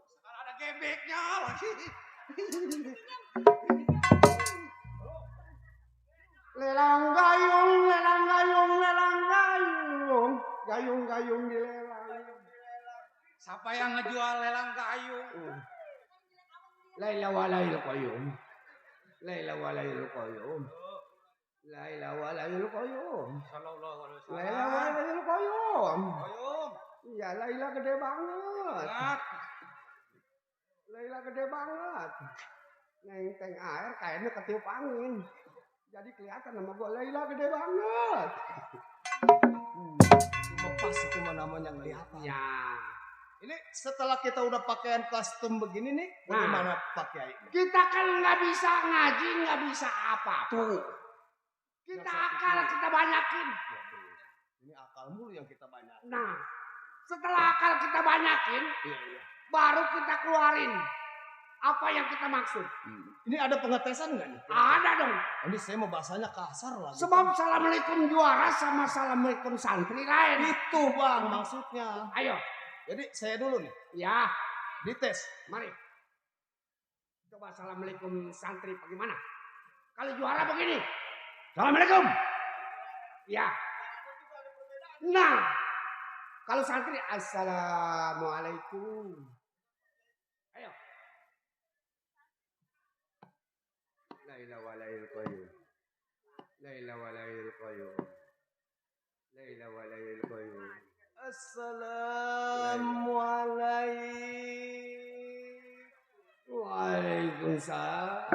Sekarang ada gebeknya lagi. Lelang gayung, lelang gayung, lelang gayung. Gayung-gayung dilelang. Siapa yang ngejual lelang gayung? Laila walail qayyum. Laila walail qayyum. Laila walail qayyum. Sallallahu alaihi wasallam. Laila walail qayyum. Gayung. Iya, Laila gede banget. Laila gede banget. Nenteng air kayaknya ketiup angin. Jadi kelihatan sama gua Laila gede banget. Cuma pas itu namanya kelihatan. Ya. Ini setelah kita udah pakaian kostum begini nih, bagaimana Pak Kiai? Kita kan nggak bisa ngaji, nggak bisa apa. Tuh. Kita akal kita banyakin. Ini akal mulu yang kita banyak. Nah, setelah akal kita banyakin, baru kita keluarin apa yang kita maksud. Ini ada pengetesan nggak nih? Ada dong. Ini saya mau bahasanya kasar lah. Sebab assalamualaikum juara sama assalamualaikum santri lain. Itu bang maksudnya. Ayo. Jadi saya dulu nih. Ya. Dites. Mari. Coba assalamualaikum santri bagaimana? Kalau juara begini. Assalamualaikum. Ya. Nah. Kalau santri assalamualaikum. Ayo. Laila walail qayyum. Laila walail qayyum. Laila walail qayyum. Assalamualaikum. Waalaikumsalam.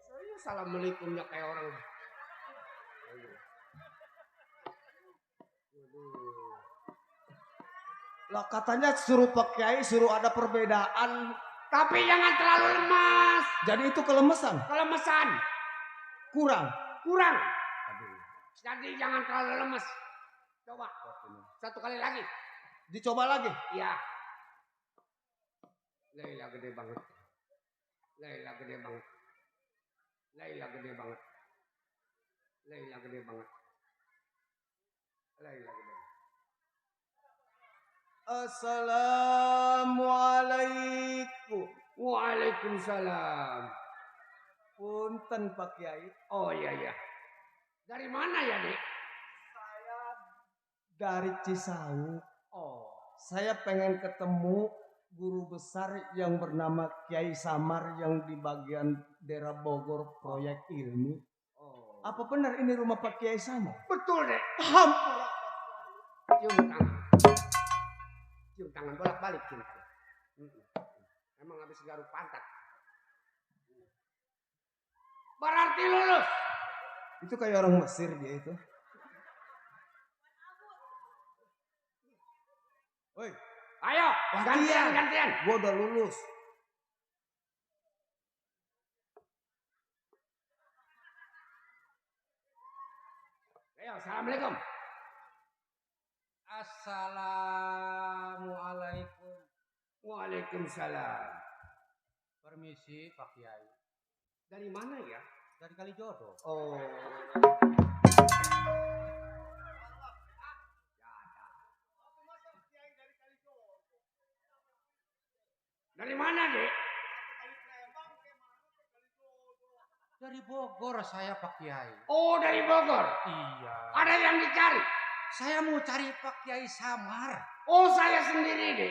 Saya assalamualaikumnya kayak orang. Lah katanya suruh Pak Kiai suruh ada perbedaan. Tapi jangan terlalu lemas. Jadi itu kelemesan. Kelemesan. Kurang. Kurang. Jadi jangan terlalu lemes. Coba. Satu kali lagi. Dicoba lagi. Iya. Laila gede banget. Laila gede banget. Laila gede banget. Laila gede banget. Laila gede banget. Assalamualaikum. Waalaikumsalam. Punten Pak Kiai. Oh iya iya. Dari mana ya, Dek? Saya dari Cisauk. Oh. Saya pengen ketemu guru besar yang bernama Kiai Samar yang di bagian daerah Bogor proyek ilmu. Oh. Apa benar ini rumah Pak Kiai Samar? Betul, Dek. Hampura. Cium tangan. Cium tangan bolak-balik cium tangan. Emang habis garuk pantat. Berarti lulus. Itu kayak orang Mesir dia itu. Woi, Ayo, gantian. Gua udah lulus. Ayo, assalamualaikum. Assalamualaikum. Waalaikumsalam. Permisi Pak Kiai. Dari mana ya? Dari Kalijodo. Oh. Dari mana, Dek? Dari Bogor saya Pak Kiai. Oh, dari Bogor. Iya. Ada yang dicari. Saya mau cari Pak Kiai Samar. Oh, saya sendiri, Dek.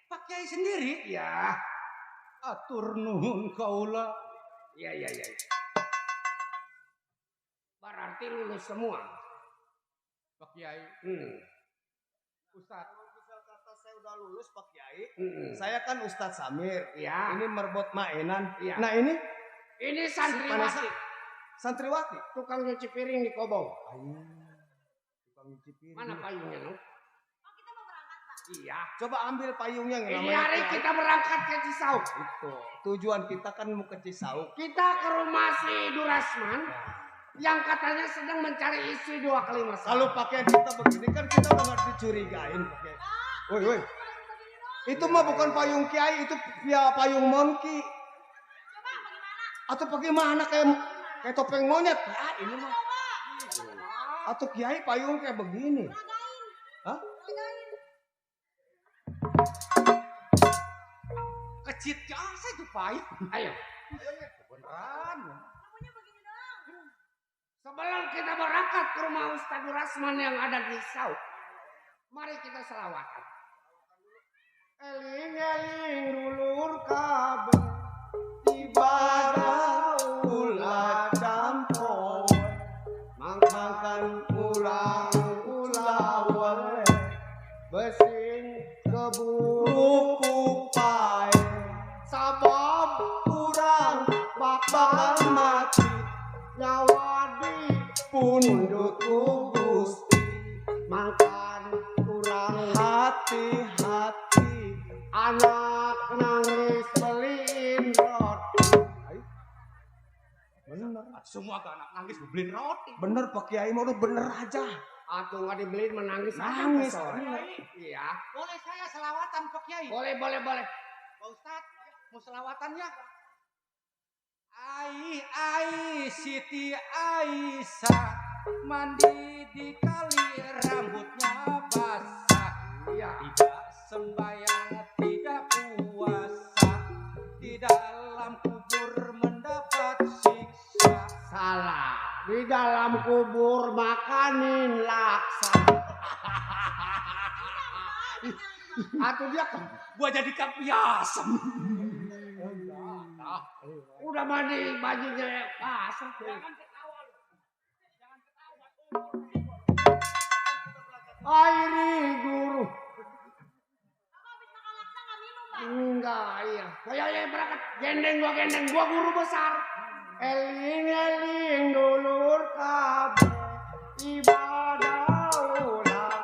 Pak Kiai sendiri? Ya. Atur nuhun kaula. Iya. Berarti lulus semua. Pak Kiai. Ustaz, misal kata saya udah lulus Pak Kiai. Saya Saya kan Ustadz Samir. ya. Ini merbot mainan. Iya. Nah ini Ini santriwati. santriwati. Tukang nyuci piring di Kobong. Tukang nyuci piring. Mana payungnya, no? Iya. Coba ambil payungnya yang Ini namanya hari Kiai. kita berangkat ke Cisauk. Itu. Tujuan kita kan mau ke Cisauk. Kita ke rumah si Durasman. yang katanya sedang mencari istri 2 kali masa. Kalau pakaian kita begini kan kita udah nggak dicurigain pakai. Woi. Itu mah bukan payung kiai, itu payung monkey. Atau bagaimana kayak topeng monyet? Ya, ini mah. Atau kiai payung kayak begini. Hah? Kecit jasa itu payung. Ayo. Beneran. Sebelum kita berangkat ke rumah Ustadz Rasman yang ada di Saud, mari kita selawatan. Eling-eling dulur kabeh ibadah ulah campur mangkan ulang wae besing keburu pupai sabab urang bakal mati nyawa di pundut Gusti mangkan urang hati-hati anak nangis beliin roti. Bener. Semua ke anak nangis beliin roti. Bener Pak Kiai mau bener aja. Atau nggak dibeliin menangis. Nangis. Iya. Boleh saya selawatan Pak Kiai? Boleh. Pak Ustadz, mau selawatannya? Ai Siti Aisyah mandi di kali rambutnya basah. Iya. Tidak sembahyang, tidak puasa, di dalam kubur mendapat siksa. Salah. Di dalam kubur makanin laksa. Atau dia Gua jadi kapiasem. udah mandi bajunya basah. Airi guru. Enggak, iya. Ya, berangkat. Gendeng gua guru besar. Eling dulur kabeh ibadah ulah.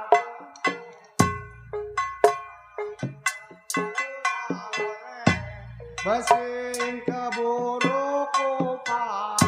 Besing keburu kupat.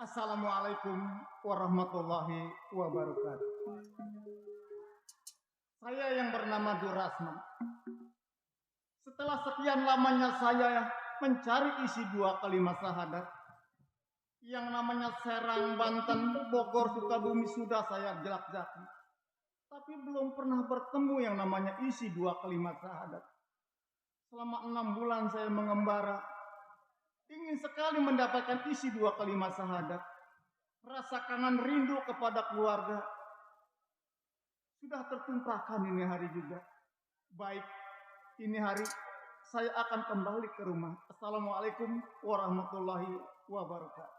Assalamualaikum warahmatullahi wabarakatuh. Saya yang bernama Durasman. Setelah sekian lamanya saya mencari isi 2 kalimat syahadat, yang namanya Serang, Banten, Bogor, Sukabumi sudah saya jelak-jaki. Tapi belum pernah bertemu yang namanya isi 2 kalimat syahadat. Selama 6 bulan saya mengembara, ingin sekali mendapatkan isi 2 kalimat syahadat. Rasa kangen rindu kepada keluarga sudah tertumpahkan ini hari juga. Baik, ini hari saya akan kembali ke rumah. Assalamualaikum warahmatullahi wabarakatuh.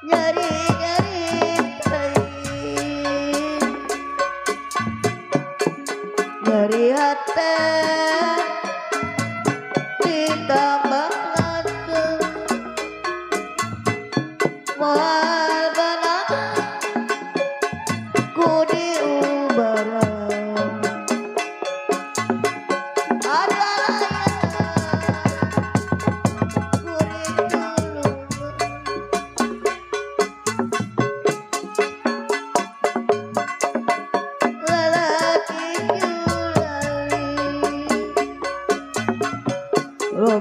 nyeri nyeri hati ditambah langsung moal benar ku diubaran ada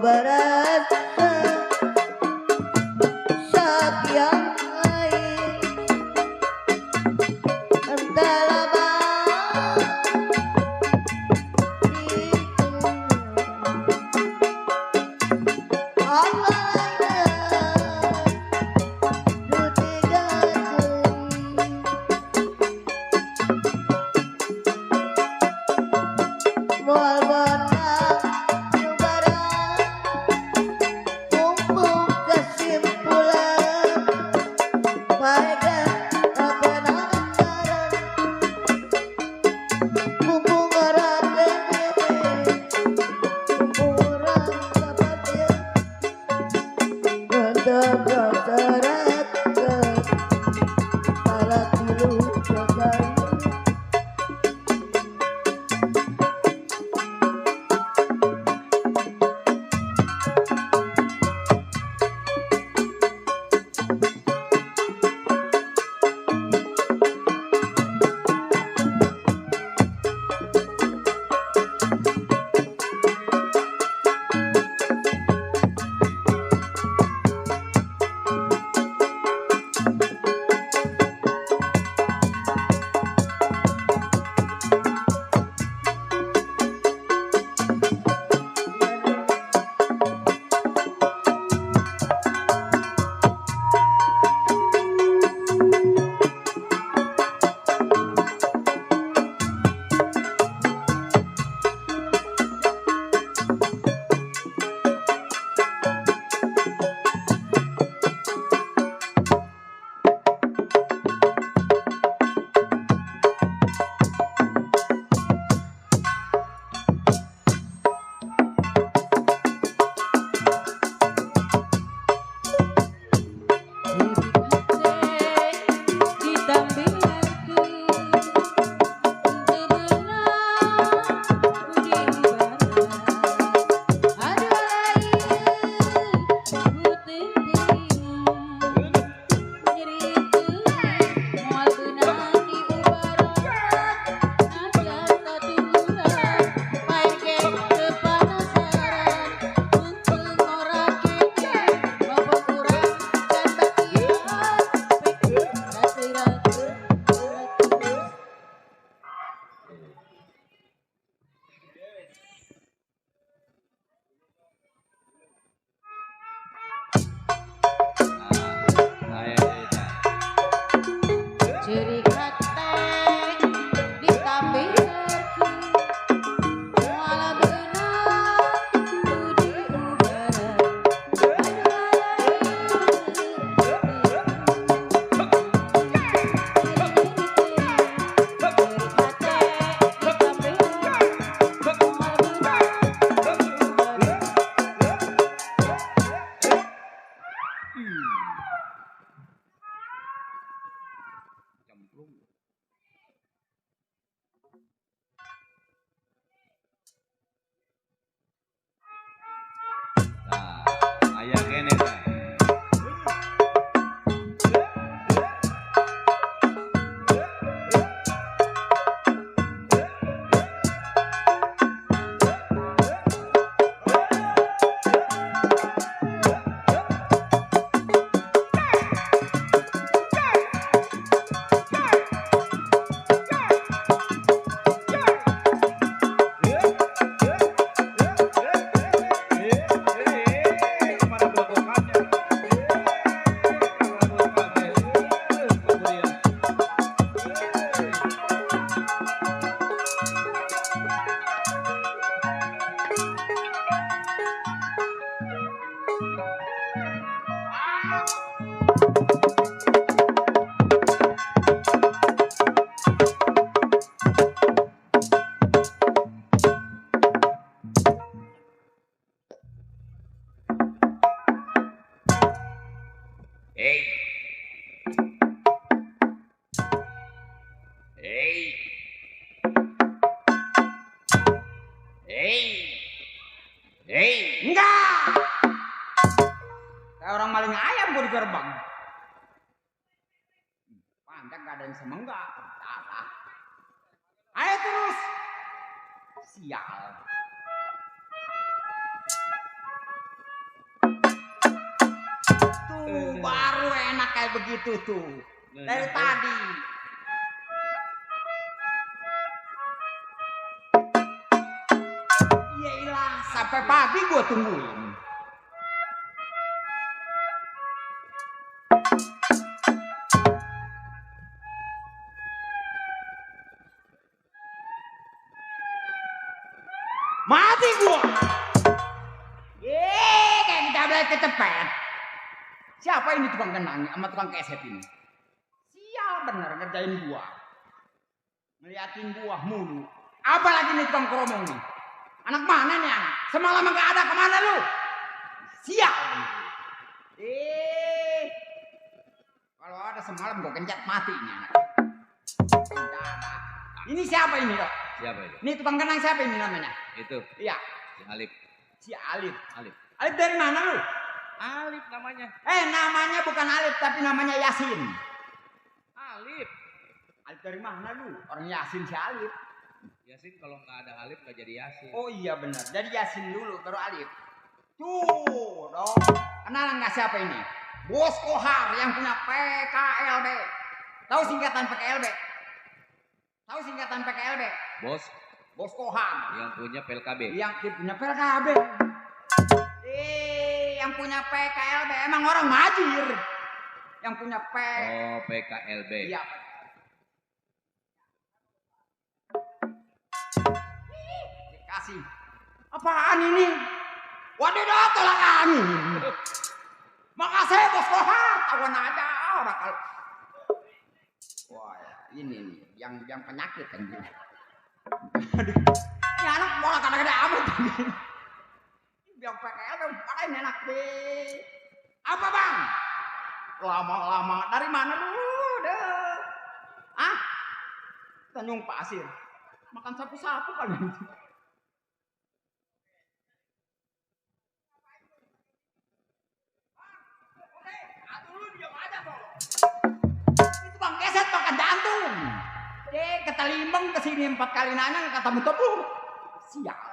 berasa saat yang lain entah lama Ayah kene ta. Hey. Hey. Hey. Hey. Enggak. Kayak orang maling ayam gua di gerbang. Pantek gak ada yang semenggak. Salah. Ayo terus. Sial. Tuh baru enak kayak begitu tuh. Dari tadi. Yelah, sampai pagi gua tungguin. Mati gua. Kayak kita beli kecepet. Siapa ini tukang kenang sama tukang keset ini? Sial bener ngerjain gua. Ngeliatin gua mulu. Apalagi nih tukang keromong nih. Anak mana nih anak? Semalam gak ada, kemana lu? Sial. Kalau ada semalam gua kencet mati ini anak. Ini siapa ini dok? Siapa itu? Ini tukang kenang siapa ini namanya? Itu. Iya. Si Alif. Si Alif. Alif. Alif dari mana lu? Alif namanya. Namanya bukan Alif tapi namanya Yasin. Alif. Alif dari mana lu? Orang Yasin si Alif. Yasin kalau nggak ada Alif nggak jadi Yasin. Oh iya benar. Jadi Yasin dulu baru Alif. Tuh dong. Kenal nggak siapa ini? Bos Kohar yang punya PKLB. Tahu singkatan PKLB? Tahu singkatan PKLB? Bos Kohar. Yang punya PLKB. Yang punya PLKB. Yang punya PKLB emang orang majir. Yang punya PKLB. Iya. Dikasih. Apaan ini? Waduh, tolak angin. Makasih Bos Kohar. Tawan aja bakal. Wah, ini nih yang penyakit kan dia. Ini anak bola kadang-kadang amat. Biang PKL pakai enak deh. Apa bang? Lama-lama dari mana lu? Tanjung Pasir. Makan sapu-sapu kali ini. Itu bang keset makan jantung. Ketelimbang kesini 4 kali nanya nggak ketemu-temu. Sial.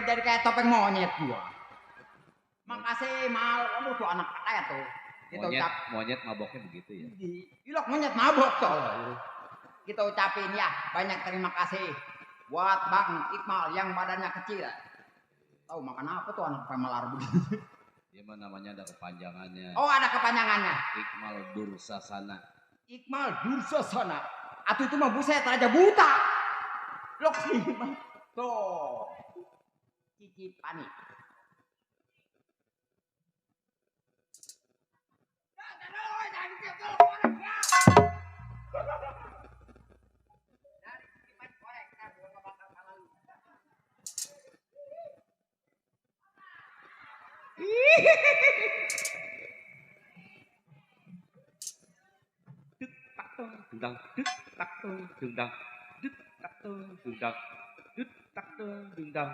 Jadi kayak topeng monyet gua. Makasih mau, aduh tuh anak kaya tuh. Monyet maboknya begitu ya. Ilok monyet mabok tuh. Kita ucapin ya banyak terima kasih buat Bang Iqmal yang badannya kecil. Tahu makan apa tuh anak pemelar begitu? Dia mah namanya ada kepanjangannya. Oh ada kepanjangannya. Iqmal Dursasana. Iqmal Dursasana. Atuh itu mah buset aja buta. Lok sih. Tuh. Cici panik. Dendang, dut, tak, dendang, dut, tak, dendang, dut, tak, dendang.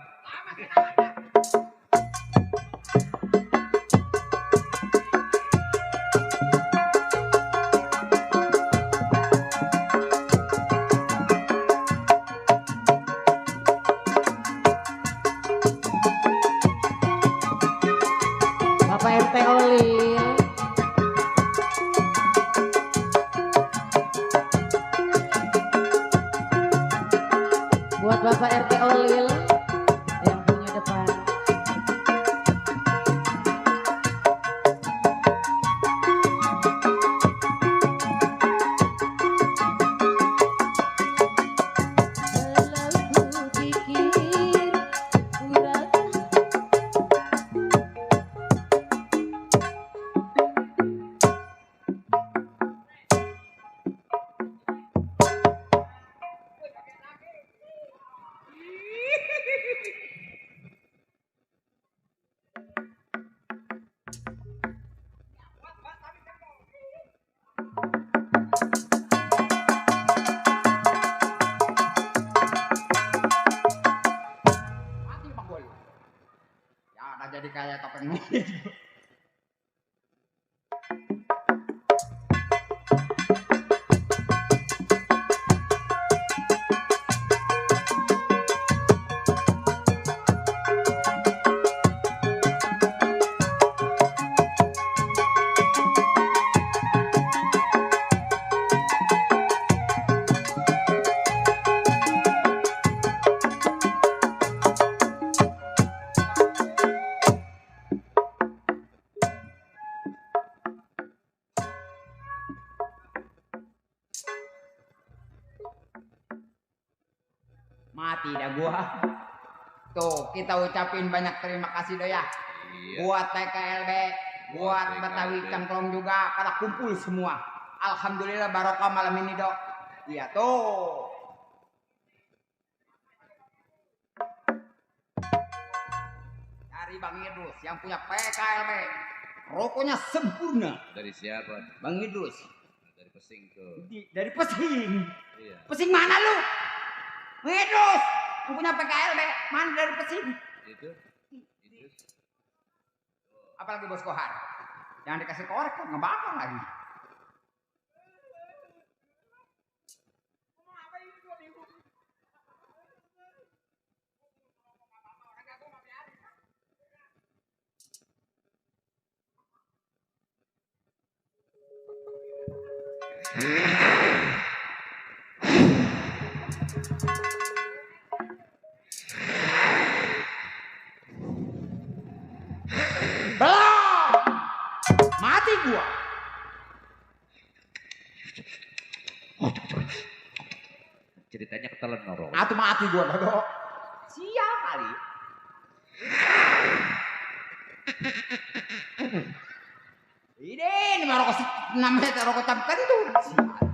Bapak RT Olil. Buat Bapak RT Olil yang punya depan. Selalu ku pikir urat. Mati bang gua. Ya udah jadi kayak topeng monyet. Mati dah gua. Tuh, kita ucapin banyak terima kasih dah ya. Iya. Buat TKLB, buat TKLB. Betawi Cangklong juga pada kumpul semua. Alhamdulillah barokah malam ini, Dok. Iya, tuh. Dari Bang Idrus yang punya PKLB. Rokoknya sempurna. Dari siapa? Bang Idrus. Dari Pesing tuh. Dari Pesing. Iya. Pesing mana lu? Bang Idrus. Yang punya PKLB. Mana dari Pesing? Itu. Idrus. Apalagi Bos Kohar. Jangan dikasih korek kan nggak bakal lagi. Belum. Mati gua. Ceritanya ketelan norong. Atuh mati gua Dodo. Siap kali. Ini rokok namanya rokok cap kentut. Siap.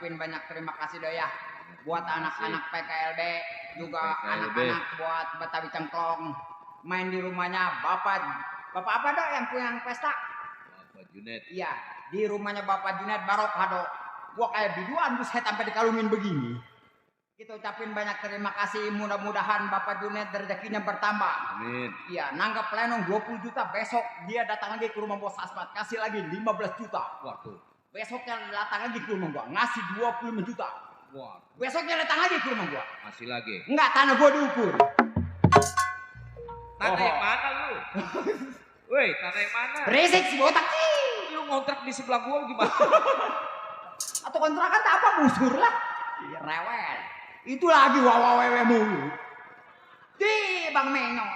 ucapin banyak terima kasih do ya. Buat anak-anak PKLB, juga PKLB. anak-anak buat Betawi Cengklong. Main di rumahnya Bapak apa do yang punya pesta? Bapak Junet. Iya, di rumahnya Bapak Junet Barokah do. Gua kayak biduan terus saya sampai dikalungin begini. Kita ucapin banyak terima kasih, mudah-mudahan Bapak Junet rezekinya bertambah. Amin. Iya, nanggap plenum 20 juta, besok dia datang lagi ke rumah bos Asmat, kasih lagi 15 juta. Waduh. Besoknya datang lagi ke rumah gua, ngasih 25 juta. Wah, Besoknya datang lagi ke rumah gua. masih lagi. Enggak, tanah gua diukur. Tanah yang mana lu? Woi, tanah yang mana? Berisik si botak. Lu ngontrak di sebelah gua gimana? Atau kontrakan tak apa, busur lah. Iya, rewel. Itu lagi wawawewe mulu. Di Bang Menyon.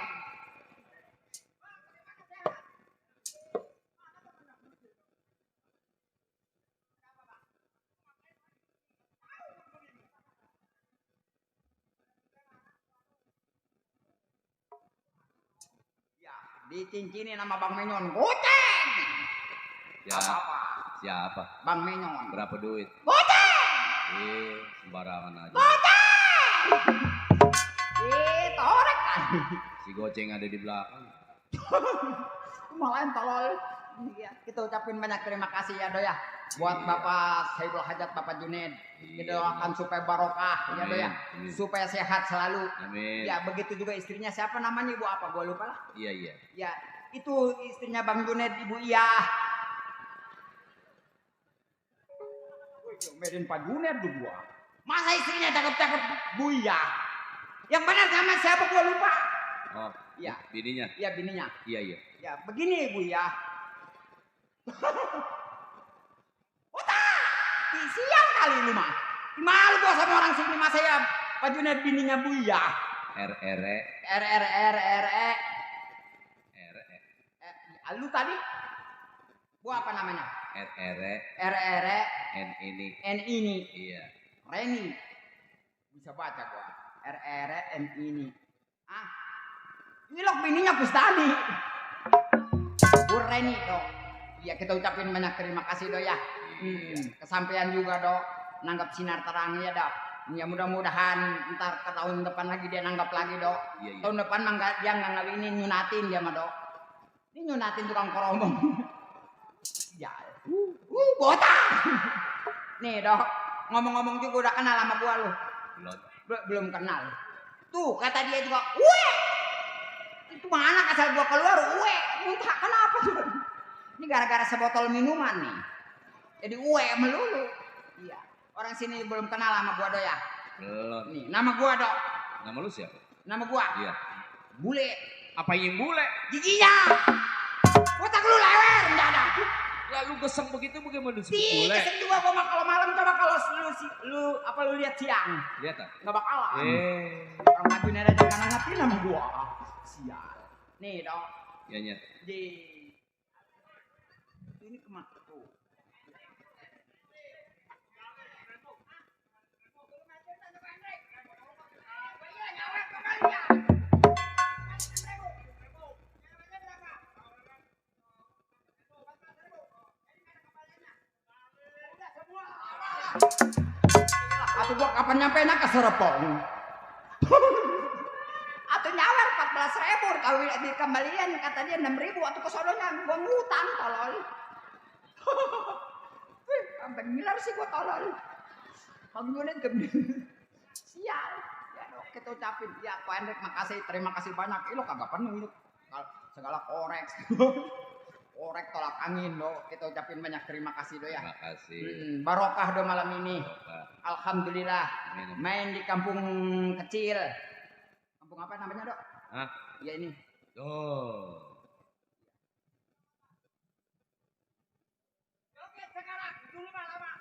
Ya, dicincinin sama Bang Menyon. Goceng. Apa-apa. Siapa? Bang Menyon. Berapa duit? Goceng. Sembarangan aja. Torek kan. Si goceng ada di belakang. Malahan tolol. Iya, kita ucapin banyak terima kasih ya do ya. Buat Bapak Saiful Hajat, Bapak Junaid. Kita doakan supaya barokah ya do ya. Amin. Supaya sehat selalu. Amin. Ya, begitu juga istrinya siapa namanya Ibu apa? Gua lupa lah. Iya. Ya, itu istrinya Bang Junaid, Ibu Iyah. Medin Pak Junaid tuh gua. Masa istrinya cakep-cakep Bu Iyah? Yang benar sama siapa gua lupa. Oh, Iya. bininya. Iya, bininya. Iya. Ya, begini Bu Iyah. Otak! Siang kali lu mah. Malu gua sama orang sini masa ya Pak Junaid bininya Bu Iyah. RRE. RRE. Lu tadi? Bu apa namanya? RRE. RRE. N ini. N ini. Iya. Reni. Bisa baca gua. RRE N ini. Ilok bininya Pustani. Bu Reni dok. Iya, kita ucapin banyak terima kasih dok ya. Kesampaian juga dok. Nanggap sinar terang ya dok. Ya mudah-mudahan ntar ke tahun depan lagi dia nanggap lagi dok. Iya. Tahun depan mah dia nggak ngawinin, nyunatin dia mah dok. Ini nyunatin tukang koromong. Ya. Botak. Nih dok, ngomong-ngomong juga udah kenal sama gua lu. Belum kenal. Tuh kata dia juga, "Weh, itu mana asal gua keluar, weh, muntah kenapa tuh?" Ini gara-gara sebotol minuman nih. Jadi weh melulu. Iya. Orang sini belum kenal sama gua do ya. Belum. Nih, nama gua dok. Nama lu siapa? Nama gua. Iya. Bule. Apa yang bule? Giginya. Otak lu lewer, mendadak. Lalu geseng begitu bagaimana disebut Di bule? kesel juga gua mah kalau malam, coba kalau lu lihat siang. Lihat tak? Nggak bakalan. Orang majunya aja nggak ngerti nama gua. Sial. Nih dong. Iya. Di ini kemana tuh? Atau gua kapan nyampe ke Serpong? Atau nyawer 14.000 kalau di kembalian kata dia 6.000 atau ke sononya gua ngutang tolol. Sampai miliar sih gua tolol. Bangunin sial. Ya dok, kita ucapin ya Pak Hendrik makasih, terima kasih banyak. Lo kagak penuh itu. Segala korek. Korek tolak angin do, kita ucapin banyak terima kasih do ya. Terima kasih. Barokah do malam ini. Barokah. Alhamdulillah. Amin. Main di kampung kecil. Kampung apa namanya dok? Hah? Ya ini. Oh. Oke sekarang dulu lama.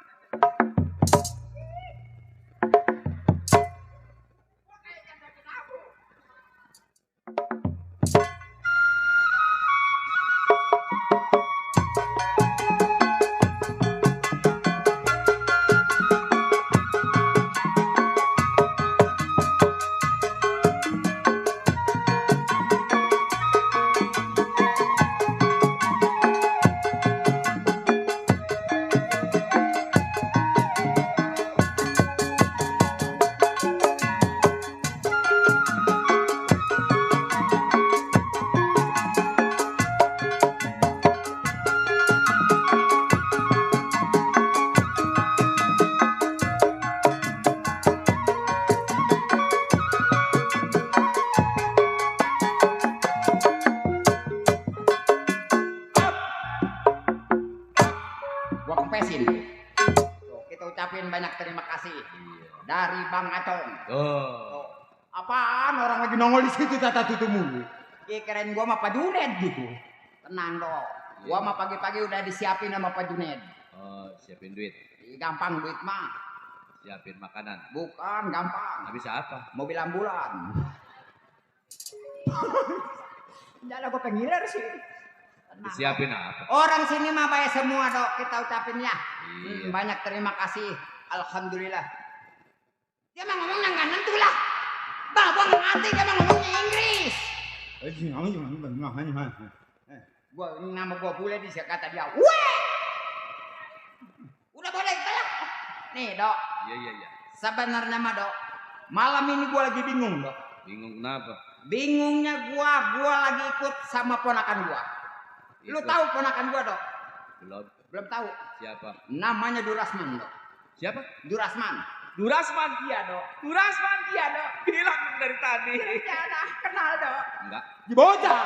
kemarin. Oh. Apaan orang lagi nongol di situ tata tutu mulu. Iya keren gua sama Pak Junaid gitu. Tenang dong. Gua mah pagi-pagi udah disiapin sama Pak Junaid. Oh, siapin duit. Gampang duit mah. Siapin makanan. Bukan gampang. Habis apa? Mobil ambulan. Jangan gua pengiler sih. Tenang. Disiapin apa? Orang sini mah baik semua dok. Kita ucapin ya. Iya. Banyak terima kasih. Alhamdulillah. Dia mah ngomong yang kanan tuh lah. Bah, gua nggak ngerti dia mah ngomongnya Inggris. Gua nama gua bule di kata dia. Weh. Udah boleh gelap. Nih dok. Iya. Sebenarnya mah dok. Malam ini gua lagi bingung dok. Bingung kenapa? Bingungnya gua lagi ikut sama ponakan gua. Lu Ikut. tahu ponakan gua dok? Belum tahu. siapa? Namanya Durasman dok. Siapa? Durasman. Durasman. Iya dok. Durasman. Iya dok. Bilang dari tadi. Iya dah kenal dok. Enggak. Di bocah.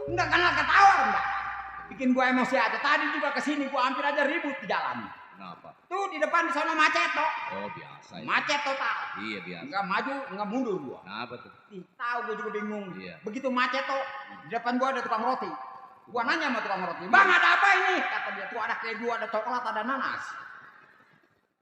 Enggak kenal ketawar enggak. Bikin gua emosi aja. Tadi juga kesini gua hampir aja ribut di jalan. Kenapa? Tuh di depan di sana macet dok. Oh, biasa ya. Macet total. Iya, biasa. Enggak maju, enggak mundur gua. Kenapa tuh? Ih, tahu gua juga bingung. Iya. Begitu macet tuh, di depan gua ada tukang roti. Gua nanya sama tukang roti, "Bang, ada apa ini?" Kata dia, "Tuh ada keju, ada coklat, ada nanas."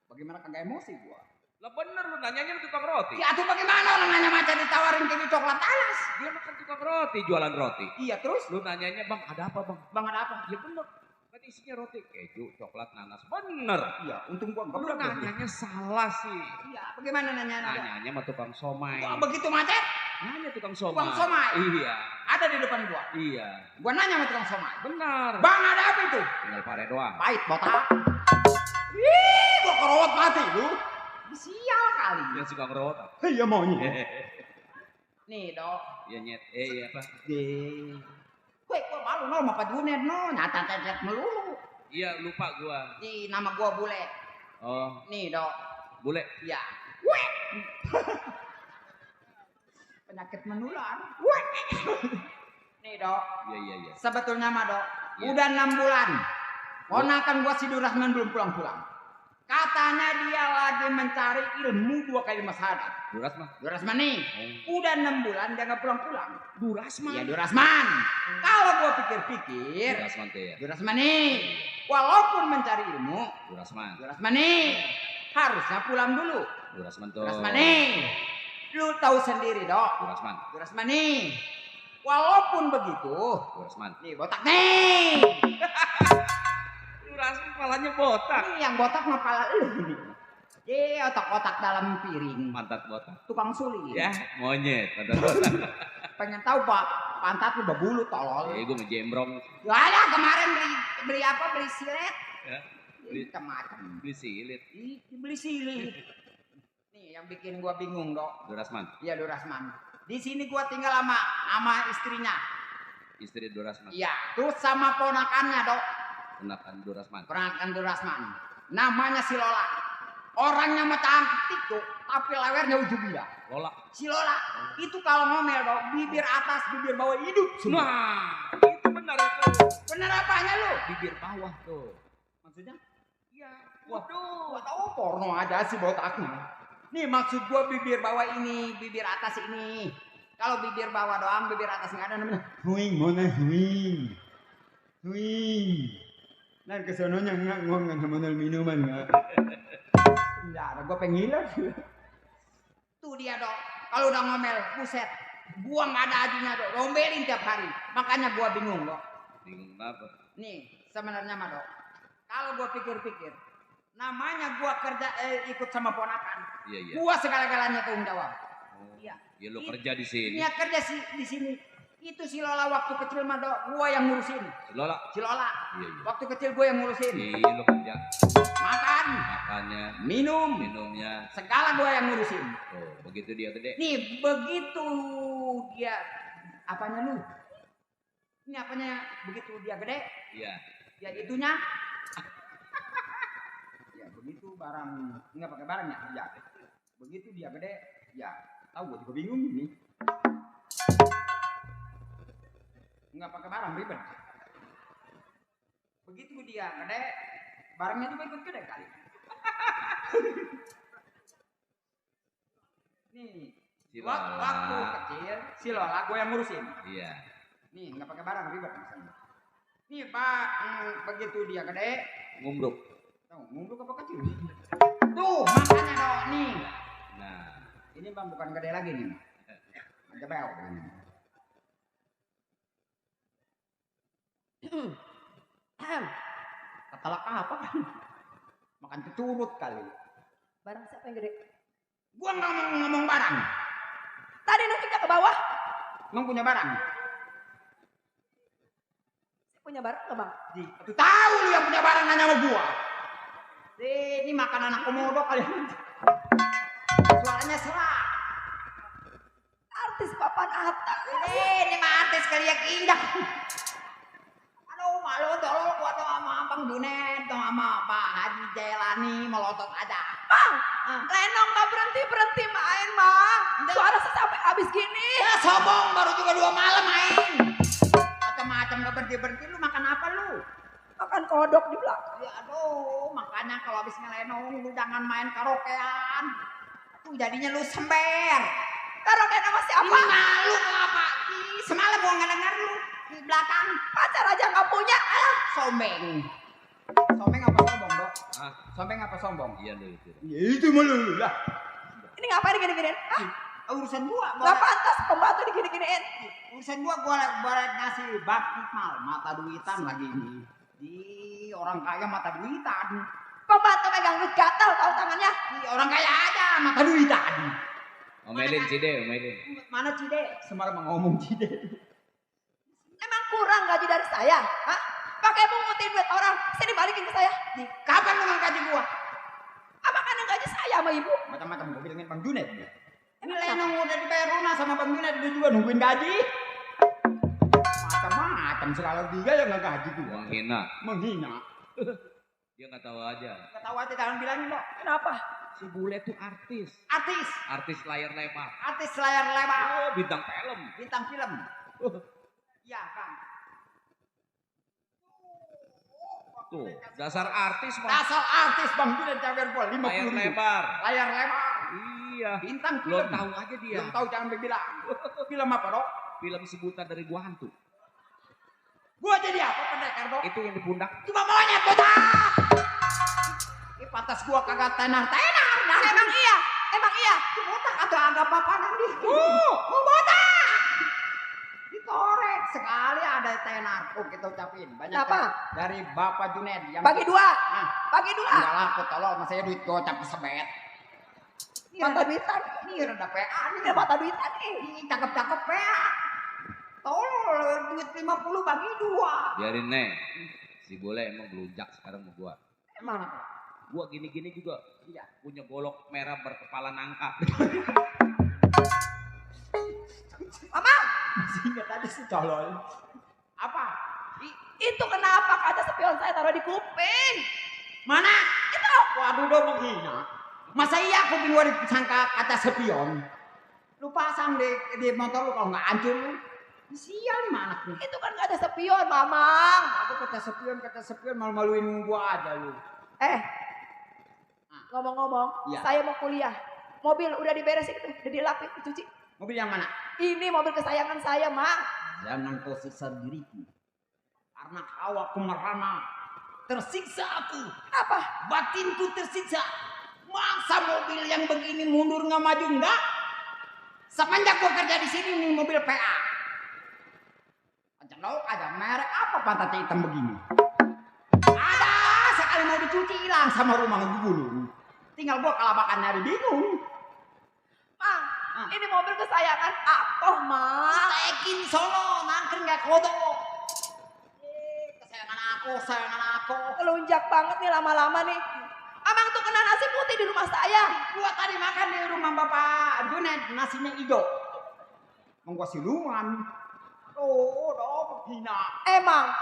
Bagaimana kagak emosi gua? Lah bener lu nanyanya tukang roti. Ya tuh bagaimana orang nanya macet ditawarin keju coklat nanas? Dia makan tukang roti, jualan roti. Iya, terus? Lu nanyanya, "Bang, ada apa, Bang?" Bang ada apa? Ya bener. Kan isinya roti, keju, coklat, nanas. Bener. Iya, untung gua enggak Lu nanyanya salah sih. Iya, bagaimana nanya? Nanyanya sama tukang somai. Kok begitu macet? Nanya tukang somai. Tukang somai? Iya. Ada di depan gua. Iya. Gua nanya sama tukang somai. Benar. "Bang, ada apa itu?" Tinggal pare doang. Pahit botak. Ih, gua kerowot mati lu. Sial kali. Yang suka ngerowot. Iya maunya. Nih, Dok. Ya nyet. Iya apa? Weh, gua malu no sama Pak Junaid no, nyata-nyata melulu. Iya, lupa gua. Nih, nama gua Bule. Oh, Nih, Dok. bule. Iya. Weh. Penyakit menular. Weh. Nih, Dok. Iya. Sebetulnya mah, Dok, Iya. udah 6 bulan. Ponakan gua si Durasman belum pulang-pulang. Katanya dia lagi mencari ilmu 2 kali syahadat. Durasman. Durasman nih, udah 6 bulan dia nggak pulang-pulang. Durasman. Iya Durasman. Kalau gua pikir-pikir, Durasman tuh ya. Durasman nih, walaupun mencari ilmu, Durasman. Durasman nih harusnya pulang dulu. Durasman tuh. Durasman nih, lu tahu sendiri dok. Durasman. Durasman nih, walaupun begitu, Durasman. nih botak nih. Durasman kepalanya botak. Ini yang botak mah pala lu nih. Otak-otak dalam piring. Pantat botak. Tukang sulit. Ya, monyet. Pantat botak. Pengen tahu pak, pantat lu berbulu tolol. Gue ngejembrong. Gak ada kemarin beli apa? Beli silet. Ya. Beli macam. Beli silit. Beli silit. Nih yang bikin gua bingung dok. Durasman. Iya Durasman. Di sini gua tinggal sama istrinya. Istri Durasman. Iya. Terus sama ponakannya dok. Kenakan Durasman. Ponakan Durasman. Namanya si Lola. Orangnya mah cantik tuh, tapi lewernya ujubila. Lola. Si Lola itu kalau ngomel dok, bibir atas, bibir bawah hidup semua. Nah, itu benar itu. Bener apanya lu? Bibir bawah tuh. Maksudnya? Iya. Gua tahu porno aja sih botaknya. Nih maksud gua bibir bawah ini, bibir atas ini. Kalau bibir bawah doang, bibir atas nggak ada namanya. Huing, mana huing? Huing. Nah kesononya nggak ngomong sama minuman nggak? Nggak ada, gua pengiler. Tuh dia dok, kalau udah ngomel, buset. Gua nggak ada ajunya dok, rombelin tiap hari. Makanya gua bingung dok. Bingung kenapa? Nih sebenarnya mah dok, kalau gua pikir-pikir, namanya gua kerja ikut sama ponakan. Iya. Gua segala-galanya tanggung jawab. Iya. Ya lo kerja di sini. Iya kerja di sini. Itu si Lola waktu kecil mah dok, gua yang ngurusin. Lola. Si Lola. Iya. Waktu kecil gua yang ngurusin. Iya lo kerja. Makan, Makannya, minumnya. segala gua yang ngurusin. Oh, begitu dia gede. Nih begitu dia apanya lu? Ini apanya begitu dia gede? Iya. Ya itunya. Ya begitu barang nggak pakai barang ya. Ya. Begitu dia gede, ya tahu gua juga bingung ini. Nggak pakai barang ribet. Begitu dia gede, barangnya juga ikut gede kali. Nih, Silola. waktu kecil, si Lola gue yang ngurusin. Iya. Nih, nggak pakai barang ribet misalnya. Nih Pak, begitu dia gede, Ngumbruk. tuh ngumbruk apa kecil? Tuh, makanya dong nih. Nah. Ini bang bukan gede lagi nih. Aja bel. Ketelak apa kan? Makan keturut kali. Barang siapa yang gede? Gua nggak mau ngomong barang. Tadi nunjuknya ke bawah. Emang punya barang? Saya punya barang nggak bang? Tuh tahu lu yang punya barang nanya sama gua. Ini makan anak komodo kalian. Suaranya serak. Artis papan atas. Ini mah artis kali yang indah. Aduh malu tolong gua tuh sama Bang Junet, tuh sama Pak Haji Jailani melotot aja. Bang, Lenong nggak berhenti main bang. Suara saya sampai habis gini. Ya sombong baru juga 2 malam main. Macam-macam gak berhenti lu makan apa lu? Makan kodok di belakang. Ya aduh makanya kalau habis ngelenong lu jangan main karaokean. Tuh jadinya lu sember. Karaokean sama siapa? Ini malu apa? Semalam gua nggak denger lu di belakang. Pacar aja nggak punya. Sombeng. Sombeng apa sombong, Dok? Hah? Sombeng apa sombong? Iya lu itu. Ya itu malu lah. Ini ngapain digini-giniin? Urusan gua. Gak pantas pembantu digini-giniin. Urusan gua ngasih bakmal mata duitan lagi ini. Di orang kaya mata duitan. Pembantu megang duit gatal tahu tangannya. Di orang kaya aja mata duitan. Omelin Cide, omelin. Mana Cide? Semalam ngomong Cide. Emang kurang gaji dari saya? Hah? Pakai mungutin duit orang, sini balikin ke saya. Kapan lu gaji gua? Apa kan yang gaji saya sama ibu? Macam-macam gua bilangin Bang Junet. Ini Lenong udah dibayar lunas sama Bang Junet, dia juga nungguin gaji. Macam-macam sekali dia yang nggak gaji gua. Menghina. Menghina. Dia nggak tahu aja. Nggak tahu aja jangan bilangin dok. Kenapa? Si bule tuh artis. Artis. Artis layar lebar. Artis layar lebar. Oh, bintang film. Bintang film. Iya Kang. Tuh, dasar artis mah. Dasar artis Bang Junet cawer gua 50 Layar ribu. lebar. Layar lebar. Iya. Bintang film. Belum tahu aja dia. Belum tahu jangan berbilang. Film apa dok? Film sebutan dari gua hantu. Gua jadi apa pendekar dok? Itu yang di pundak. Cuma monyet botak. Ini pantas gua kagak tenar-tenar. Nah, Emang iya? Emang iya? itu botak atau anggap apa nanti? Oh botak. Dikorek sekali ada tenar. Oh kita ucapin. Banyak Apa? dari Bapak Junet. Yang Bagi dua. Nah, Bagi dua. enggak laku tolong. Masanya duit gocap sebet. Mata duitan. Ini rada PA nih. Ini mata duitan nih. Ini cakep-cakep PA. Tolong duit 50 bagi dua. Biarin Neng. Si bule emang belunjak sekarang sama gua. Emang Gua gini-gini juga. Iya. Punya golok merah berkepala nangka. Mama, masih ingat aja sih colol. Apa? itu kenapa kaca spion saya taruh di kuping? Mana? Itu. Waduh dong menghina. Masa iya aku bingung disangka kaca spion? Lu pasang di motor lu kalau nggak hancur lu. Sial nih mana nih? Itu kan kaca spion, Mamang. Aku kaca spion malu-maluin gua aja lu. Ngomong-ngomong, Iya. saya mau kuliah. Mobil udah diberesin itu, udah dilapin, dicuci. Mobil yang mana? Ini mobil kesayangan saya, Mang. Jangan kau siksa diriku. Karena awakku merana. Tersiksa aku. Apa? Batinku tersiksa. Masa mobil yang begini mundur nggak maju nggak? Semenjak gua kerja di sini nih mobil PA. Ada merek apa pantat hitam begini? Ada sekali mau dicuci hilang sama rumah gulung. Tinggal gua kelabakan nyari bingung. Mang, ini mobil kesayangan aku, Mang. Tekin sono nangkring nggak kodok. Kesayangan aku. Kelunjak banget nih lama-lama nih. Abang tuh kena nasi putih di rumah saya. Gua tadi makan di rumah Bapak Junet nasinya hijau. Mau gua siluman. Oh, hina. Emang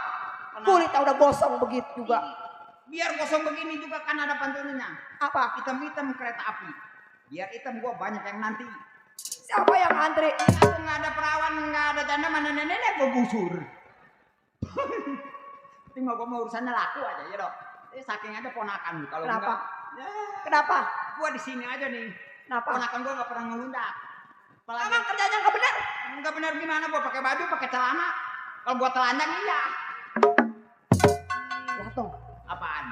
kulitnya udah gosong begitu juga. Biar gosong begini juga kan ada pantunannya. Apa? Hitam-hitam kereta api. Biar hitam gua banyak yang nanti. Siapa yang antri? Aku nggak ada perawan, nggak ada janda, mana nenek gua gusur. Tinggal gua mau urusannya laku aja ya dok. Saking ada ponakan kalau Kenapa? enggak, ya, Kenapa? gua di sini aja nih. Kenapa? Ponakan gua nggak pernah ngelundak. Apalagi Emang kerjanya nggak benar? nggak benar gimana? Gua pakai baju, pakai celana. Kalau gua telanjang iya. Lihat dong. Apaan?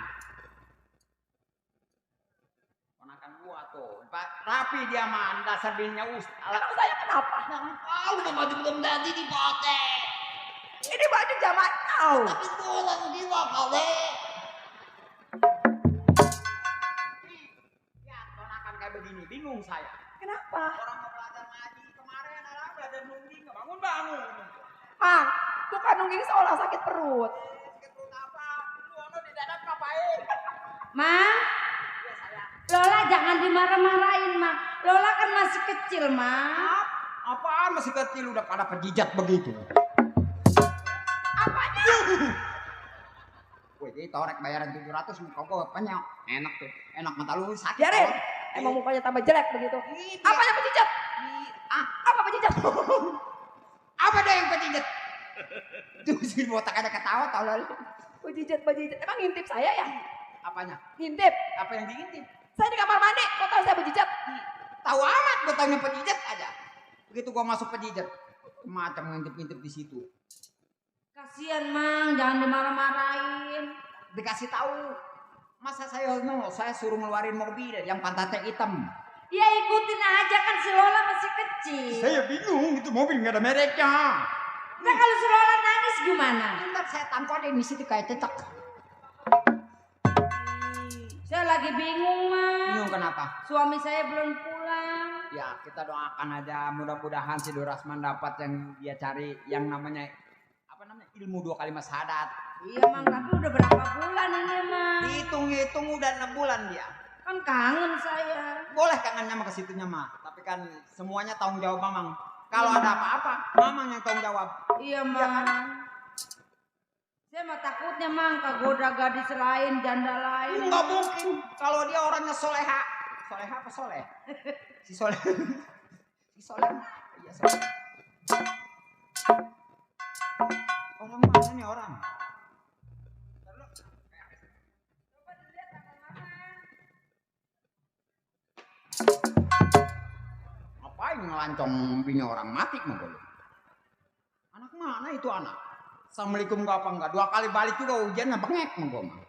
Ponakan gua tuh, rapi dia mah, dasar bininya Emang saya kenapa? Tahu sama baju belum tadi dipakai. Ini baju zaman now. Tapi gua lagi diwakale. Ya, ponakan kayak begini, bingung saya. Kenapa? Orang mau belajar ngaji kemarin ada belajar nungging, nggak bangun-bangun. Mang, bukan nungging seolah sakit perut. Sakit perut apa? Lu ono di dada ngapain? Mang, Ya saya. Lola jangan dimarah-marahin, Mang. Lola kan masih kecil, Mang. Apaan masih kecil udah pada pejijat begitu? Apanya? Wih, jadi torek bayaran 700 muka gua penyok. Enak tuh. Enak mata lu sakit. Biarin. tau. Emang mukanya tambah jelek begitu. Iya. Apanya pejijat? Apa pejijat? Apa deh yang pejijat? Tuh si botak ada ketawa tau lalu. Pejijat. Emang ngintip saya ya? Apanya? Ngintip. Apa yang diintip? Saya di kamar mandi. Kok tahu saya pejijat? Tahu amat gua taunya pejijat aja. Begitu gua masuk pejijat, macam ngintip-ngintip di situ. Kasihan, Mang. Jangan dimarah-marahin. Dikasih tahu. Masa saya suruh ngeluarin mobil yang pantatnya hitam. Ya ikutin aja kan si Lola masih kecil. Saya bingung itu mobil nggak ada mereknya. Nah kalau si Lola nangis gimana? Ntar saya tangkapin di situ kayak cecak. Saya lagi bingung, Mang. Bingung kenapa? Suami saya belum pulang. Ya kita doakan aja mudah-mudahan si Dorasman dapat yang dia cari yang namanya apa namanya ilmu 2 kalimat syahadat. Iya, Mang. Tapi udah berapa bulan ini, Mang? Dihitung-hitung udah 6 bulan dia. Kan kangen saya. Boleh kangennya mah ke situnya mah. Tapi kan semuanya tanggung jawab Mamang. Kalau ada apa-apa, Mamang yang tanggung jawab. Iya, Mang. Saya mah takutnya, Mang, kegoda gadis lain, janda lain. Enggak mungkin. Kalau dia orangnya soleha. Soleha apa soleh? Si soleh. Si soleh. Iya soleh. Orang mana nih orang? Ngapain ngelancong bini orang mati mah boleh? Anak mana itu anak? Assalamualaikum gak apa enggak? 2 kali balik juga hujannya bengek mah gua mah.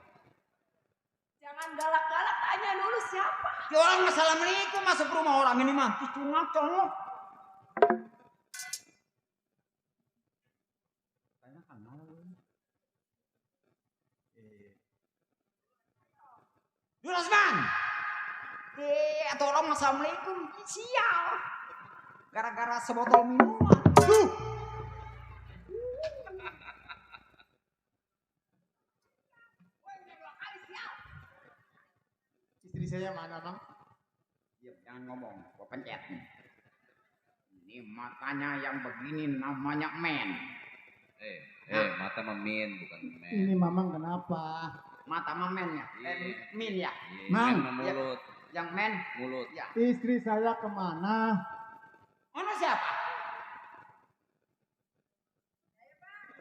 Jangan galak-galak. Tanya dulu siapa. Ya orang assalamualaikum masuk rumah orang ini mah. Cungak congok. Dorasman. Atau orang assalamualaikum. Sial. Gara-gara sebotol minuman. Duh. Istri saya mana, Bang? Diam, jangan ngomong. Gua pencet nih. Ini matanya yang begini namanya men. Mata memin bukan men. Ini Mamang kenapa? Mata men ya? Min ya? Mang. Men mulut, Yang men? mulut. Ya. Istri saya kemana? Ono siapa?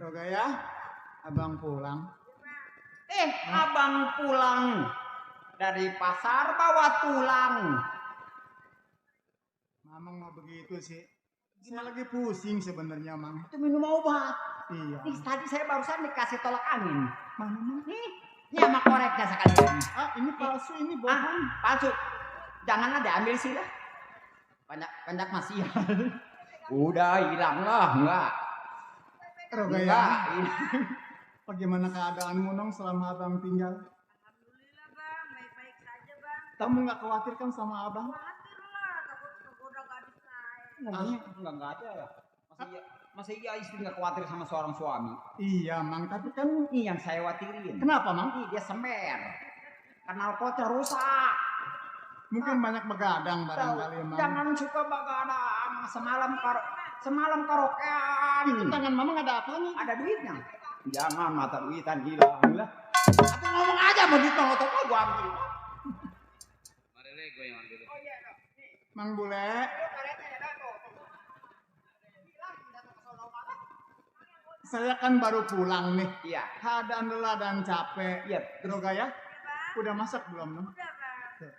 Rogaya, abang pulang. Abang pulang dari pasar bawa tulang. Mamang mau begitu sih. Saya lagi pusing sebenarnya, Mang. Itu minum obat. Iya. Ih, tadi saya barusan dikasih tolak angin. Mana, Mang? Nih sama koreknya sekalian. Ah, ini palsu, ini bohong. Palsu. Janganlah diambil sih lah. Banyak masih. Udah hilang lah, enggak. Rogaya, bagaimana keadaanmu nong selama abang tinggal? Alhamdulillah, Bang. Baik-baik saja, Bang. Kamu nggak khawatir kan sama abang? Khawatir lah, takut kegoda gadis lain. Enggak ada ya. Masa iya istri nggak khawatir sama seorang suami? Iya, Mang. Tapi kan Ini yang saya khawatirin. kenapa, Mang? Ih, dia sember. Knalpotnya rusak. Mungkin banyak begadang barangkali, Mang. Jangan suka begadang. Semalam karaokean. Tangan Mamang ada apa nih? Ada duitnya. Jangan mata duitan hilang lah. Aku ngomong aja mau duit mau toko gua ambil. Mari le, gue yang ambil. Mang Bule, saya kan baru pulang nih. Iya. Keadaan lelah dan capek. Iya. Rogaya, udah masak belum, Nong? Udah, Bang.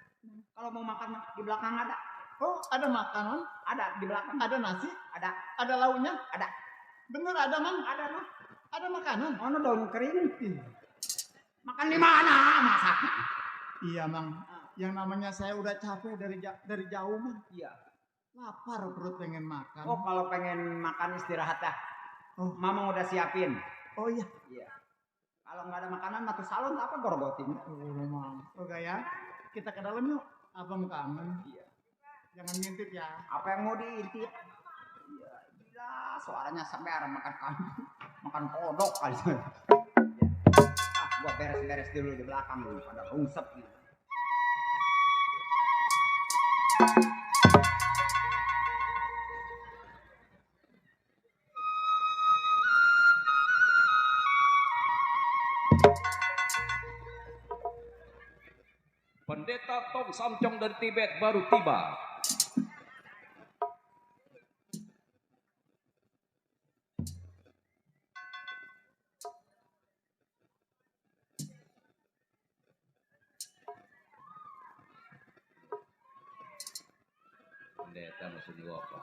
Kalau mau makan di belakang ada. Oh, ada makanan? Ada di belakang. Ada nasi? Ada. Ada lauknya? Ada. Bener ada, Mang? Ada mah. Ada makanan? Ono daun kering. Makan di mana masak? Iya, Mang. Yang namanya saya udah capek dari jauh, Mang. Iya. Lapar perut pengen makan. Oh, kalau pengen makan istirahat dah. Oh. Mama udah siapin. Oh iya. Iya. Kalau nggak ada makanan, matu salon apa gorogotin. Oh, Mang. Oke ya. Kita ke dalam yuk. Abang kangen. Iya. Jangan ngintip ya. Apa yang mau diintip? Iya, gila. Suaranya sampai arah makan kambing. Makan kodok kali. Ya. Gua beres-beres dulu di belakang dulu. Pada rungsep gitu. Pendeta Tong Samcong dari Tibet baru tiba. Pendeta masuk di apa?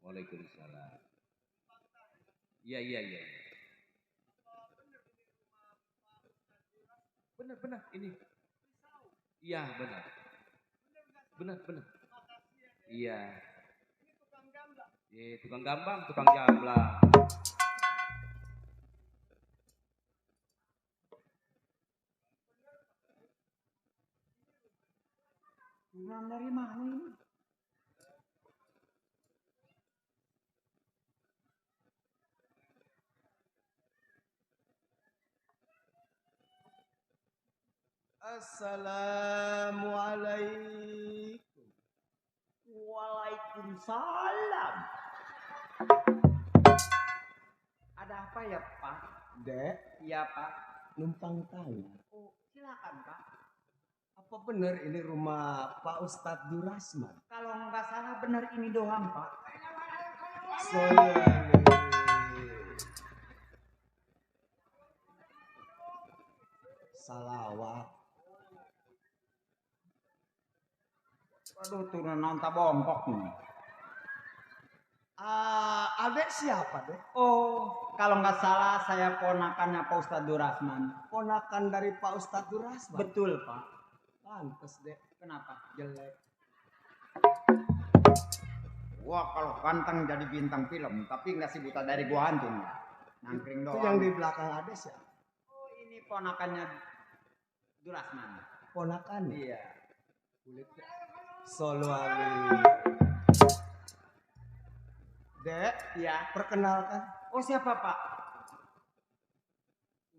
Waalaikumsalam. Iya. Benar ini. Iya benar. Benar. Iya. Tukang gambang, tukang jamblang. Kurang dari mana ini? Assalamualaikum. Waalaikumsalam. Ada apa ya, Pak? Dek, Iya, Pak. numpang tanya. Oh, silakan, Pak. Apa benar ini rumah Pak Ustadz Durasman? Kalau nggak salah benar ini doang, Pak. Salawat. Waduh, turun nonta bongkok nih. Adek siapa, Dek? Oh, kalau nggak salah saya ponakannya Pak Ustadz Durasman. Ponakan dari Pak Ustadz Durasman? Betul, Pak. Pantes, Dek. Kenapa? Jelek. Wah, kalau ganteng jadi bintang film, tapi nggak si buta dari gua hantu nih. Nangkring Itu doang. yang di belakang Adek siapa? Oh, ini ponakannya Durasman. Ponakan? Iya. Kulitnya. Solo Ali. Dek, Iya. perkenalkan. Oh, siapa, Pak?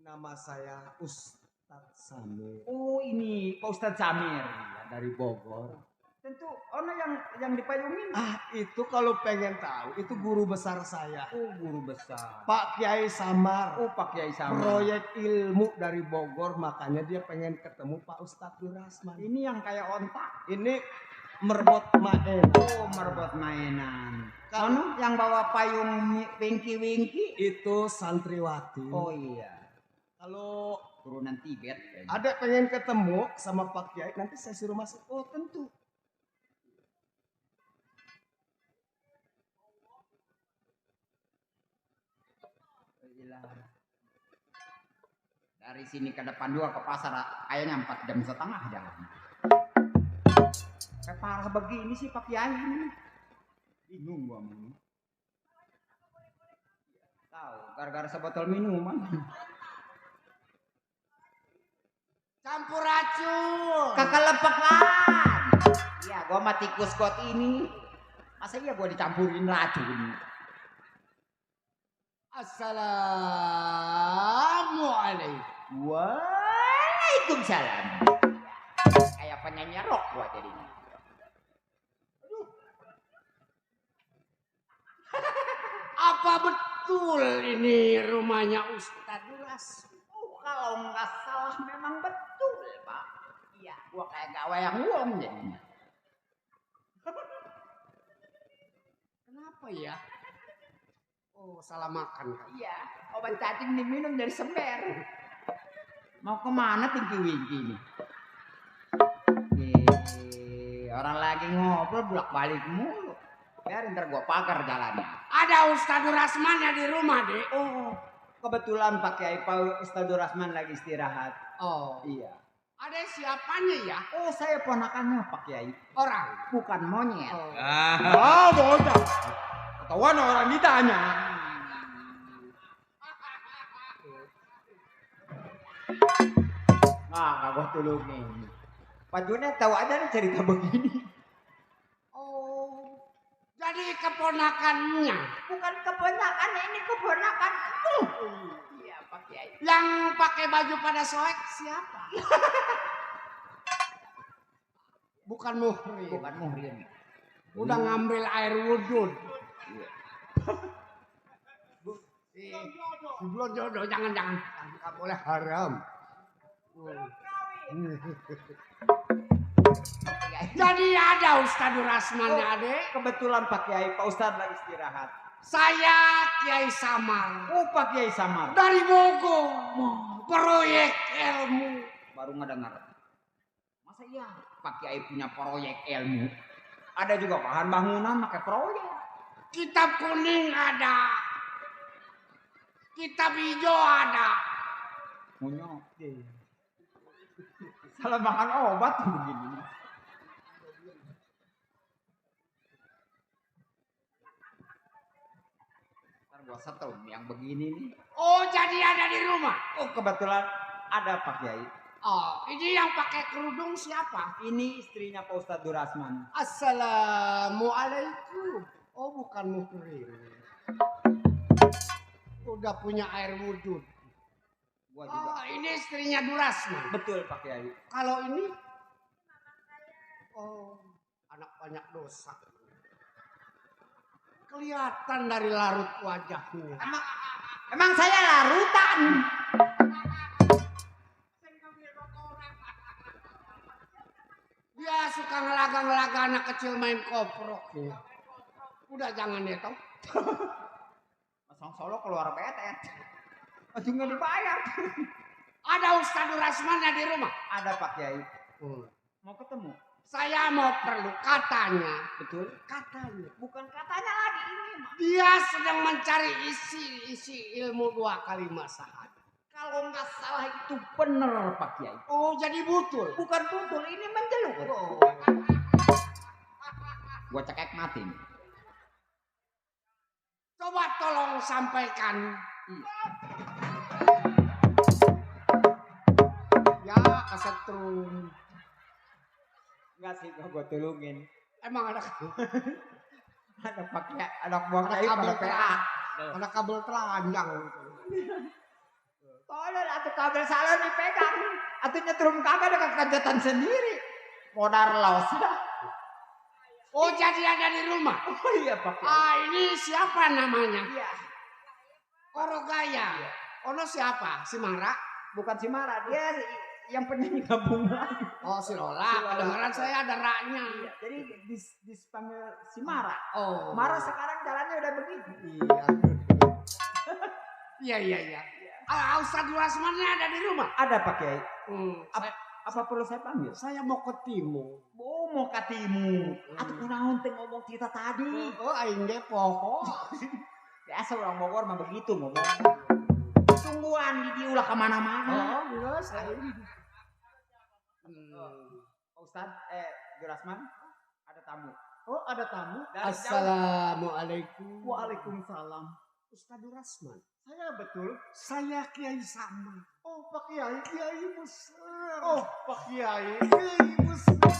Nama saya Ustadz Samir. Oh, ini Pak Ustadz Samir. Ya, dari Bogor. Tentu ono yang dipayungin. Itu kalau pengen tahu, itu guru besar saya. Oh, guru besar. Pak Kiai Samar. Oh, Pak Kiai Samar. Proyek ilmu dari Bogor, makanya dia pengen ketemu Pak Ustadz Durasman. Ini yang kayak ontak. Ini merbot main. Oh, merbot mainan. Ono yang bawa payung winky-winky. Itu santriwati. Oh iya. Kalau Turunan Tibet. kayaknya. ada pengen ketemu sama Pak Kiai, nanti saya suruh masuk. Oh tentu. Gila. Dari sini ke depan juga ke pasar kayaknya 4 jam setengah jalan. Kayak parah begini sih Pak Kiai ini. Bingung gua mau. Tahu, gara-gara sebotol minuman. Campur racun. Kekelepekan. Iya, gua mah tikus got ini. Masa iya gua dicampurin racun? Assalamualaikum. Waalaikumsalam. Kayak penyanyi rock gua jadinya. Apa betul ini rumahnya Ustadz Duras? Oh, kalau nggak salah memang betul, Pak. Iya, gua kayak gawe yang uang jadinya. Kenapa ya? Oh, salah makan kan? Iya, obat cacing diminum dari sember. Mau kemana tinggi-winggi ini? Orang lagi ngobrol bolak-balik mulu. Biar ntar gua pagar jalannya. Ada Ustadz Durasman di rumah, Dek. Oh, kebetulan Pak Kiai Ustadz Durasman lagi istirahat. Oh, Iya. ada siapanya ya? Oh, saya ponakannya Pak Kiai. Orang. Bukan monyet. Oh. Oh, bocah. Ketahuan orang ditanya. Nah, gua tulungin. Pak Junet tahu aja nih cerita begini. Oh, jadi keponakannya. Bukan keponakan, ini keponakan. Iya, Pak Kiai. Yang pakai baju pada soek siapa? Bukan Muhrim. Bukan Muhrim. Udah ngambil air wudhu. Belum jodoh, jangan. Nggak boleh haram. Jadi ada Ustadz Durasmannya, Adek. Kebetulan Pak Kiai, Pak Ustadz lagi istirahat. Saya Kiai Samar. Oh, Pak Kiai Samar. Dari Bogor. Proyek ilmu. Baru ngedengar. Masa iya Pak Kiai punya proyek ilmu? Ada juga bahan bangunan pakai proyek. Kitab kuning ada. Kitab hijau ada. Munyok. Salah makan obat begini. Ntar gua setrum yang begini nih. Oh, jadi ada di rumah. Oh, kebetulan ada Pak Kiai. Oh, ini yang pakai kerudung siapa? Ini istrinya Pak Ustadz Durasman. Assalamualaikum. Oh, bukan Muhrim. Udah punya air wudhu. Gua juga. Oh, ini istrinya Durasman. Betul Pak Kiai. Kalau ini? Oh, anak banyak dosa. Kelihatan dari larut wajahnya. Emang saya larutan. Dia suka ngelaga-ngelaga anak kecil main koprok. Udah jangan ya tau. Pasang Solo keluar petet. Ujungnya dibayar. Ada Ustadz Durasman di rumah. Ada Pak Kiai. Mau ketemu? Saya mau perlu katanya. Betul? Katanya. Bukan katanya lagi ini. Dia sedang mencari isi ilmu 2 kalimat syahadat. Kalau nggak salah itu bener Pak Kiai. Oh, jadi butul. Bukan betul, ini menjeluk. Oh. Gua cekek mati. Coba tolong sampaikan. Ya, kesetrum. Enggak sih, gua tulungin. Emang ada Ada Pak Kiai, ada buah ada Kiai kabel pada PA. Ada kabel telanjang. Tolong atuh kabel salon dipegang. Atuh nyetrum kagak ada kekejutan sendiri. Modar los dah. Oh, jadi ada di rumah. Oh iya Pak Kiai. Ah, ini siapa namanya? Iya. Orogaya. Ono siapa? Si Mara? Bukan si Mara, dia yang penyanyi gabungan. Oh, si Lola. Kedengeran saya ada raknya. Iya, jadi dipanggil si Mara. Oh. Mara sekarang jalannya udah begitu. Iya. Ustadz Durasmannya ada di rumah. Ada Pak Kiai. Apa perlu saya panggil? Saya mau ketemu. Oh, mau katimu. Atuh kunaon teh ngomong kita tadi. Oh, aing ge poho. Biasa orang Bogor mah begitu ngomong. Tungguan diulah kemana-mana. Oh, geus aing. Pak Ustadz, Durasman, ada tamu. Oh, ada tamu? Assalamualaikum. Waalaikumsalam. Ustadz Durasman. Saya betul. Saya Kiai Samar. Oh, Pak Kiai, Kiai besar. Oh, Pak Kiai, Kiai besar.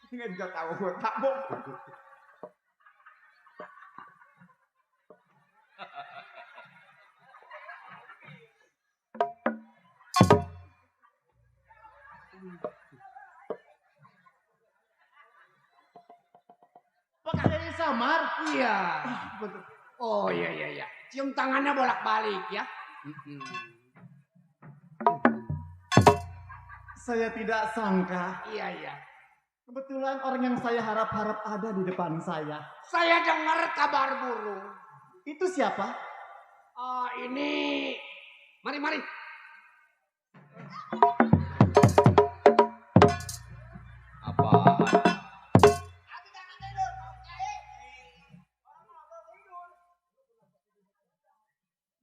Enggak tahu gue tamu. Pak Kiai kamar. Iya. Betul. Oh iya. Cium tangannya bolak-balik ya. Saya tidak sangka. Iya. Kebetulan orang yang saya harap-harap ada di depan saya. Saya dengar kabar burung. Itu siapa? Ini. Mari. Apaan?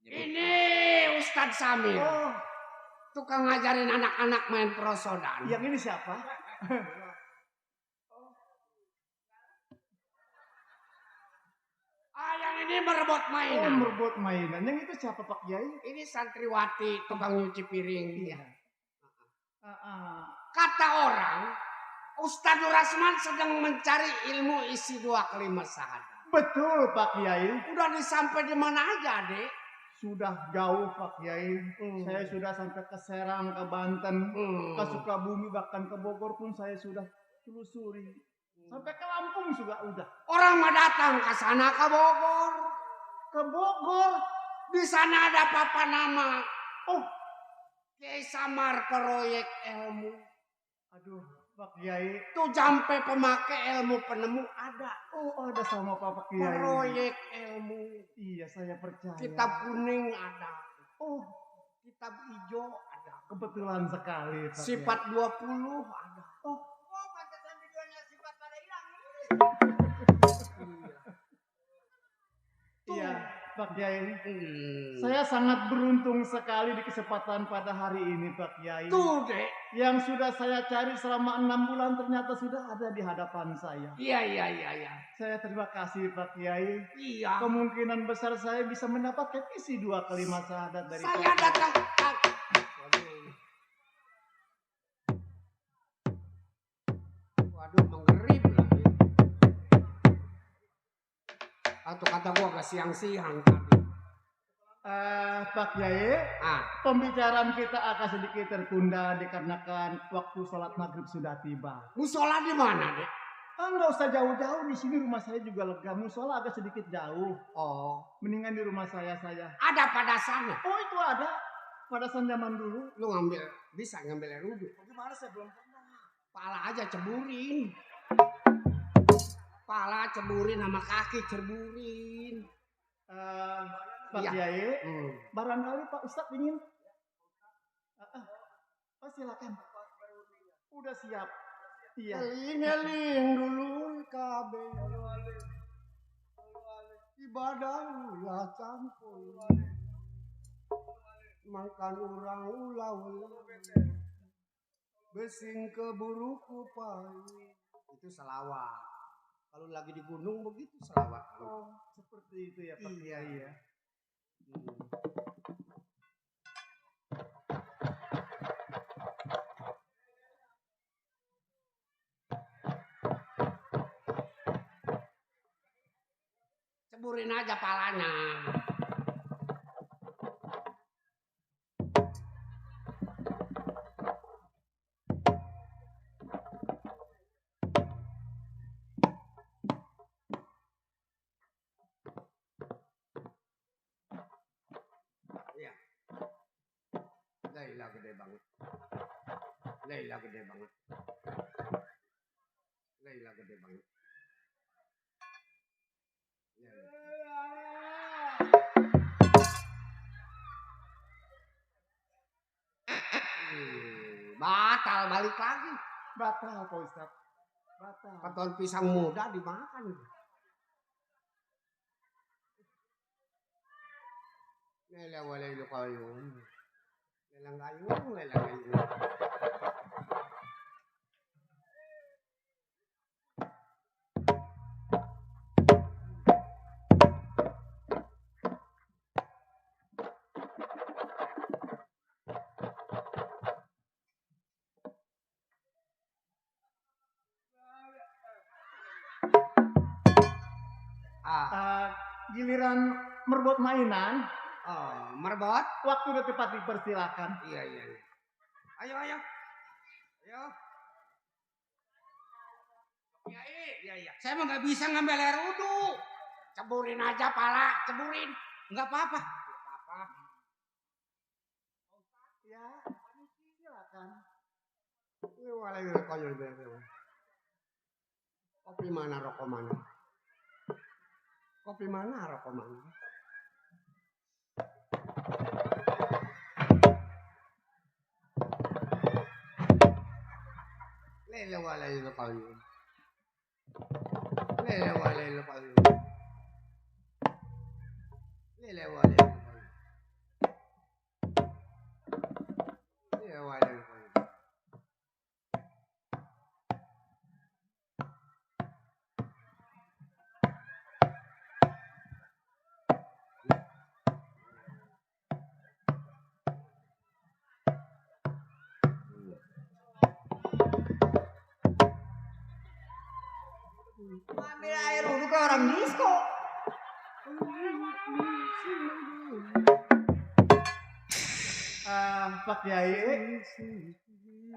Ini Ustadz Samir. Tukang ngajarin anak-anak main prosodan. Yang ini siapa? Yang ini merebut mainan. Merebut mainan. Yang itu siapa Pak Kiai? Ini santriwati tukang nyuci piring. Iya. Kata orang, Ustadz Nurasman sedang mencari ilmu isi 2 kelima syahadat. Betul Pak Kiai. Udah disampai di mana aja, Dek? Sudah jauh Pak Kiai. Saya sudah sampai ke Serang, ke Banten, ke Sukabumi, bahkan ke Bogor pun saya sudah telusuri. Sampai ke Lampung juga udah. Orang mah datang ke sana ke Bogor. Ke Bogor. Di sana ada papan nama. Kiai Samar proyek ilmu. Aduh, Pak Kiai. Tuh sampai pemakai ilmu penemu ada. Ada sama Pak Kiai. Proyek ilmu. Iya, saya percaya. Kitab kuning ada. Kitab hijau ada. Kebetulan sekali Pak Sifat 20 ada. Pantesan videonya sifat pada hilang. Iya, Pak Kiai. Saya sangat beruntung sekali di kesempatan pada hari ini, Pak Kiai. Tuh, Dek. Yang sudah saya cari selama 6 bulan ternyata sudah ada di hadapan saya. Iya. Saya terima kasih, Pak Kiai. Iya. Kemungkinan besar saya bisa mendapatkan isi 2 kelima syahadat dari Saya datang. Waduh, mengerip lagi. Atau kata gua agak siang-siang tadi. Pak Kiai, pembicaraan kita akan sedikit tertunda dikarenakan waktu sholat maghrib sudah tiba. Musola di mana, Dek? Nggak usah jauh-jauh, di sini rumah saya juga lega. Musola agak sedikit jauh. Mendingan di rumah saya. Ada padasannya. Itu ada. Padasan zaman dulu. Lu bisa ngambil air wudhu. Bagaimana saya belum pernah. Pala aja ceburin. Pala ceburin sama kaki ceburin. Pak Kiai, barangkali Pak Ustadz ingin. Silakan. Udah siap. Iya. Eling dulu kabe. Ibadah ulah campur. Makan orang ulah-ulah. Besing keburu kupai. Itu selawat. Kalau lagi di gunung begitu selawat. Seperti itu ya Pak Kiai ya. Ceburin aja palanya. Iya. Laila gede banget. Laila gede banget. Laila gede banget. Batal balik lagi. Batal Pak Ustadz. Batal. Keton pisang muda dimakan. Lela wala ilo kayong. Lelang kayong. Giliran merebut mainan. Merebut? Waktu udah tepat dipersilakan. Iya. Ayo. Iya. Saya mah nggak bisa ngambil air wudhu. Ceburin aja pala, ceburin. Nggak apa-apa. Ya, silakan. Ini walai koyo ini. Kopi mana, rokok mana? Kopi mana, rokok mana? Lele walai koyo. Lele walai koyo. Lele walai koyo. Lele walai koyo. Ambil air wudhu kayak orang disco. Pak Kiai,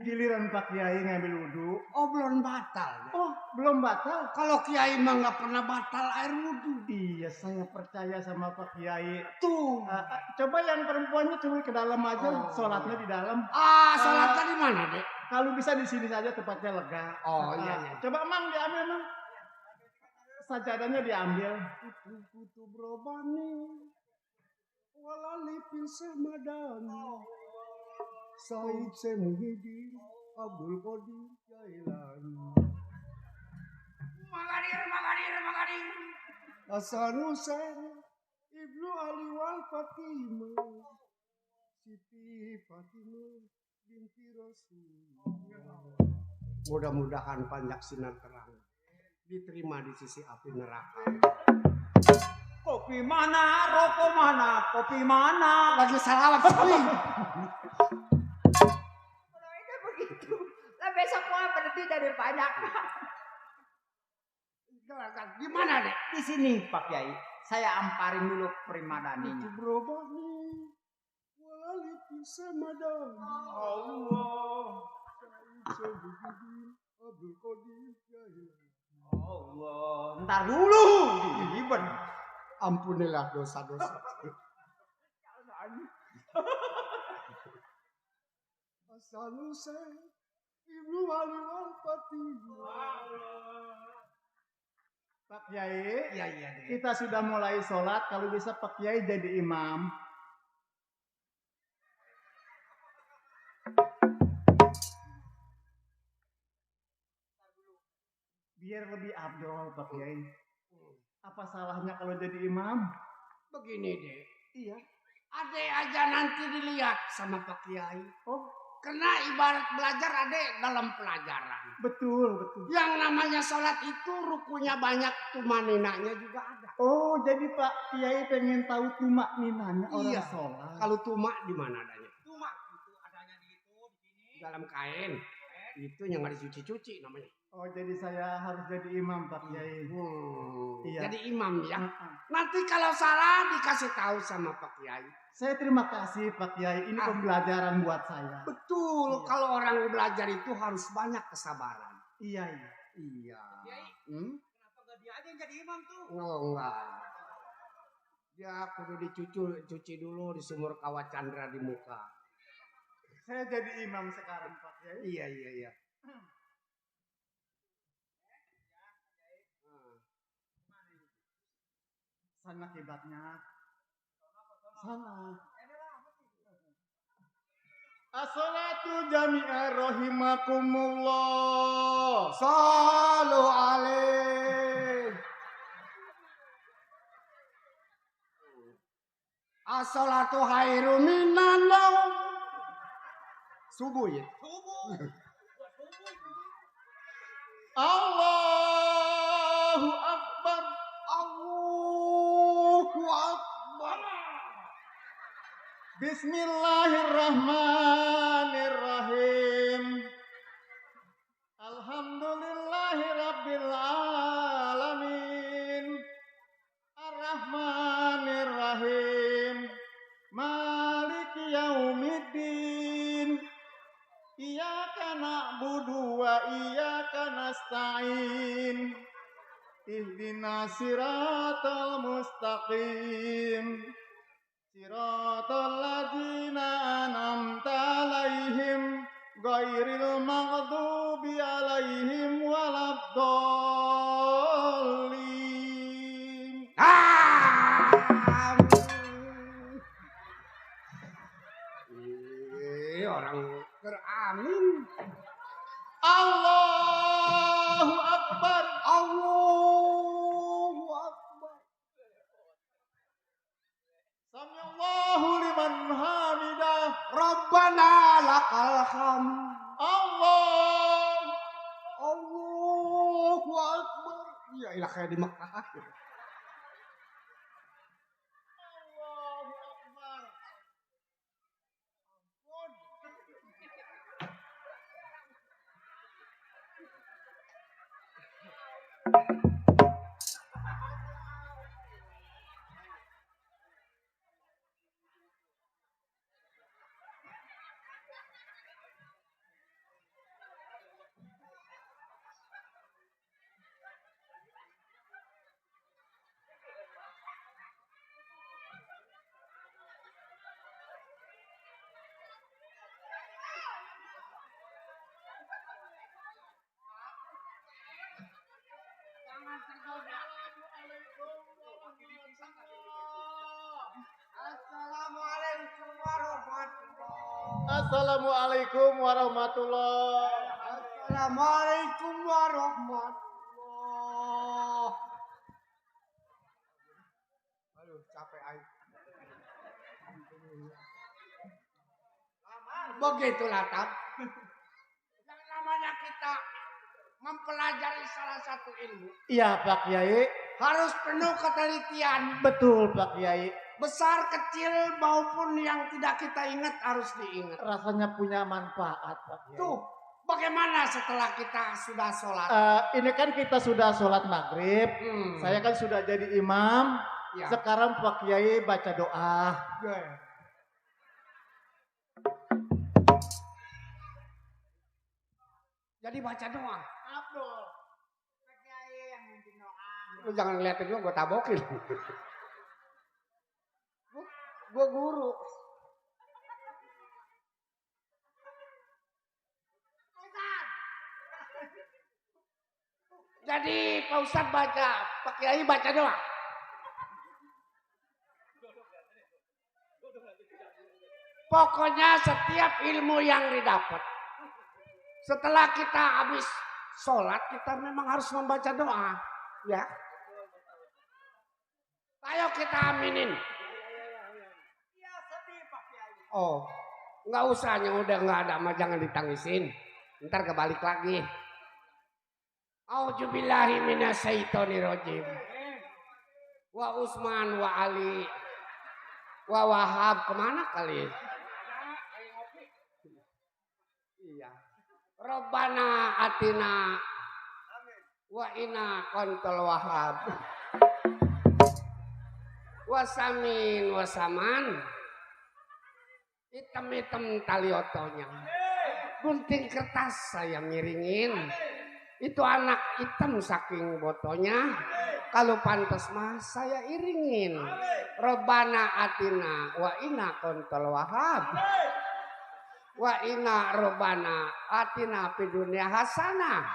giliran Pak Kiai ngambil wudhu. Oh, belum batal. Oh, belum batal. Kalau Kiai mah nggak pernah batal air wudhu. Iya, saya percaya sama Pak Kiai. Tuh. Coba yang perempuannya coba ke dalam aja, sholatnya di dalam. Sholatnya di mana, Dek? Kalau bisa di sini saja tempatnya lega. Oh, iya. Coba Mang diambil, Mang. Sajadahnya diambil. Kutu brobani walali pisah madani Said Semuhidi Abdul Qadir Jailani Magadir. Hasan Hussein Ibnu Ali wal Fatimah Siti Fatimah binti Rasul. Mudah-mudahan panjang sinar terang diterima di sisi api neraka. Kopi mana, rokok mana, kopi mana? Lagi salawat sepi. Itu begitu. Lah besok gua berhenti dari banyak. Gimana, Dek? Di sini Pak Kiai, saya amparin dulu primadaninya. Brobani walali pisah madani Allah. Abdul Qadir Jailani. Allah, ntar dulu diiben. Ampunilah dosa-dosa. Hasan Hussein Ibnu Ali wal Fatimah. Pak Kiai, Iya, Dek. kita sudah mulai sholat. Kalau bisa Pak Kiai jadi imam. Biar lebih abdol Pak Kiai. Apa salahnya kalau jadi imam? Begini, Dek. Iya. Ade aja nanti dilihat sama Pak Kiai. Oh, Karena ibarat belajar ade dalam pelajaran. betul. Yang namanya sholat itu rukunya banyak, tumaninanya juga ada. Oh, jadi Pak Kiai pengen tahu tumak ninanya orang Iya. sholat. Kalau tumak di mana adanya? Cuma itu adanya di sini. Dalam kain. Itu yang nggak dicuci-cuci namanya. Oh, jadi saya harus jadi imam Pak Kiai. Iya. Jadi imam ya. Nanti kalau salah dikasih tahu sama Pak Kiai. Saya terima kasih Pak Kiai. Ini pembelajaran buat saya. Betul. Kalau orang belajar itu harus banyak kesabaran. Iya. Iya. Kiai, kenapa gak dia aja yang jadi imam tuh? Oh, enggak. Dia kudu dicuci dulu di sumur kawah Chandra di muka. Saya jadi imam sekarang Pak Kiai. Iya. Sana kibatnya. Sana. As-salatu jami'a rahimakumullah. Sallu alaih. As-salatu khairu minan naum. Subuh ya? Allahu Akbar. Allahu Akbar. Bismillahirrahmanirrahim. Alhamdulillahi rabbil alamin. Ar-Rahmanirrahim. Maliki yaumiddin. Iyyaka na'budu wa iyyaka nasta'in. Ihdina siratal mustaqim. Siratal ladzina an'amta 'alaihim ghairil maghdubi 'alaihim waladdallin. Orang beramin. Allahu Akbar. Allahu Akbar. Samiallahu liman hamidah. Rabbana lakal hamd. Allahu Akbar. Ya ilah kayak di Mekah. Allahu Akbar. Assalamualaikum warahmatullahi. Assalamualaikum warahmatullah. Aduh, capek aing. Begitulah Tab. Yang namanya kita mempelajari salah satu ilmu Iya Pak Kiai. harus penuh ketelitian. Betul Pak Kiai. Besar, kecil maupun yang tidak kita ingat harus diingat. Rasanya punya manfaat Pak Kiai. Tuh, bagaimana setelah kita sudah sholat? Ini kan kita sudah sholat maghrib. Saya kan sudah jadi imam. Ya. Sekarang Pak Kiai baca doa. Jadi baca doa. Abdul. Pak Kiai yang mimpin doa. Lu jangan ngeliatin gue tabokin. Gue guru. Jadi Pak Ustadz baca, Pak Kiai baca doa. Pokoknya setiap ilmu yang didapat, setelah kita habis sholat, kita memang harus membaca doa. Ya. Ayo kita aminin. Oh, nggak usah, yang udah nggak ada mah jangan ditangisin. Ntar kebalik lagi. Auzubillahi minasyaitonirrajim. Wa Usman wa Ali wa Wahab kemana kali? Iya. Robbana atina wa inna kontul Wahab. Wasamin wasaman. Hitam-hitam tali otonya. Gunting kertas saya miringin. Itu anak hitam saking botonya. Kalau pantas mah saya iringin. Robbana atina wa inna kontul Wahab. Wa inna robbana atina fid dunya hasanah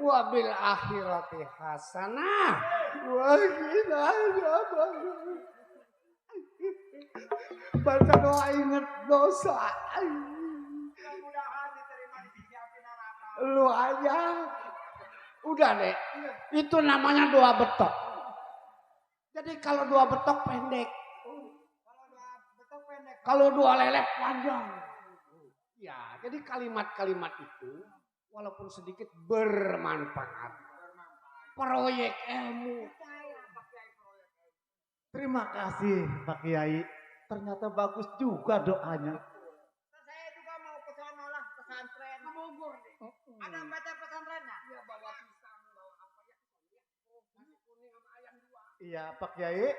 wa bil akhirati hasanah wa qina adzabannar. Baca doa ingat dosa. Mudah-mudahan diterima di sisi api neraka. Lu aja. Udah deh. Itu namanya doa betok. Jadi kalau doa betok pendek. Kalau doa lelep panjang. Ya, jadi kalimat-kalimat itu walaupun sedikit bermanfaat. Proyek ilmu. Terima kasih Pak Kiai. Ternyata bagus juga doanya. Saya juga mau ke sana lah, pesantren. Ke Bogor nih. Ada baca pesantrennya? Ya bawa pisang, bawa apa ya? Nasi kuning sama ayam dua. Iya Pak Kiai.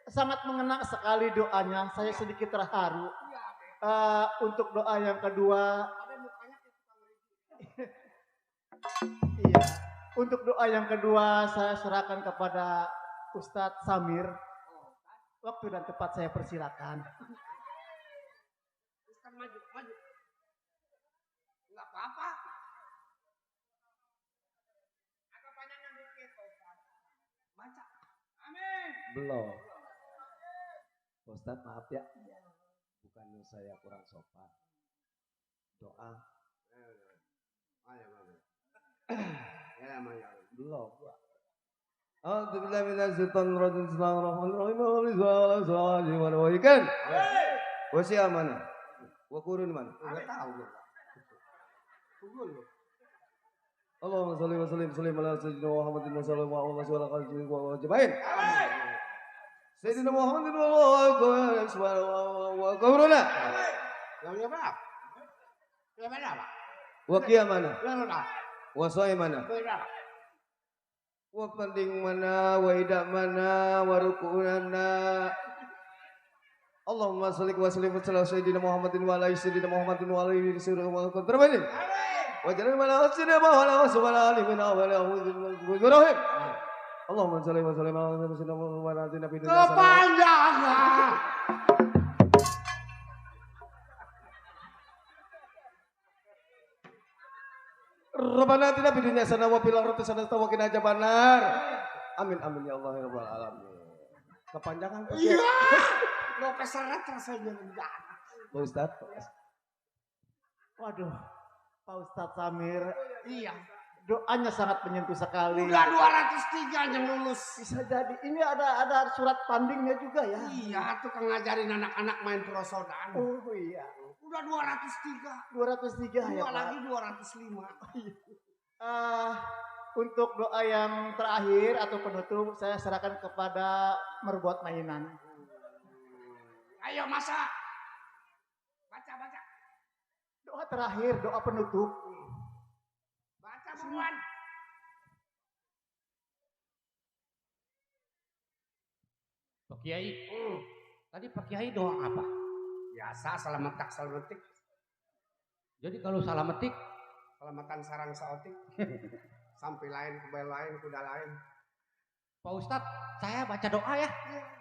Sangat mengena sekali doanya. Saya sedikit terharu. Untuk doa yang kedua. Ada mukanya kayak tukang Iya. Untuk doa yang kedua saya serahkan kepada Ustadz Samir. Waktu dan tempat saya persilakan. Ustaz maju. Enggak apa-apa. Agak panjangnya dikit, Pak Ustaz. Baca. Amin. Belum. Ustaz maaf ya. Bukannya saya kurang sopan. Doa. Belum. Alhamdulillah minasyaitonir rajim. Bismillahirrahmanirrahim. Ikan. Wasiat mana? Wakurun mana? Enggak tahu gua. Allahumma shalli wa sallim ala sayyidina Muhammadin wa sallallahu alaihi wa sallam. Sayyidina Muhammadin wa sallallahu Namanya apa? Namanya apa? wa qiyam mana? Namanya apa? Wa shaim mana? Namanya apa? Wa panding mana? Wa idak mana? Wa rukunana. Allahumma shalli wa sallim ala sayyidina Muhammadin wa ala sayyidina Muhammadin wa ala sayyidina Muhammadin terbaik. Wa jangan mana sayyidina Muhammad wa ala alihi wa ala Allahumma shalli wa sallim ala sayyidina Muhammad wa ala alihi wa Kepanjangan. Rabbana atina fid dunya hasanah wa fil akhirati hasanah wa qina adzabannar. Amin amin ya Allah ya rabbal alamin. Kepanjangan Pak. Iya. Lo keseret rasanya enggak. Pak Ustaz. Waduh, Pak Ustadz Samir, Iya. doanya sangat menyentuh sekali. Udah 203 yang lulus. Bisa jadi ini ada surat tandingnya juga ya. Iya, tukang ngajarin anak-anak main prosodan. Oh iya, Udah 203. 203 ya Dua Pak. lagi 205. Untuk doa yang terakhir atau penutup saya serahkan kepada merbuat mainan. Ayo masa. Baca. Doa terakhir, doa penutup. Baca buruan. Pak Kiai, tadi Pak Kiai doa apa? Biasa selamatak selamatik. Jadi kalau salah metik, Selamatan sarang saotik. Sampai lain, kebal lain, kuda lain. Pak Ustadz, saya baca doa ya.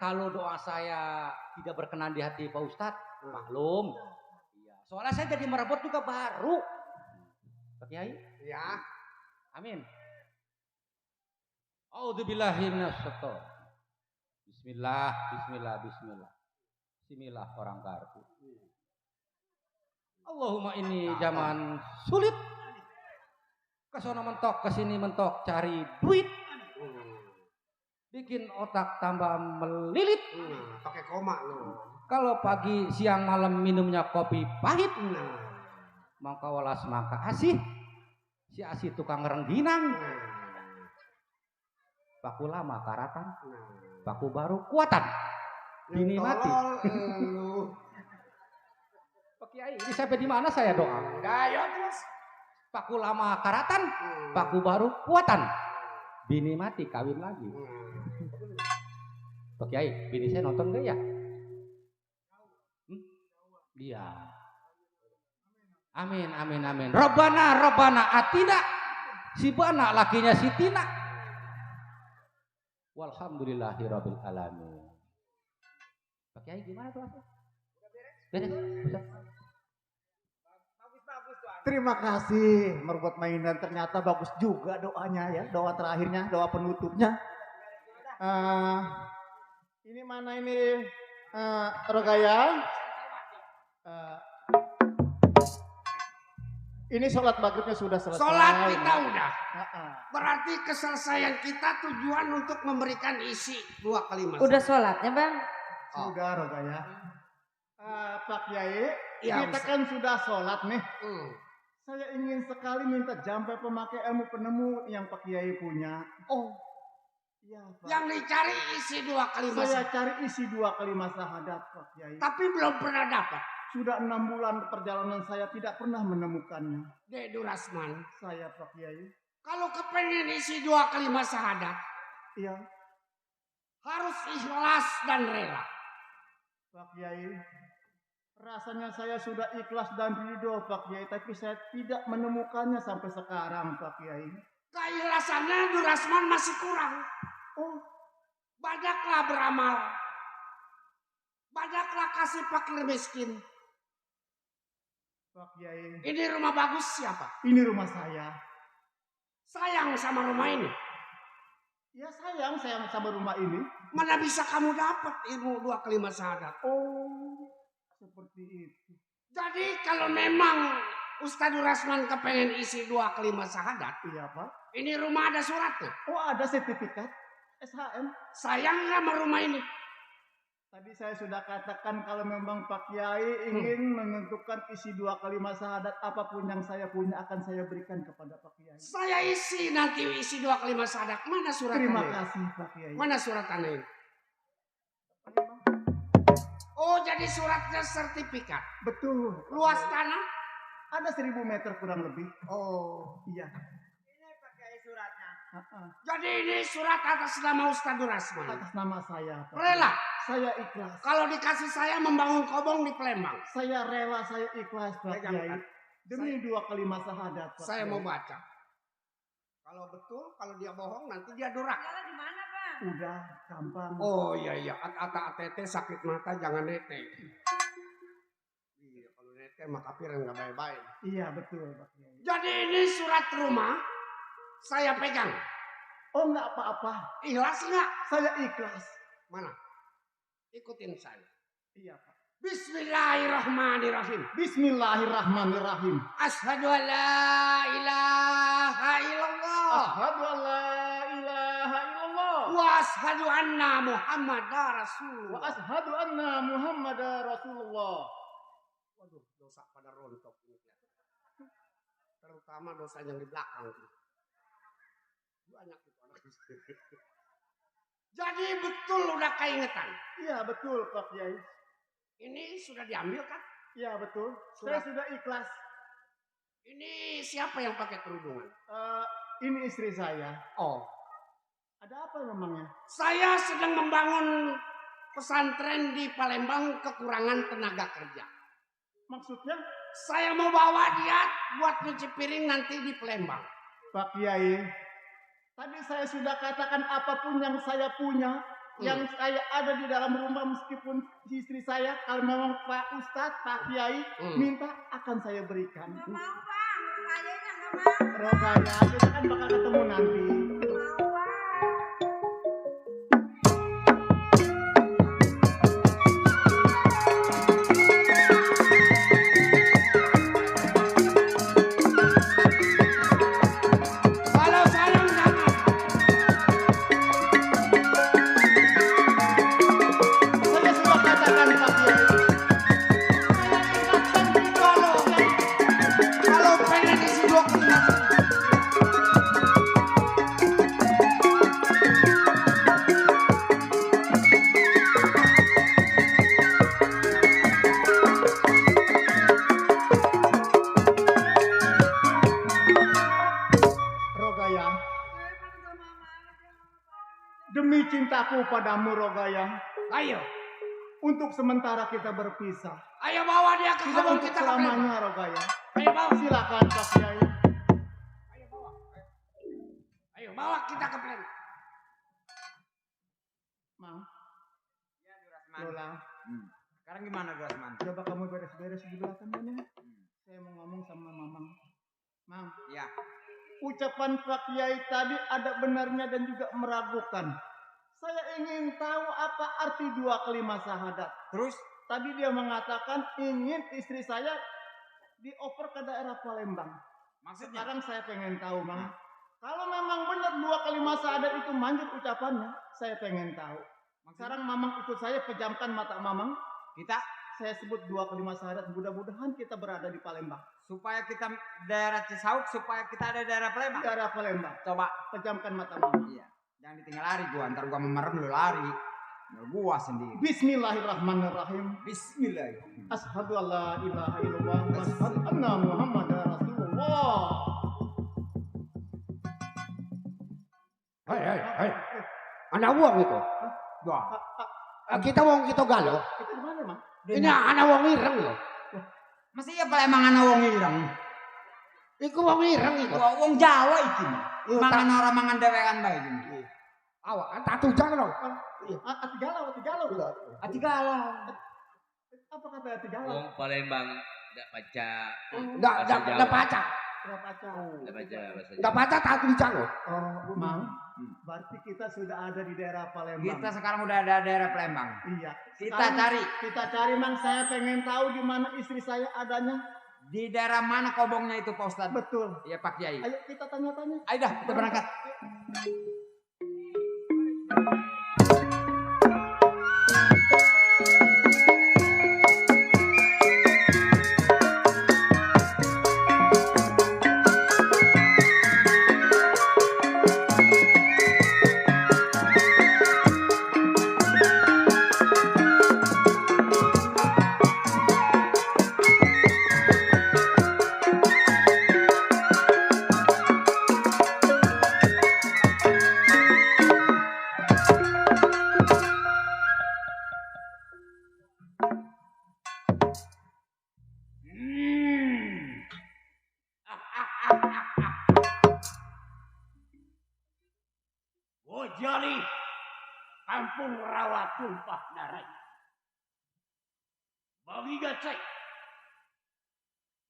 Kalau doa saya tidak berkenan di hati Pak Ustadz, maklum. Iya. Soalnya saya jadi merebut juga baru. Pak Kiai? Ya. Amin. A'udzubillahi minasyaitonir. Bismillah. Bismillah orang kartu. Allahumma ini zaman sulit. Kesana mentok, kesini mentok, cari duit. Bikin otak tambah melilit. Pakai koma lu. Kalau pagi, siang, malam minumnya kopi pahit. Maka walas maka asih. Si asih tukang rengginang. Paku lama karatan. Paku baru kuatan. Bini mati. Pak Kiai, ini sampai di mana saya doa? Ayo terus. Paku lama karatan, paku baru kuatan. Bini mati kawin lagi. Pak Kiai, bini saya nonton enggak ya? Iya. Amin. Robbana atina. Si bana lakinya si Tina. Walhamdulillahirabbil alamin. Pak Kiai gimana tuh? Beres. Terima kasih merbuat mainan, ternyata bagus juga doanya ya, doa terakhirnya, doa penutupnya. Ini mana ini Rogaya? Ini sholat maghribnya sudah selesai. Sholat kita udah. Berarti keselesaian kita tujuan untuk memberikan isi 2 kalimat. Udah sholatnya bang? Sudah Rogaya. Pak Kiai, Ya, kita Ustaz. kan sudah sholat nih. Saya ingin sekali minta jampe pemakai ilmu penemu yang Pak Kiai punya. Oh, Iya, Pak. yang dicari isi 2 kalimat. Saya cari isi 2 kalimat syahadat, Pak Kiai. Tapi belum pernah dapat. Sudah 6 bulan perjalanan saya tidak pernah menemukannya. Dedu Rasman. Saya, Pak Kiai. Kalau kepengen isi 2 kalimat syahadat, Iya, harus ikhlas dan rela. Pak Kiai. Rasanya saya sudah ikhlas dan ridho, Pak Kiai. Tapi saya tidak menemukannya sampai sekarang, Pak Kiai. Keikhlasannya Durasman masih kurang. Oh, Banyaklah beramal. Banyaklah kasih fakir miskin. Pak Kiai, Ini rumah bagus siapa? ini rumah saya. Sayang sama rumah ini. Ya sayang sama rumah ini. Mana bisa kamu dapat ilmu 2 kelima syahadat? Oh, seperti itu. Jadi kalau memang Ustadz Durasman kepengen isi 2 kelima syahadat, Iya Pak. ini rumah ada suratnya. Oh ada sertifikat SHM. Sayang nggak sama rumah ini? Tadi saya sudah katakan kalau memang Pak Kiai ingin menentukan isi 2 kalimat syahadat apapun yang saya punya akan saya berikan kepada Pak Kiai. Saya isi nanti isi 2 kelima syahadat. Mana surat Terima tanah? kasih Pak Kiai. Mana surat tanah ini? Oh jadi suratnya sertifikat. Betul. Luas tanah? Ada 1000 meter kurang lebih. Oh Iya. Ini pakai suratnya. jadi ini surat atas nama Ustadz Durasman. Atas nama saya Pak Rela? Kiai. Saya ikhlas. Kalau dikasih saya membangun kobong di Palembang. Saya rela, saya ikhlas Pak Pegang, Kiai. kan? Demi 2 kalimat syahadat Pak Saya Kiai. mau baca. Kalau betul, kalau dia bohong nanti dia durak. Jalan di mana, Bang? Udah gampang. Oh iya ata ATT sakit mata jangan nete. Iya kalau nete mah kafiran nggak baik-baik. Iya betul Pak Kiai. Jadi ini surat rumah saya pegang. Oh enggak apa-apa. Ikhlas nggak? Saya ikhlas. Mana? Ikutin saya. Iya Pak. Bismillahirrahmanirrahim. Bismillahirrahmanirrahim. Asyhadu an la ilaha illallah. Asyhadu an la ilaha illallah. Wa asyhadu anna Muhammadar Wa Rasulullah. asyhadu anna Muhammadar Rasulullah. Waduh, dosa pada rontok ini. Terutama dosa yang di belakang. Banyak itu anak. Jadi betul udah keingetan. Iya betul Pak Kiai. Ini sudah diambil kan? Iya betul. Surat. Saya sudah ikhlas. Ini siapa yang pakai kerudungan? Ini istri saya. Oh, Ada apa memangnya? saya sedang membangun pesantren di Palembang kekurangan tenaga kerja. Maksudnya Saya mau bawa dia buat cuci piring nanti di Palembang. Pak Kiai, tadi saya sudah katakan apapun yang saya punya, yang saya ada di dalam rumah meskipun istri saya, kalau memang Pak Ustadz, Pak Kiai minta akan saya berikan. Nggak mau, Bang. Kayaknya nggak mau. Rokanya kita kan bakal ketemu nanti. Mau, Bang. Kalau sayang jangan. Saya sudah katakan Pak Kiai. Saya ingatkan Kalau pengen isi 2 kelima. Rogaya. Demi cintaku padamu Rogaya, Ayo, untuk sementara kita berpisah. ayo bawa dia ke Tidak kebun untuk kita ke Palembang. selamanya Rogaya. Ayo bawa. Silakan Pak Kiai. Ayo bawa. Ayo bawa kita ke Palembang. Mang, Ya Durasman. Lola, Sekarang gimana Durasman? coba kamu beres-beres di belakang mana? Saya mau ngomong sama Mamang. Mang, Ya. ucapan Pak Kiai tadi ada benarnya dan juga meragukan. Saya ingin tahu apa arti 2 kalimat syahadat. Terus Tadi dia mengatakan ingin istri saya dioper ke daerah Palembang. maksudnya? Sekarang saya pengen tahu, Mang. Kalau memang benar 2 kalimat syahadat itu manjur ucapannya, saya pengen tahu. Sekarang Mamang ikut saya, pejamkan mata Mamang. Kita Saya sebut 2 kalimat syahadat, mudah-mudahan kita berada di Palembang. supaya kita daerah Cisauk, supaya kita ada daerah Palembang. Daerah Palembang. Coba. Pejamkan mata Mamang. Iya. Jangan ditinggal lari gua, ntar gua memerem lu lari. Nah, gua sendiri. Bismillahirrahmanirrahim. Bismillahirrahmanirrahim. Asyhadu an la ilaha illallah wa asyhadu anna Muhammadar Rasulullah. Hei. Anak uang itu. Wah. Kita uang kita galau. Itu di mana, Mang? Ini anak uang ireng loh. Masih ya Palembang ana wong ireng. Iku wong ireng iku. Wong Jawa iki. Mangan ora mangan dhewean bae iki. Awak tak tujang lho. Ati galau. Ati galau. Apa kata ati galau? Wong Palembang enggak baca. Enggak baca. Enggak baca bahasa Enggak baca tak tujang lho. Oh, Mang. Berarti kita sudah ada di daerah Palembang. Kita sekarang udah ada daerah Palembang. Iya. Kita cari. Kita cari, Mang. Saya pengen tahu di mana istri saya adanya. Di daerah mana kobongnya itu Pak Ustadz? Betul. Iya Pak Kiai. Ayo kita tanya-tanya. Ayo dah kita berangkat. Bojali, kampung rawa tumpah darahnya. Bagi Gacai,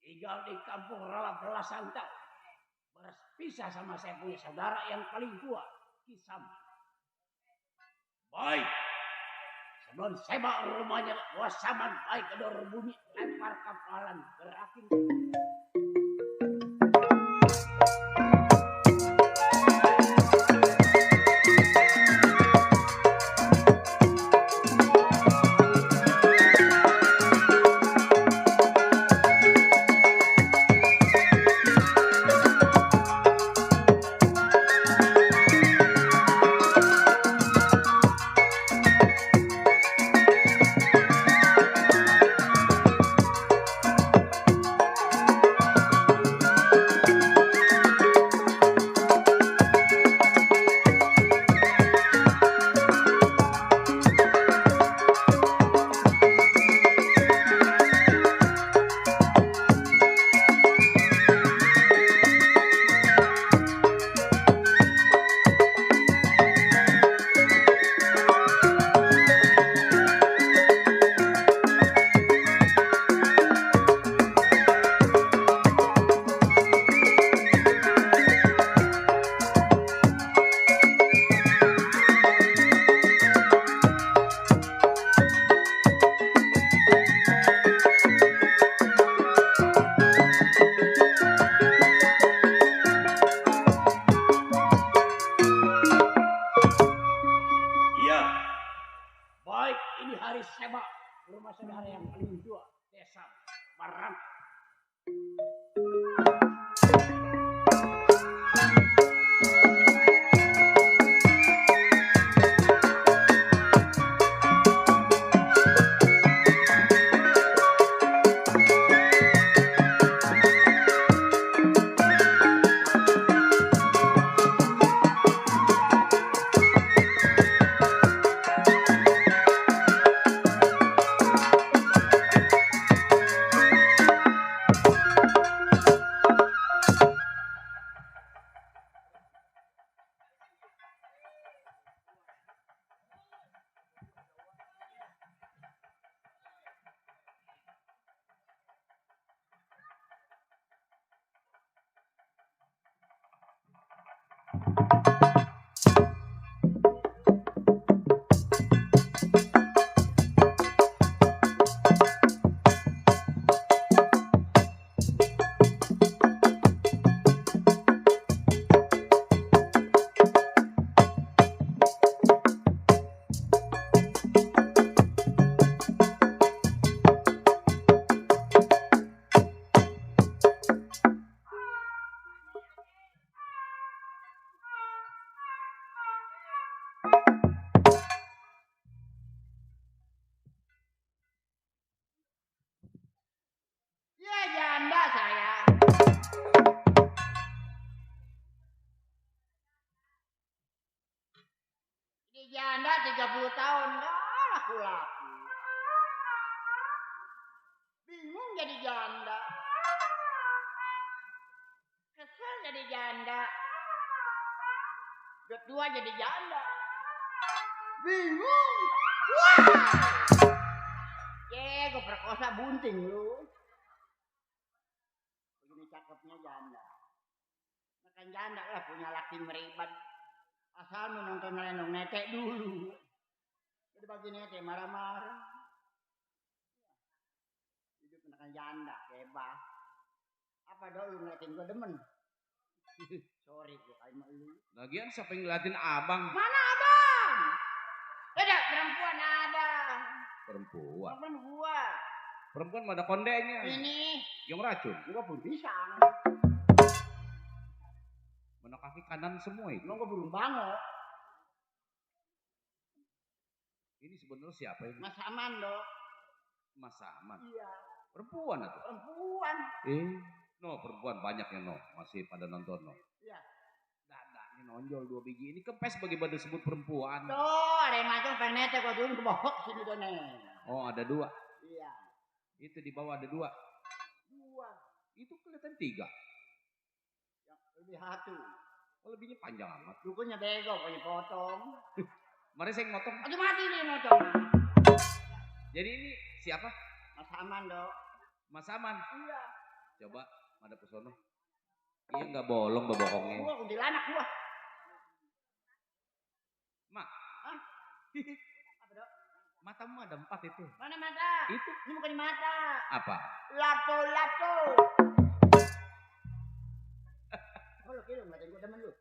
tinggal di kampung rawa belasan tahun. Berpisah sama saya punya saudara yang paling tua, Kisam. Baik, sebelum semak rumahnya wasaman baik kedor bumi, lempar kapalan gerakin. rumah saudara yang paling tua, desa Barang. Ya janda saya. Ini janda 30 tahun nggak laku-laku. Bingung jadi janda. jadi janda. Udah tua jadi janda. Bingung. Wah. Gue perkosa bunting lu. Begini cakepnya janda. Makan janda lah punya laki meribat. Asal nonton lenong netek dulu. Udah bagi netek marah-marah. Hidup makan janda bebas. Apa dong lu ngeliatin gue demen? Sorry gue kayak sama lu. Lagian siapa yang ngeliatin abang? Mana abang? Ada perempuan ada. Perempuan. Perempuan gua. Perempuan ada kondenya. Ini. Yang racun. Gua pun pisang. Mana kaki kanan semua itu. Emang gua burung bango. Ini sebenarnya siapa ini? Mas Aman dong. Mas Aman. Iya. Perempuan atau? Perempuan. No perempuan banyak yang no masih pada nonton no. Iya. Dadanya nonjol 2 biji ini kempes bagaimana disebut perempuan. Tuh ada yang macam penete gua turun ke bawah sini tuh nih. Oh ada 2. Iya. Itu di bawah ada 2. 2. Itu kelihatan 3. Yang lebih satu. Oh lebihnya panjang amat. Dukunya bego punya potong. Mari saya motong. Aduh mati nih motong. Jadi ini siapa? Mas Aman dong. Mas Aman. Iya. Coba ada pesono. Iya nggak bolong bebokongnya. Gua kuntilanak gua. Mak. Hah? Apa dok? Matamu ada 4 itu. Mana mata? Itu. Ini bukan di mata. Apa? Lato. Oh lu kira ngeliatin gua demen lu.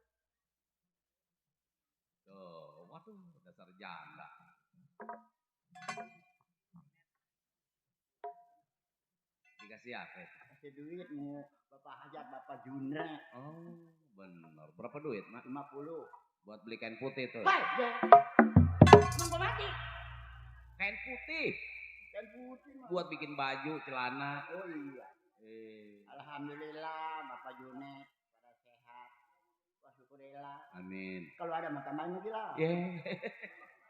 Tuh, waduh dasar janda. Dikasih apa? Kasih duit mau Bapak Hajat, Bapak Junra. Oh, benar. Berapa duit, Mak? 50. Buat beli kain putih tuh. Hai, deh. Emang gua mati. Kain putih. Kain putih mah. Buat bikin baju, celana. Oh iya. Alhamdulillah Bapak Junet pada sehat. Wah syukurillah. Amin. Kalau ada mah tambahin lagi lah.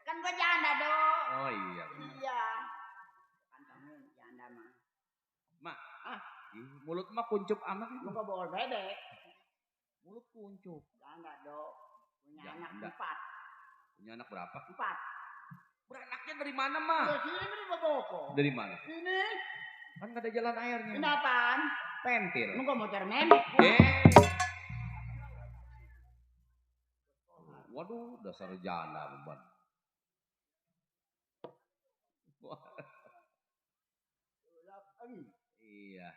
Kan gua janda dong. Oh iya benar. Iya. Kantongnya janda mah. Mak, mulut mah kuncup amat. Lu gak bawa bebek. Mulut kuncup. Janda dong. Punya Janda. anak 4. Punya anak berapa? 4. Beranaknya dari mana, Mah? Ya sini beri boboko. Dari mana? Ini. Kan gak ada jalan airnya. Ini apaan? Pentil. Lu gak mau cari memek. Waduh, dasar janda beban. Iya.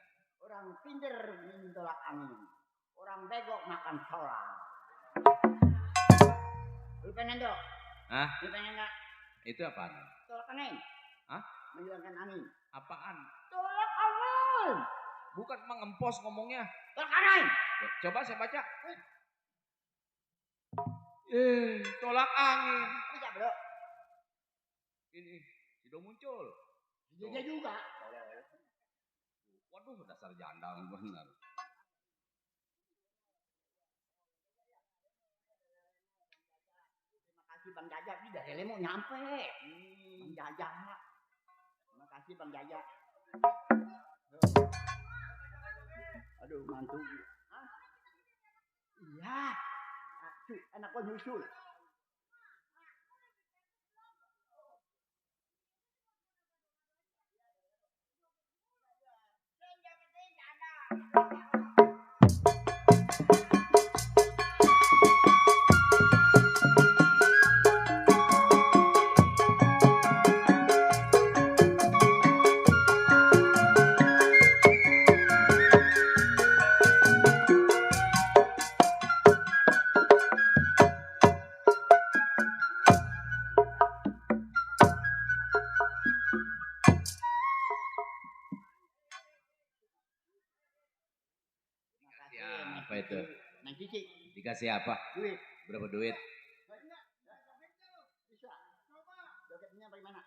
Orang pinter minum tolak angin. Orang bego makan solar. Lu pengen dong? Hah? Lu pengen gak? Itu apaan? Tolak angin. Hah? Menghilangkan angin. Apaan? Tolak angin. Bukan mengempos ngomongnya. Tolak angin. Coba saya baca. Tolak angin. Bisa bro. Ini sudah muncul. Dia juga. Waduh, dasar janda benar. Terima kasih Bang Jaja. Ini dari mau nyampe. Bang Jaja. Terima kasih Bang Jaja. Aduh, mantu. Hah? Iya. Aduh, anak gua nyusul. Apa itu? Nang Cici. Dikasih apa? Duit. Berapa duit? Bisa. Dompetnya bagaimana?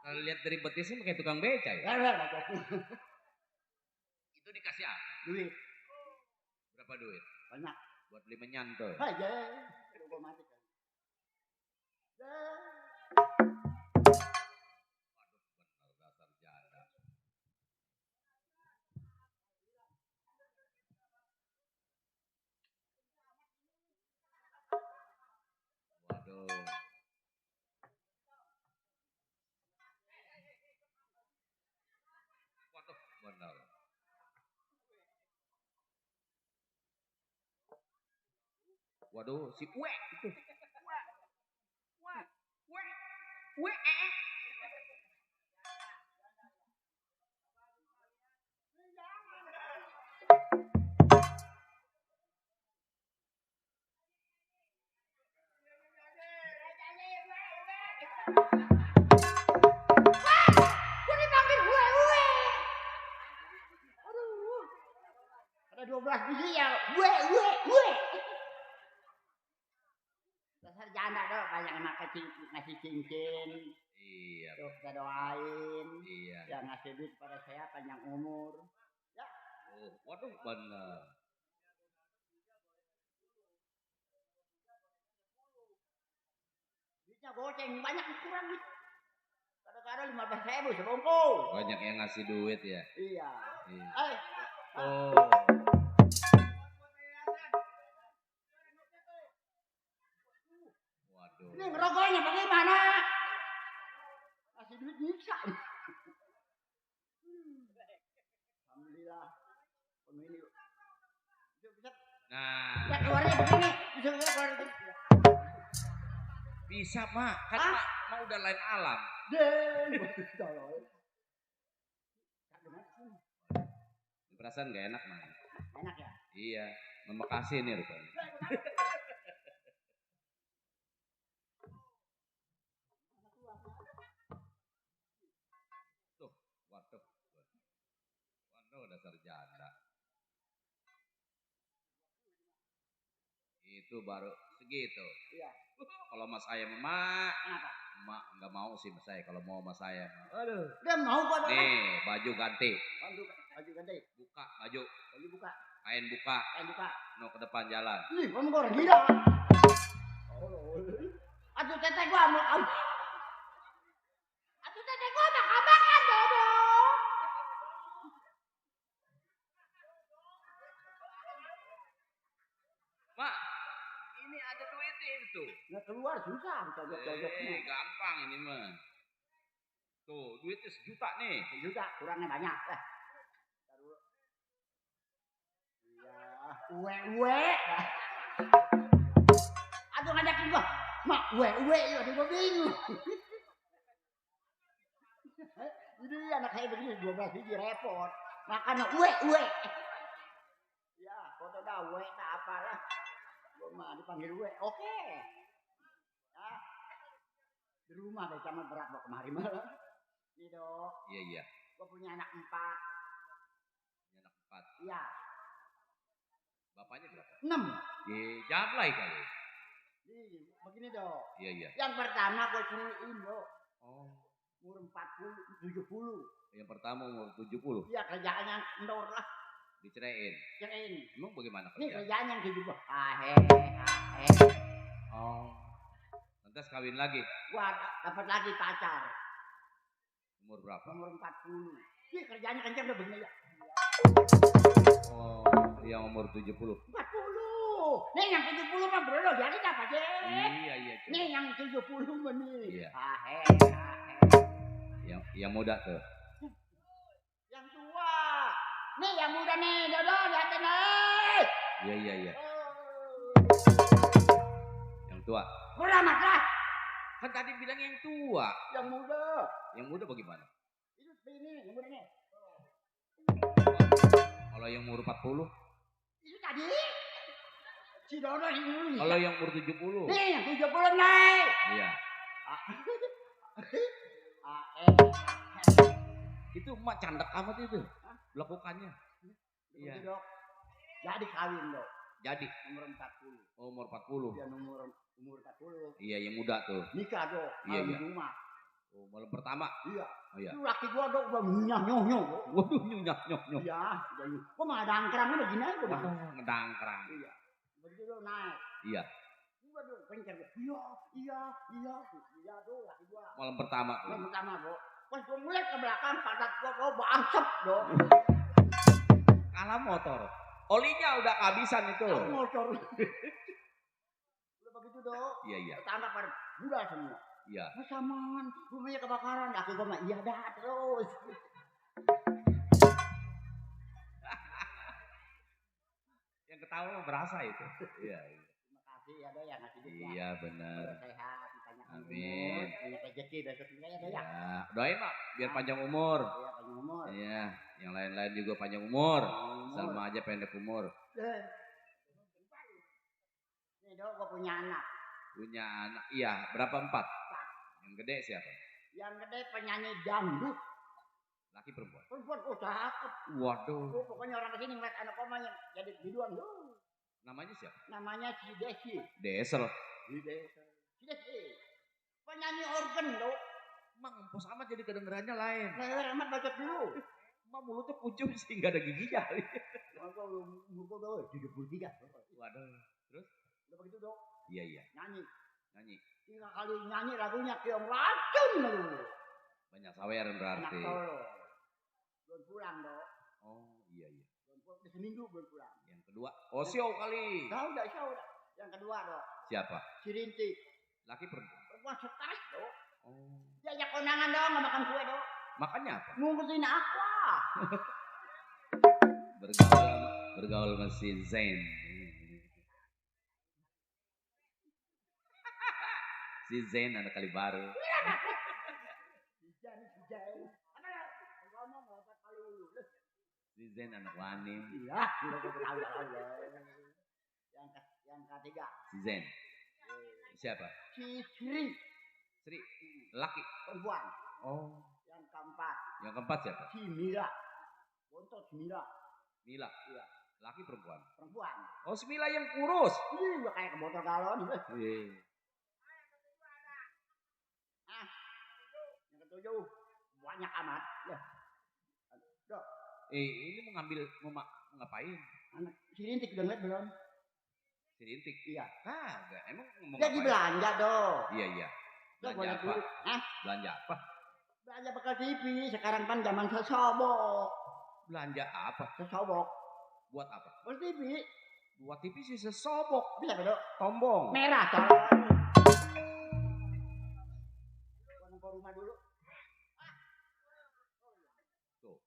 Kalau lihat dari betisnya kayak tukang beca ya. Itu dikasih apa? Duit. Berapa duit? Banyak. Buat beli menyan tuh. Aja. Gue mati kan. Waduh, benar dasar janda. Waduh. Waduh, benar. Waduh, si Uwe itu. Gue dipanggil gue. Aduh. Ada 12 biji ya. Gue. Dasar janda dong. Banyak yang ngasih cincin. Iya. Tuh kita doain. Iya. Yang ngasih duit pada saya panjang umur. Ya. Oh, waduh, benar. Duitnya goceng. Banyak kurang nih. Kadang-kadang 15.000 sebungkus. Banyak yang ngasih duit ya. Iya. Iya. Oh. Waduh. Ini ngerokoknya bagaimana? Kasih duit nyiksa. Alhamdulillah. Pemilu. Bisa. Nah, Ya keluarnya begini. Bisa keluar begini. bisa mak. Kan mak udah lain alam. Perasaan gak enak mak. Enak ya? Iya. Memakasih nih rupanya. Tuh, waduh. Waduh, dasar janda. Itu baru segitu. Iya. Kalau mas saya mak, Kenapa? mak nggak mau sih mas saya. Kalau mau mas saya, Aduh. Dia mau gua doang. nih baju ganti, Baju ganti. buka baju, Baju buka. kain buka, Kain buka. no ke depan jalan. Ih, kamu orang gila. Aduh teteh gua mau kamu. Aduh teteh gua mau kabakan dodo. Mak, ini ada duitnya itu. Nggak keluar susah cocok-cocoknya. Gampang ini mah. Tuh, duitnya 1 juta nih. 1 juta, kurangnya banyak. Iya, uwe. Aduh ngajakin gua. Mak, uwe, aduh gua bingung. Jadi anak saya begini 12 biji repot. Makanya uwe. Ya, foto dah uwe tak apalah. Gua mah dipanggil uwe. Oke. Ya. Di rumah deh sama berat bawa kemari malah. Nih dok. Iya. Gua punya anak 4. Punya anak 4. Iya. Bapaknya berapa? 6. Jablay kali. Nih, begini dok. Iya. Yang pertama gua curiin dok. Oh. Umur 40, 70. Yang pertama umur 70. Iya kerjaannya endor lah. Diceraiin. Cerain. Emang bagaimana Ini kerjaan? kerjaan yang 70. Ahe. Oh. Lantas kawin lagi. Gua dapat lagi pacar. Umur berapa? Umur 40. Ini kerjanya kencang udah begini ya. Oh, yang umur 70. 40. Nih yang 70 mah bro, jadi apa aja? Iya. Coba. Nih yang 70 mah nih. Iya. Ahe. Yang muda tuh. Yang tua. Nih yang muda nih, Dodo, lihatin nih. Iya. Yang tua. Kurang lah. Kan tadi bilang yang tua. Yang muda. Yang muda bagaimana? Itu ini, yang muda nih. Kalau yang umur 40? Itu tadi. Si Dodo ini. Kalau yang umur 70? Nih, yang 70 nih. Iya. Ahe. Itu emak candak amat itu. Lakukannya. Iya. Begitu, Dok. Jadi kawin, Dok. Jadi Umur 40. oh, umur 40. Dia umur 40. Iya, yang muda tuh. Nikah, Dok. Iya. Di rumah. Oh, malam pertama. Iya. Oh iya. Itu laki gua dok udah nyunyah. Waduh, nyunyah. Iya, jadi gua mah dangkrangnya begini aja gua. Oh, ngedangkrang. Iya. Begitu dong naik. Iya. Gua dong kencang. Iya dong laki gua. Malam pertama. Malam pertama dok. Pas gua mulai ke belakang padat gua bangsep dok. Kalah motor. Olinya udah kehabisan itu. Aku motor. Udah begitu dok. Iya. Tetangga pada budak semua. Iya. Mas aman, rumahnya kebakaran. Aku gua mah iya dah terus. Yang ketawa mah berasa itu. Iya. Terima kasih ya dok yang ngasih duit. Iya benar. Sehat, banyak Amin. banyak rezeki besoknya ya dok ya. Ya, doain mak biar panjang umur. Iya panjang umur. Iya, yang lain-lain juga panjang umur. Sama aja pendek umur. Nih dok, gua punya anak. Punya anak. Iya, berapa 4? Yang gede siapa? Yang gede penyanyi dangdut. Laki perempuan. Perempuan, oh cakep. Waduh. Oh, pokoknya orang kesini ngeliat anak omanya jadi biduan dong. Namanya siapa? Namanya si Desi. Desel. Si Desi. Penyanyi organ dok. Emang empos amat jadi kedengerannya lain. Leher amat bacot dulu. Emang mulutnya pucung sih, nggak ada giginya. Mukul dong, 73. Waduh. Terus? Udah begitu dok. Iya. Nyanyi. 3 kali nyanyi lagunya Keong Racun lu. Banyak saweran berarti. Enak tolo. Belum pulang dok. Oh iya. Belum pulang, udah seminggu belum pulang. Yang kedua, Osio kali. Udah. Yang kedua dok. Siapa? Si Rintik. Laki perempuan. Perempuan stres dok. Oh. Diajak kondangan dong, nggak makan kue dok. Makannya apa? Ngungkusin aqua. Bergaul sama si Zain. Si Zain anak kali baru. Si Zain anak Wani. Iya, udah tahu. Yang ketiga. Si Zain. Siapa? Si Sri. Sri. Laki. Perempuan. Oh. Yang keempat. Yang keempat siapa? Si Mila. Bontot si Mila. Mila. Iya. Laki perempuan. Perempuan. Oh, si Mila yang kurus. Iya, kayak ke botol galon. Iya. Yang ketujuh. Banyak amat. Ya. Dok. Ini mau ngapain? Anak si Rintik udah ngeliat belum? Si Rintik? Iya. Kagak. Emang mau jadi ngapain? belanja dong. Iya. Dok, Belanja apa? duit. Belanja apa? Belanja bekas TV. Sekarang kan zaman sesobok. Belanja apa? Sesobok. Buat apa? Buat TV. Buat TV sih sesobok. Bisa dok? Tombong. Merah calon. Gua nunggu rumah dulu. Tuh.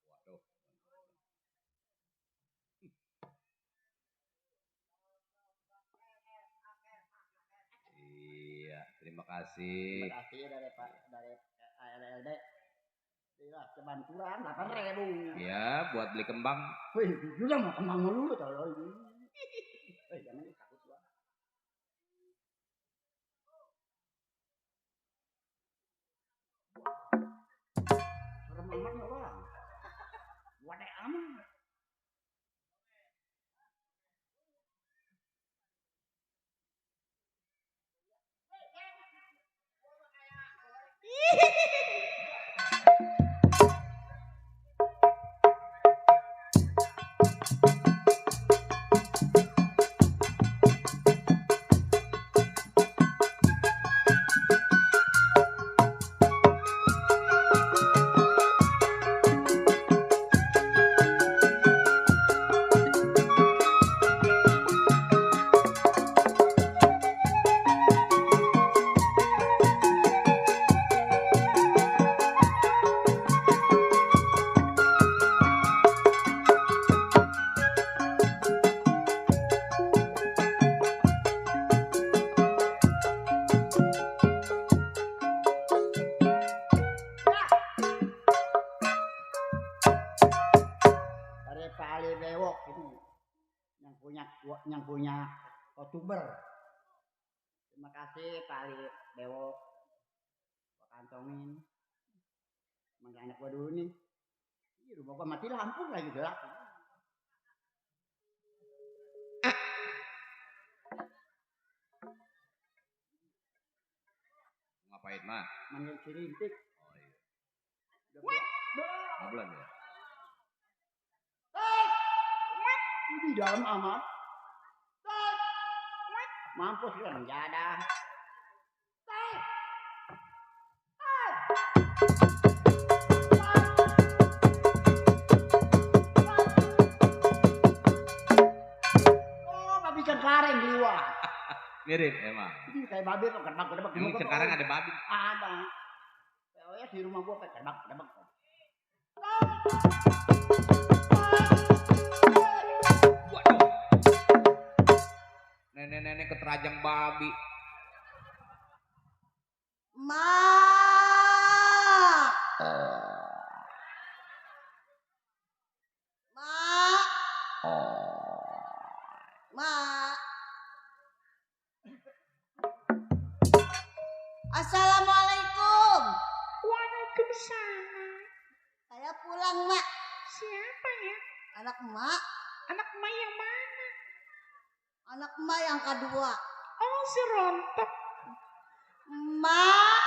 Waduh. Iya, terima kasih. Terima kasih dari ALLD. Iya, cuman kurang 8.000. Ya, buat beli kembang. Wih, juga mau kembang dulu tau ini. Jangan takut gua. Serem amat ya bang. Wadah amat. yang punya youtuber. Terima kasih Pak Ali Bewok. Gua kantongin. Manggil anak gua dulu nih. Ih, rumah gua mati lampu lagi gelap. Ngapain mah? Manggil si Rintik. Oh iya. Ngobrol ya. Di dalam amat. Mampus lu orang jadah. Oh, babi cengkareng di luar. Mirip emang. Ini kayak babi kok kedebak. Emang sekarang ada babi. Ada. Oh ya di rumah gua kayak kedebak. Nenek-nenek keterajang babi. Ma. Assalamualaikum. Waalaikumsalam. Saya pulang, Mak. Siapa ya? Anak emak. Anak emak yang mana? Anak emak yang kedua. Oh, si Rontok. Mak.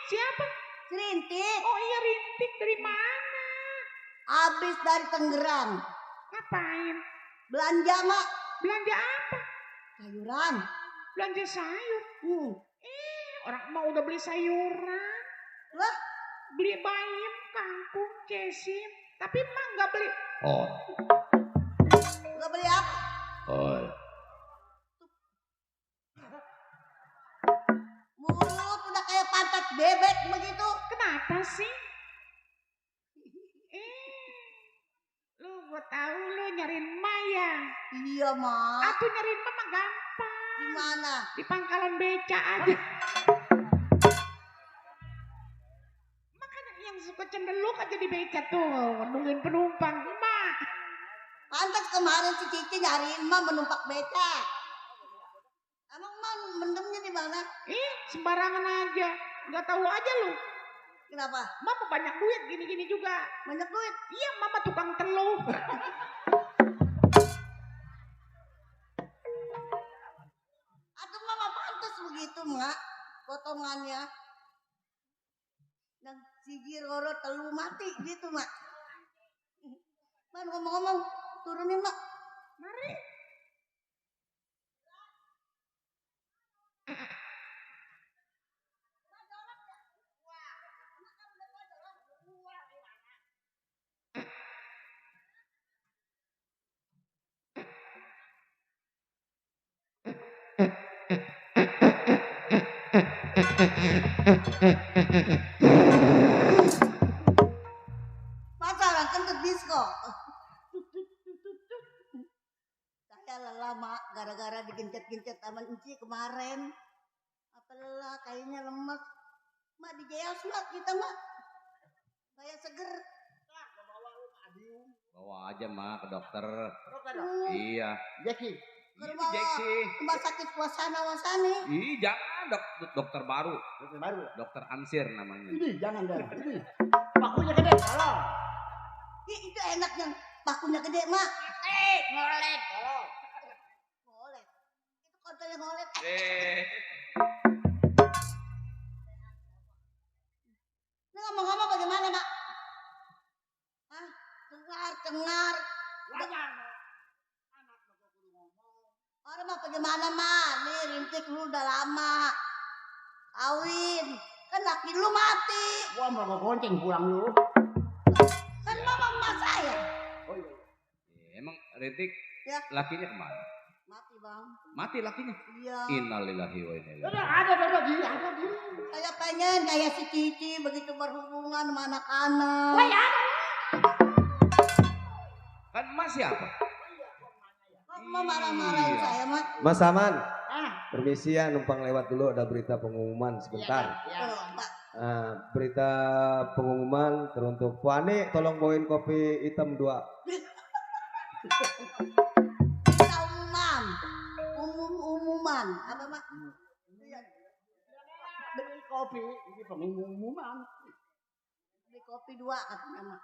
Siapa? Rintik. Oh iya, Rintik. Dari mana? Habis dari Tangerang. Ngapain? Belanja, Mak. Belanja apa? Sayuran. Belanja sayur. Orang mau udah beli sayuran. Lah? Beli bayam, kangkung, cesim. Tapi emak nggak beli. Oh. Nggak beli apa? Oh. Mulut udah kayak pantat bebek begitu. Kenapa sih? Gua tahu lu nyariin emak ya. Iya, Mak. Aku nyariin emak mah gampang. Di mana? Di pangkalan beca aja. Makanya yang suka cendeluk aja di beca tuh, nungguin penumpang. Emak. Pantas kemarin si Cici nyariin emak menumpak beca. Emang emak mendemnya di mana? Sembarangan aja. Nggak tahu aja lu. Kenapa? Mama banyak duit gini-gini juga. Banyak duit? Iya, mama tukang teluh. Aduh, mama pantas begitu, Mak. Potongannya. Dan sigi roro telu mati gitu, Mak. Man, ngomong-ngomong, turunin, Mak. Mari. Masa orang kentut disco. Saya lelah, Mak, gara-gara digencet-gencet sama Enci kemarin. Apa lelah, kayaknya lemes. Mak, di JS, Mak, kita, Mak. Saya seger. Bawa aja mah ke dokter. Hmm. Iya. Jeki. Rumah Jeki. rumah sakit Wasana Wasani. Ih, jangan dokter baru. Dokter baru. Dokter Amsir namanya. Ini jangan dah. Ini. Pakunya gede. Salah. Itu enak yang pakunya gede, Mak. Ngolet. Ngolet. Itu kontolnya ngolet. Ini ngomong-ngomong bagaimana, Mak? Hah? Cengar. Orang mah bagaimana, Mak? Nih, Rintik lu udah lama. Kawin. Kan laki lu mati. Gua mau gonceng pulang lu. Kan mama emak saya. Oh iya. Emang Rintik Ya. lakinya kemana? Mati, Bang. Mati lakinya. Iya. Innalillahi wa inna ilaihi. Ada di. Saya pengen kayak si Cici begitu berhubungan sama anak-anak. Wah, ya. Kan emas siapa? Kok mau marah-marahin Iya. saya, Mak? Mas Aman, permisi ya, numpang lewat dulu, ada berita pengumuman sebentar. Tuh, Pak. Berita pengumuman teruntuk Wani, tolong bawain kopi hitam 2. Berita umuman. Apa, Mak? Iya. Beli kopi. Ini pengumuman. Beli kopi 2 katanya, Mak.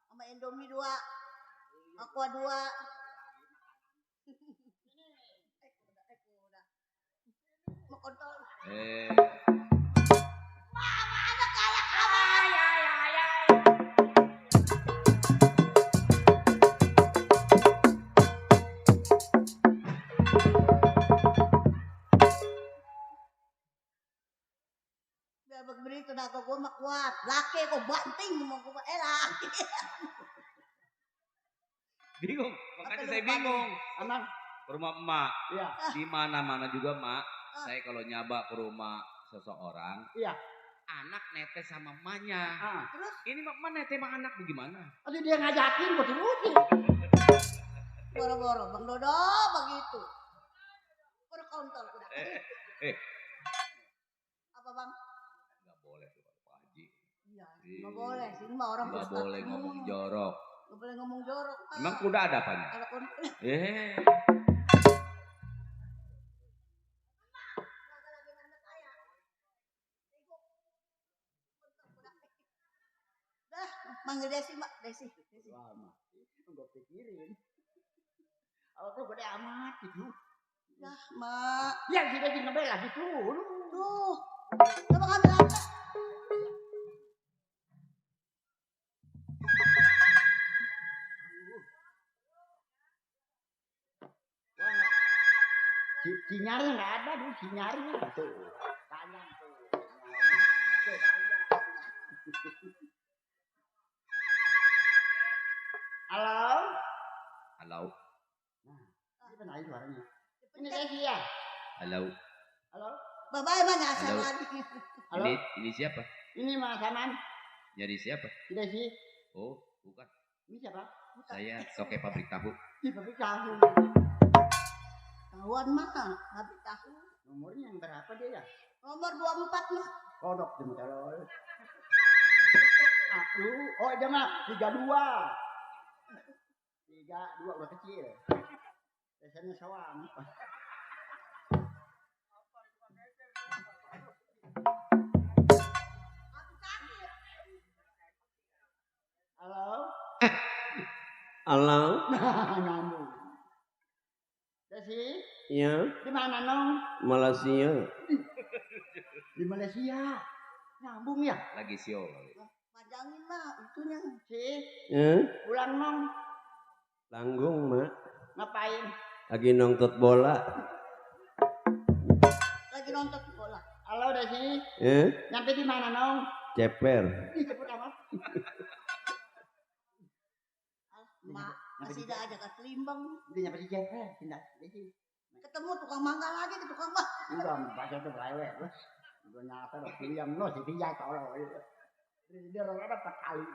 Sama Indomie 2. Aqua 2. Mau kontol. Biar begini tenaga gue mah kuat. Laki kok banting mau gue laki. Bingung, makanya saya bingung. Emang Ke rumah emak, iya. di mana-mana juga mak. Saya kalau nyaba ke rumah seseorang, Iya. anak netes sama emaknya. Ah. Terus Ini emak netes sama anak bagaimana? Aduh dia ngajakin gue timutin. boro-boro Bang Dodo begitu. Berkontol udah. Apa Bang? Nggak boleh tuh Pak Haji. Iya, nggak boleh sih, mah orang Nggak Ustaz. boleh ngomong jorok. Nggak boleh ngomong jorok. Pak. Emang kuda ada apanya? Kalau dah, manggil Desi, Mbak. Desi. Lama. Itu gue pikirin. Kalau tuh gede amat gitu. Dah, Mak. Biar kita jadi ngebel lagi tuh. Tuh. Coba ngambil apa? Sinyalnya nggak ada tuh, sinyalnya tuh. Panjang tuh. Halo? Halo, Nah, ini benar suaranya. Ini Desi ya? halo. Halo? Bapak emang nyasar Halo. lagi. Halo? Ini siapa? Ini Mas Saman. Jadi siapa? Si Desi. Oh, bukan. Ini siapa? Saya toke pabrik tahu. Di pabrik tahu. Tahuan mah, habis tahu. Nomornya yang berapa dia ya? Nomor 24 mah. Kodok di telur. Aduh, oh dia mah 32. 32 udah kecil. Biasanya sawang. Halo? Halo, Nah, nyambung. Desi, ya, di mana nong? Malaysia. Di Malaysia. Nyambung ya? Lagi sio. Panjangin mah, itunya. Si, Ya, pulang nong. tanggung mak, Ngapain? lagi nonton bola. Lagi nonton bola. Halo Desi, Ya, nyampe di mana nong? ceper. Ih, cepet amat. Mak, masih dah aja ke Selimbang. Dia nyampe di Jepret, pindah Desi. Ketemu tukang mangga lagi ke tukang mangga. Enggak, baca tuh lewat. Gue nyata dong, yang no sih dia tolong. Dia orang ada 4 kali.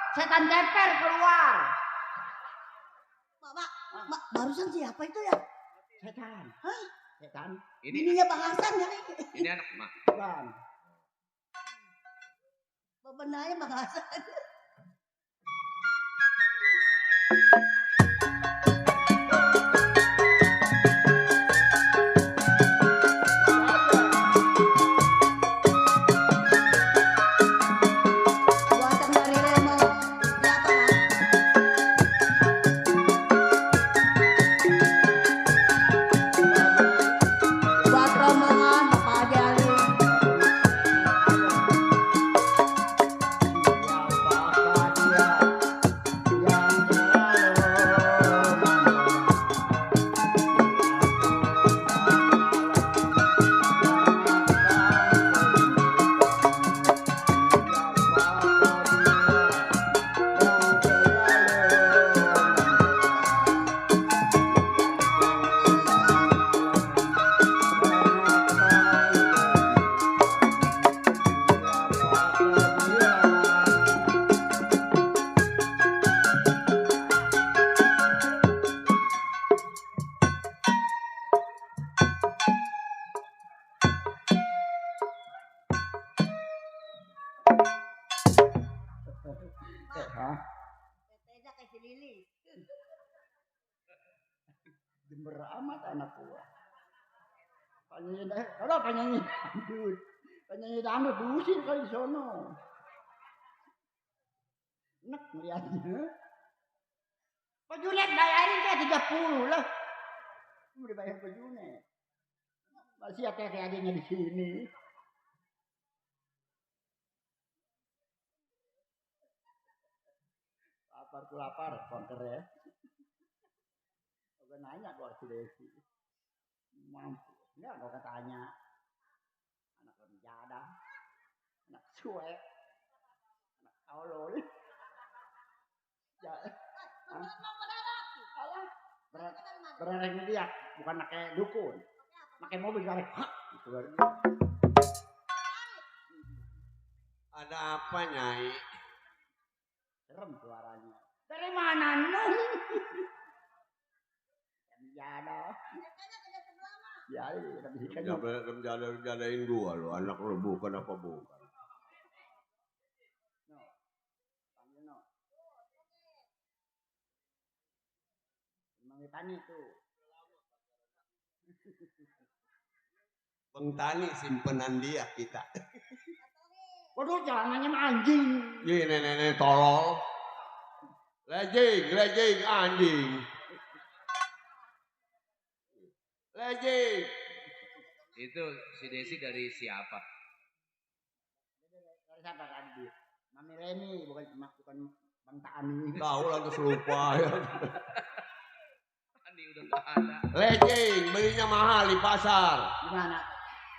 Setan ceper keluar. Mak, barusan siapa itu ya? Setan. Hah? Setan. Bininya Bang Hasan kali. Ini anak emak. Bukan. Bebenahnya Bang Hasan. Buat rombongan Bapak Haji Ali. Hah? Tetenya kayak si Lili. Jember amat anak gua. Penyanyi dangdut. Penyanyi dangdut diusir kali di sono. Enak melihatnya. Pak Junet bayarin kayak 30 lah. Udah bayar Pak Junet. Masih ada kayak adanya di sini. Lapar, konter ya. Gue nanya gua si Desi. Mampu. Enggak, gua katanya. Anak penjada. Anak cuek. Anak tolol. Ya. Berareng dia, bukan pakai dukun. Pakai mobil kali. Itu baru. Ada apa, Nyai? Serem suaranya. Dari mana nih? Penjada. Ya, udah bisa Jadain gua lo, anak lo bukan apa bukan. No. Panggil no. Emang Tani tuh. Bang Tani simpenan dia kita. Waduh, jalanannya anjing. Iya nenek tolol. Lejing anjing. Lejing. Itu si Desi dari siapa? Dari siapa tadi? Mami Reni, bukan Bang Tani. Tahu lah terus lupa ya. Tani udah nggak ada. Lejing, belinya mahal di pasar. Gimana?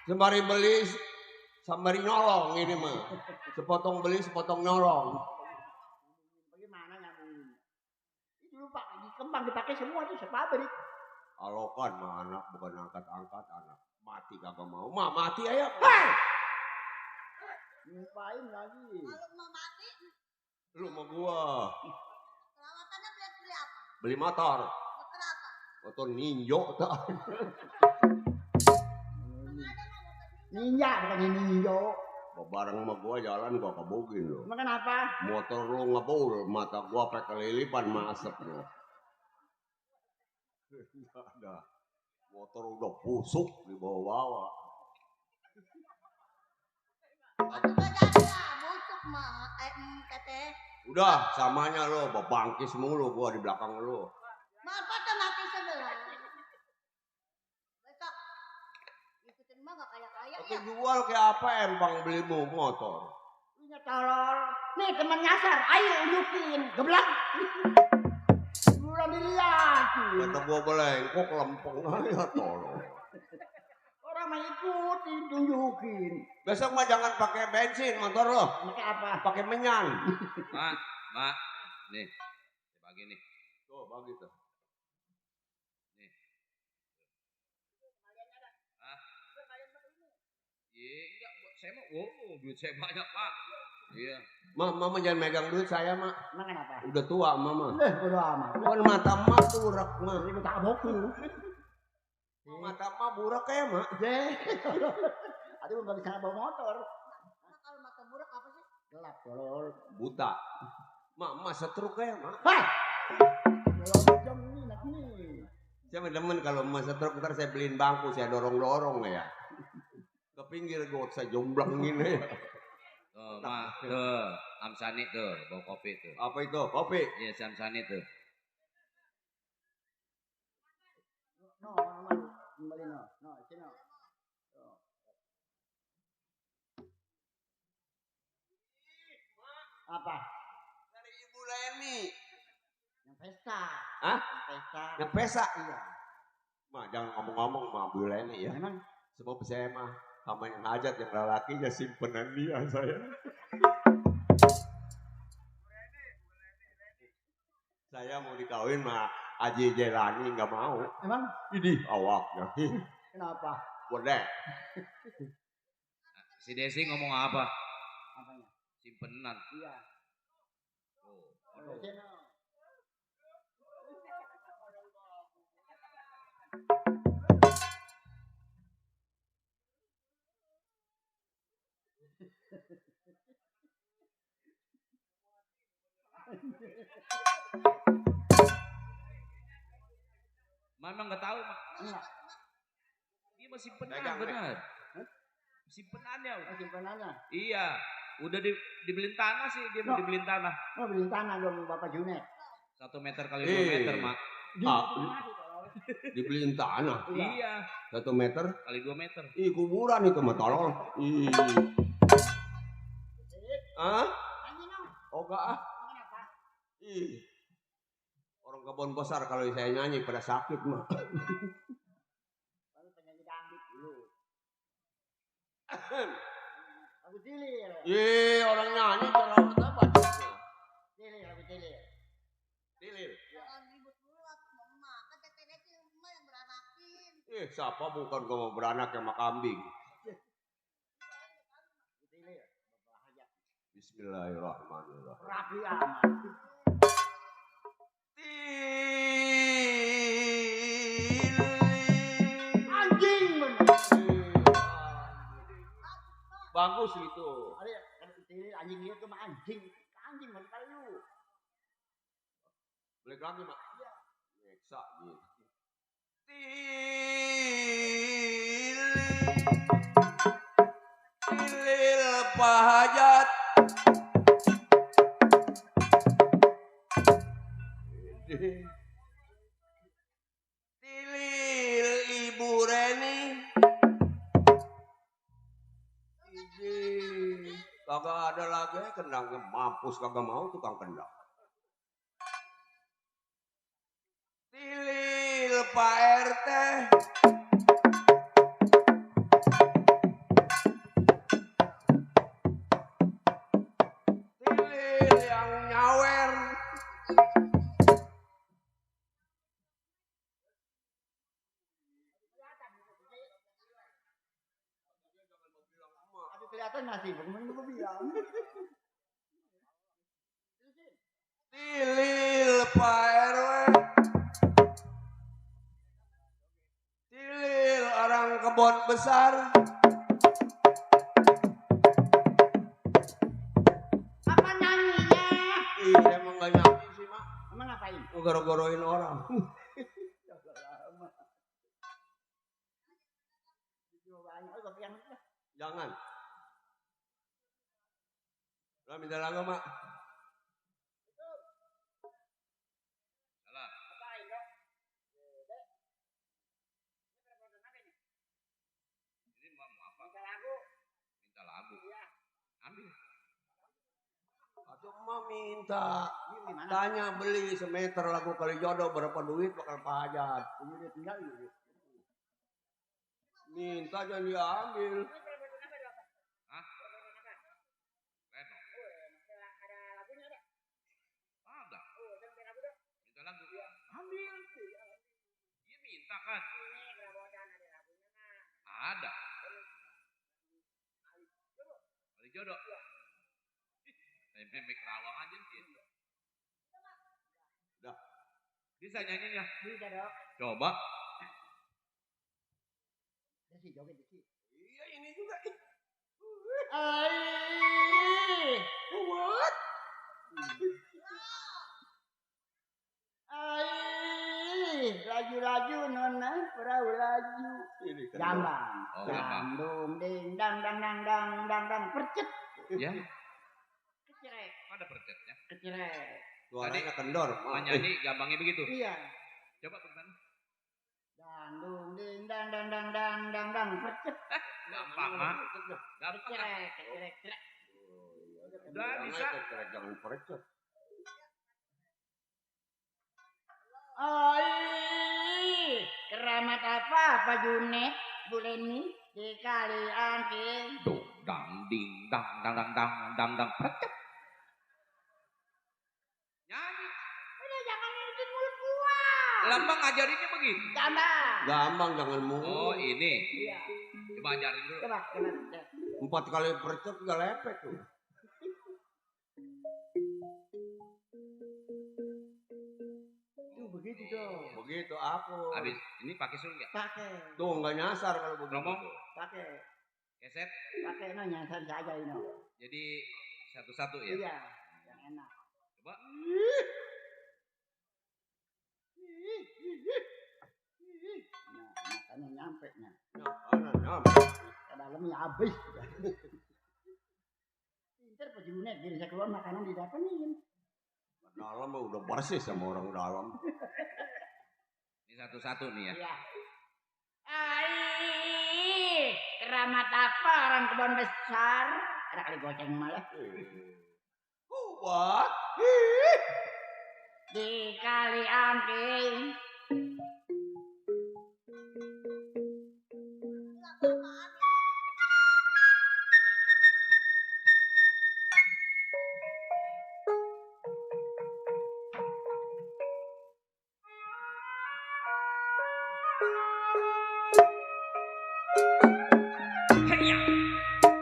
Sembari beli, sembari nyolong ini mah. Sepotong beli, sepotong nyolong. Bagaimana nyambungin? Itu lupa, di kembang dipakai semua tuh sepabrik. Alokan mah anak bukan angkat-angkat anak. Mati kagak mau. Mah mati aja. Ngapain lagi? Kalau mau mati, Lu sama gua. perawatannya beli apa? Beli motor. Motor apa? Motor ninjo tak. Ninja bukannya ninjo. Bareng sama gua jalan gua kebugin lo. Emang kenapa? Motor lu ngebul, mata gua pakai kelilipan masep lo. Enggak ada. Motor udah busuk di bawah-bawah. Aku gak jadi lah, busuk mah. Teteh. Udah, samanya lo, bangkis mulu gua di belakang lo. Manfaatnya mati sebelah. Besok ikutin mah gak kaya-kaya Aku ya. jual kayak apa empang belimu motor. Punya tolol. Nih teman nyasar, ayo unjukin. Geblak. Udah dilihat. Kata gua belengkok lempeng aja tolong. Orang mah ikutin, tunjukin. Besok mah jangan pakai bensin motor lo. Pakai apa? Pakai menyan. Mak, nih, saya bagi nih. Tuh, bagi tuh. Nih. Iya, enggak, saya mau, duit saya banyak pak. Iya. Mama jangan megang duit saya mak. Emang kenapa? Udah tua mama. Bodo amat. Bukan mata mak burak mak. Ini tak boku. Mata mak burak kayak mak. Aduh nggak bisa bawa motor. Kalau mata burak apa sih? Gelap tolol. Buta. Mak setruk kayak mak. Hah? Jam ini nak nih. Saya demen kalau emas setruk ntar saya beliin bangku saya dorong ya. Ke pinggir gue saya jomblangin ya. Tuh, mak, tuh, Amsani tuh, bawa kopi tuh. Apa itu? Kopi? Iya, si Amsani tuh. No, kembali no, sini no. Apa? Dari Ibu Leni. Yang pesta. Hah? Yang pesta. Yang pesta? Iya. Mak jangan ngomong-ngomong sama Bu Leni ya. Emang? Sebab saya mah sama yang hajat yang lelakinya simpenan dia saya. Saya mau dikawin sama Haji Jelani nggak mau. Emang? Ini awaknya. Kenapa? Bodek. Si Desi ngomong apa? Apanya? Simpenan. Iya. Oh, Sini no. Mama nggak tahu, Mak. Dia masih Pegang, benar. Simpenannya. Simpenannya. Iya, udah dibeliin tanah sih, dia mau dibeliin tanah. Oh, beliin tanah dong Bapak Junet. 1 meter kali 2 meter, Mak. Dibeliin tanah. Iya. 1 meter kali 2 meter. Ih, kuburan itu mah tolong. Ih. Hah? Oh enggak ah. Ih. Orang kebun besar kalau saya nyanyi pada sakit mah. Penyanyi dangdut dulu. Lagu Cilir. Ih, orang nyanyi cara apa? Cilir, lagu Cilir. Cilir. Jangan ribut dulu aku emak. Kan tetenya itu emak yang beranakin. Siapa bukan gua mau beranak sama kambing. Cilir. Bahaya. Bismillahirrahmanirrahim. Rapi amat. Anjing bener. Bagus itu. Ada Cilir anjing itu mah anjing. Anjing mana kali lu. Balik lagi, Mak. Nyeksa gitu. Tilil pahajat. Tilil Ibu Reni. Kagak ada lagi kendangnya mampus kagak mau tukang kendang. Tilil Pak RT. Tilil yang nyawer. Aduh kelihatan masih, bagaimana gue bilang. Tilil Pak RW. Tilil orang kebun besar. Apa nyanyinya? Ih, saya emang gak nyanyi sih, Mak. Emang ngapain? Goro-goroin orang. Jangan. Lah minta lagu, Mak. Salah. Ini mau apa? Minta lagu. Ambil. Atau emak minta. Tanya beli semeter lagu kali jodoh berapa duit bakal pajat. Minta jangan diambil. Hah? Reno. Ada. Minta lagu. Ambil. Dia minta kan. Ada. Kali jodoh. Memek rawang aja sih. Udah. Bisa nyanyinya? Bisa dong. Coba. Desi, joget Desi. Iya ini juga. Ai. What? Ai. Laju-laju nona, perahu laju. Ini kan. Jambang. Oh, jambang. Dum ding dang dang dang dang dang dang percet. Ya. Kecerek. Ada percetnya. Kecerek. Suaranya kendor. Nyanyi gampangnya begitu. Iya. Coba bagaimana? Dang ding dang dang dang dang dang dang percet. Gampang, Mak. Gampang. Kecerek, kecerek, kecerek. Udah bisa. Jangan percet. Oi, keramat apa Pak Junet, Bu Leni, di kalian Dong dang ding dang dang dang dang dang dang percet. Nyanyi. Udah jangan ngikutin mulut gua. Lambang ngajarinnya begitu. Gampang. Gampang jangan Oh mulu. ini. Iya. Coba ajarin dulu. Coba, coba. 4 kali percet gak lepek tuh. Tuh begitu dong. Begitu aku. Habis ini pakai sul nggak? Pakai, Tuh nggak nyasar kalau begitu. Ngomong. pakai, Keset. pakai no nyasar saja ini. Jadi satu-satu ya. Iya, yang enak. Coba. Makanya nyampe nya. Nyampe. Ke dalamnya habis. Pinter Pak Junet, gini saya keluar makanan didatengin. Dalam mah udah bersih sama orang dalam. Ini satu-satu nih ya. Iya. Ai, keramat apa orang kebun besar? Ada kali goceng malah. Kuat. Di kali angking.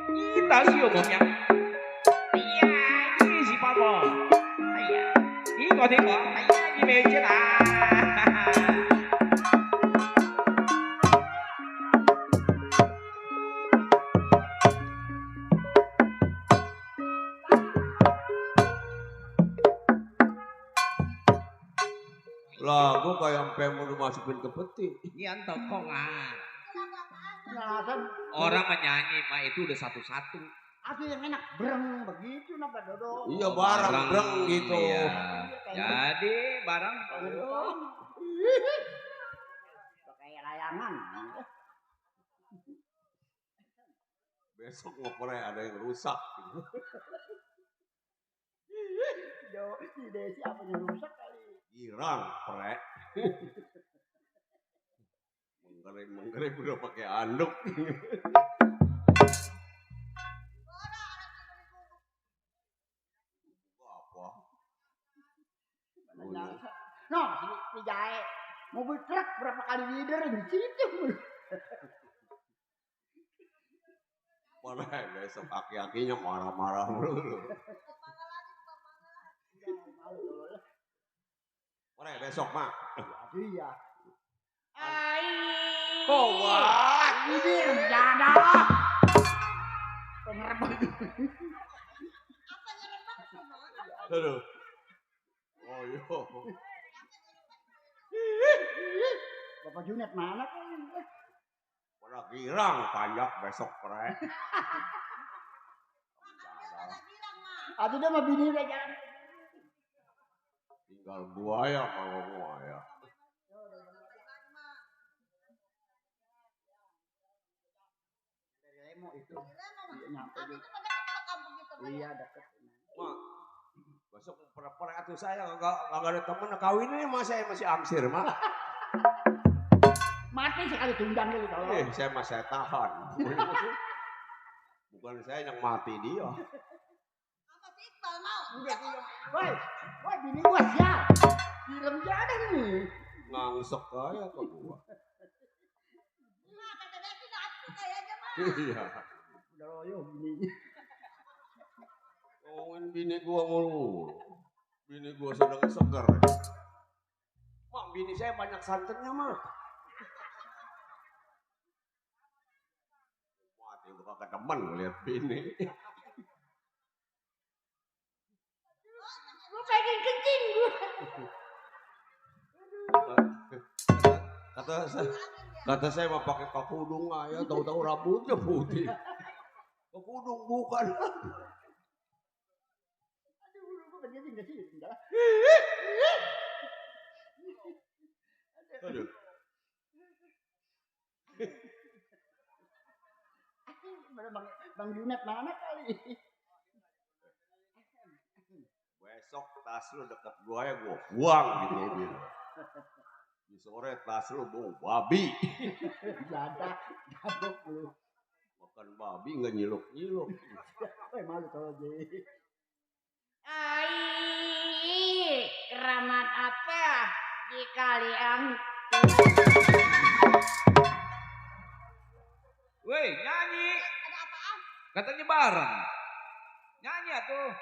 Kita sih umumnya. Iya, ini si Pabo. Iya, ini kok tengok. Iya, di meja lah. Lagu kayak sampai mau dimasukin ke peti. Ini tokongan. Nah, kan Orang menyanyi mah itu udah satu-satu. ada yang enak bereng begitu napa dodo. Iya barang breng gitu. Iya. Jadi barang Kayak layangan. Besok ngopernya ada yang rusak. Yo, si Desi apa yang rusak kali? Girang, prek. Menggerek udah pakai anduk. Apa? No, si Jae mobil truk berapa kali leader di situ. Boleh besok aki-akinya marah-marah dulu. Boleh besok mah. Iya. Ai. Kuat. Ini dada. Pengerebek. Aduh. Oh iya. Bapak Junet mana kan? Pada girang panjang besok prek. Atau dia mah bini udah jalan. Tinggal buaya mau buaya. Dari Lemo itu. Iya nyampe juga. Iya deket. Mak, besok pernah atuh saya enggak ada temen kawin ini masih amsir mak. Mati sekali tunjang gitu kalau. Saya masih tahan. Bukan saya yang mati dia. Woi, bini gua siap. Film jadi nih. Ngangsek kaya ke gua. Iya. Udah loyo bini. Ngomongin bini gua mulu. Bini gua sedang seger. Mak, bini saya banyak santannya mak. Mati udah kagak demen ngeliat bini. Lu pengen kencing gua. Kata saya mau pakai pakudung aja, tahu-tahu rambutnya putih. Pakudung bukan. Aduh, gua berjadi enggak sih? Enggak. Aduh. Bang Junet mana kali? Besok tas lu deket gua ya gua buang di mobil. Di sore tas lu bau babi. Jada, jadok lu. Makan babi nggak nyiluk-nyiluk. Malu kalau jadi. Ai, keramat apa di kalian? Woi, nyanyi. Ada apaan? Katanya bareng. Nyanyi atuh.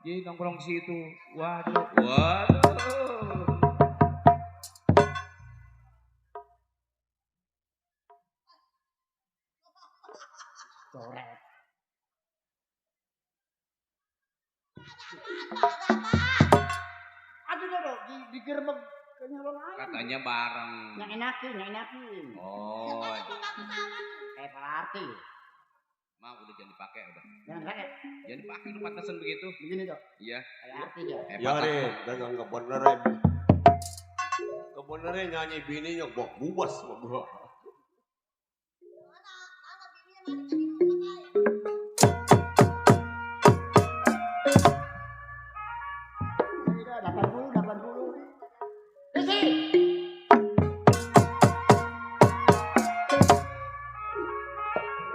Jadi nongkrong situ. Waduh, waduh. Coret. Ada apa? dong, digerebek ke nyolong ayam. Katanya bareng. Yang enakin. Oh. Kayak Pak Arti. Mak udah jangan dipakai udah. Jangan pakai. Jangan dipakai udah pantesan begitu. Begini dong. Iya. Kayak Arti ya. Ya Rin, dagang kebener kebenernya nyanyi bininya gua bubas sama gua. Udah 80. Isi.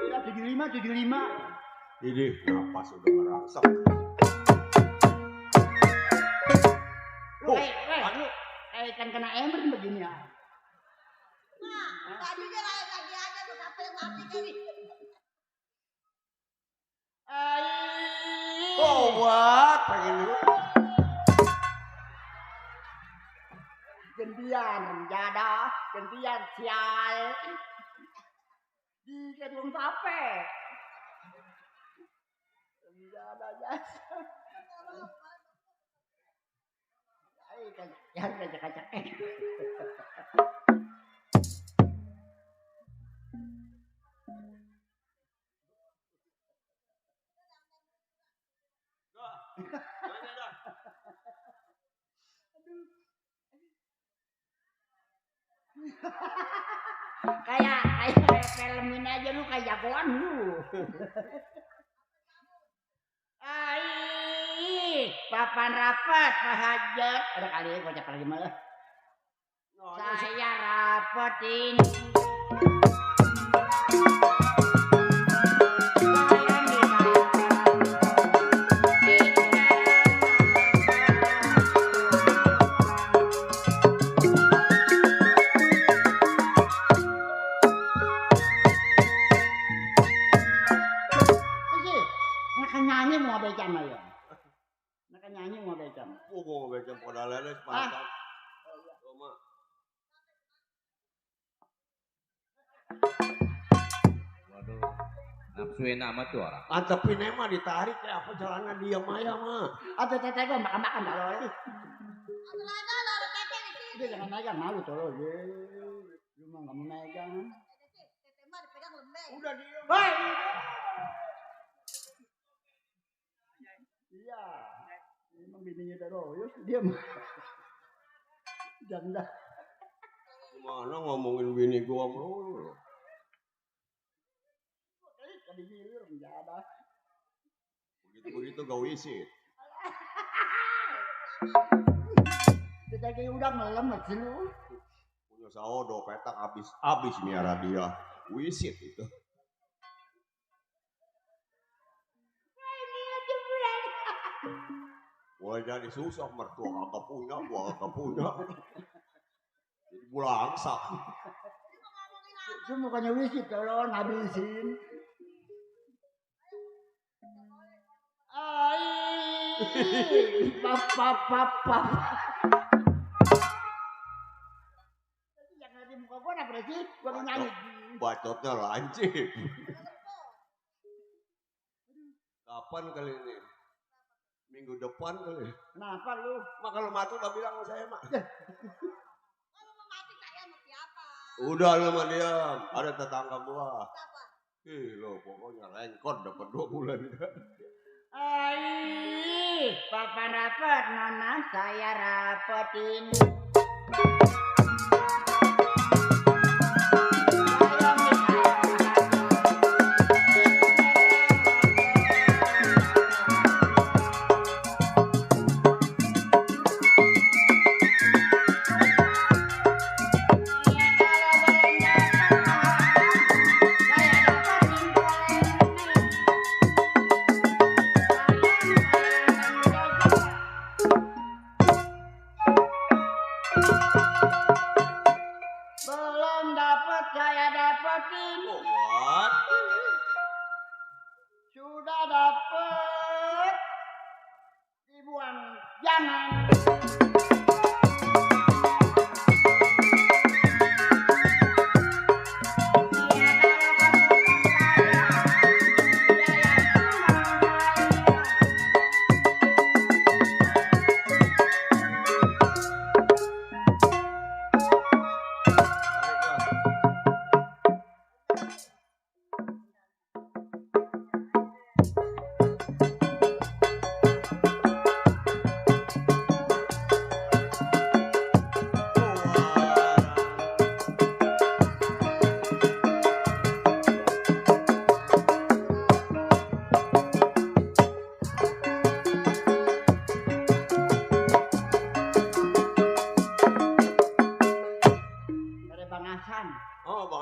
Udah 75. Ini napas udah ngerangsek. Lu kayak ikan kena ember begini ya. Nah, tadinya lagi aja tuh sampai mati kali. Buat pengen lu. Gentian jadah, gentian sial. Di gedung tape. Jadah jasa. Jangan kacak-kacak. kayak film ini aja lu kayak jagoan lu. Papan rapat Pak Hajat. Ada kali ya gocap lagi malah. Saya rapetin. Nyanyi mau becam ayo. Naka nyanyi mau becam. Mau becam pada leles mantap. Cuma Waduh. Nafsuin amat tuh orang. antepin mah ditarik kayak apa jalanan dia maya mah. Atau teteh gua makan-makan dah lo. Udah jangan megang malu tuh lo. Lu mah enggak mau megang. Teteh mah dipegang lembek. Udah dia. Baik. Iya. Emang bininya Daroyos, dia mah. Janda. Gimana ngomongin bini gua mulu. Tadi hilir menjada. Begitu gak wisit. Kita kayak udah melemet sih lu. Punya saodo petak abis miara dia. Wisit itu. Wah jadi susah mertua kagak punya, gua kagak punya. Jadi bulangsak. Itu mukanya wisit tolong habisin. Pap. Yang ada muka gua apa sih? Gua nyanyi. Bacotnya lancip. Kapan kali ini? Minggu depan kali. Kenapa lu? Mak kalau mati udah bilang sama saya mak. Kalau mau mati saya sama siapa? Udah lu mah diam. Ada tetangga gua. Lo pokoknya lengkot dapat 2 bulan. Papan rapet, nona saya rapetin. Belum dapat saya dapetin. What? Sudah dapet. Dibuang jangan.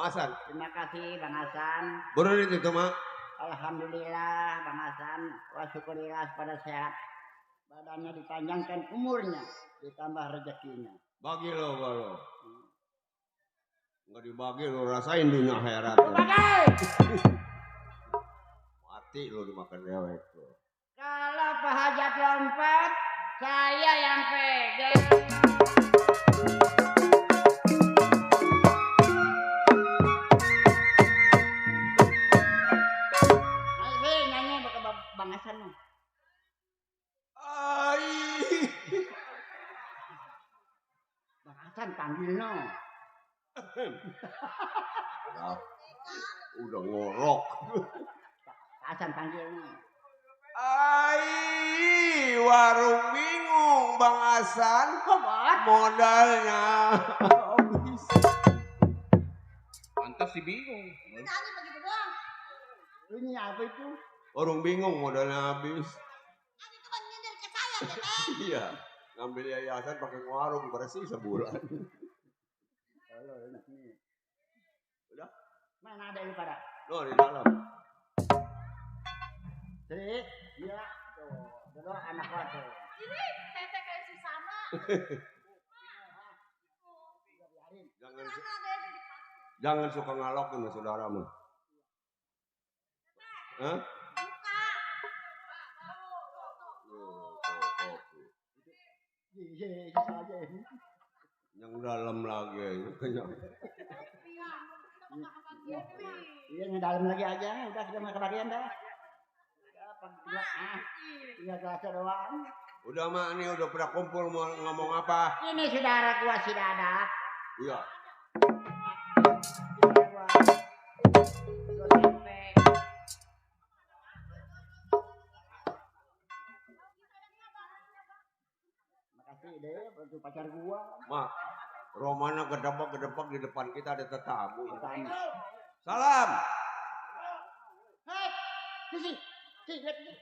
Bang Hasan. Terima kasih Bang Hasan. Bener itu Mak. Alhamdulillah Bang Hasan. Wa syukurillah pada sehat. Badannya dipanjangkan umurnya, ditambah rezekinya. Bagi lo. Enggak dibagi lo, rasain dunia akhirat. Mati lo dimakan dewek lo. Kalau Pak Hajat lompat, saya yang pegang. Nyanyi pakai Bang Hasan. Bang Hasan panggil no. Udah ngorok. Hasan panggil no. Warung bingung Bang Hasan. Modalnya. Pantas sih bingung. Nanya begitu doang. Ini apa itu? Warung bingung modalnya habis. Ini cuma nyender ke saya, Teteh. Iya. Ngambil yayasan pakai warung bersih sebulan. Halo, enak nih. Udah? Mana ada lu pada? Loh di dalam. Jadi, iya. Tuh, dulu anak gua tuh. Ini Teteh kayak Susana. Jangan suka ngalokin sama saudaramu. Hah? Iya, aja. Yang dalam lagi. Iya, yang dalam lagi aja. Udah kita mau kebagian dah. Tinggal kelasnya doang. Udah Mak, ini udah pada kumpul mau ngomong apa? Ini saudara gua si Dadak. Iya. Makasih deh untuk pacar gua. Mak, Romana gedebak di depan kita ada tetamu. Salam. Hei, sini. Sini, lihat sini.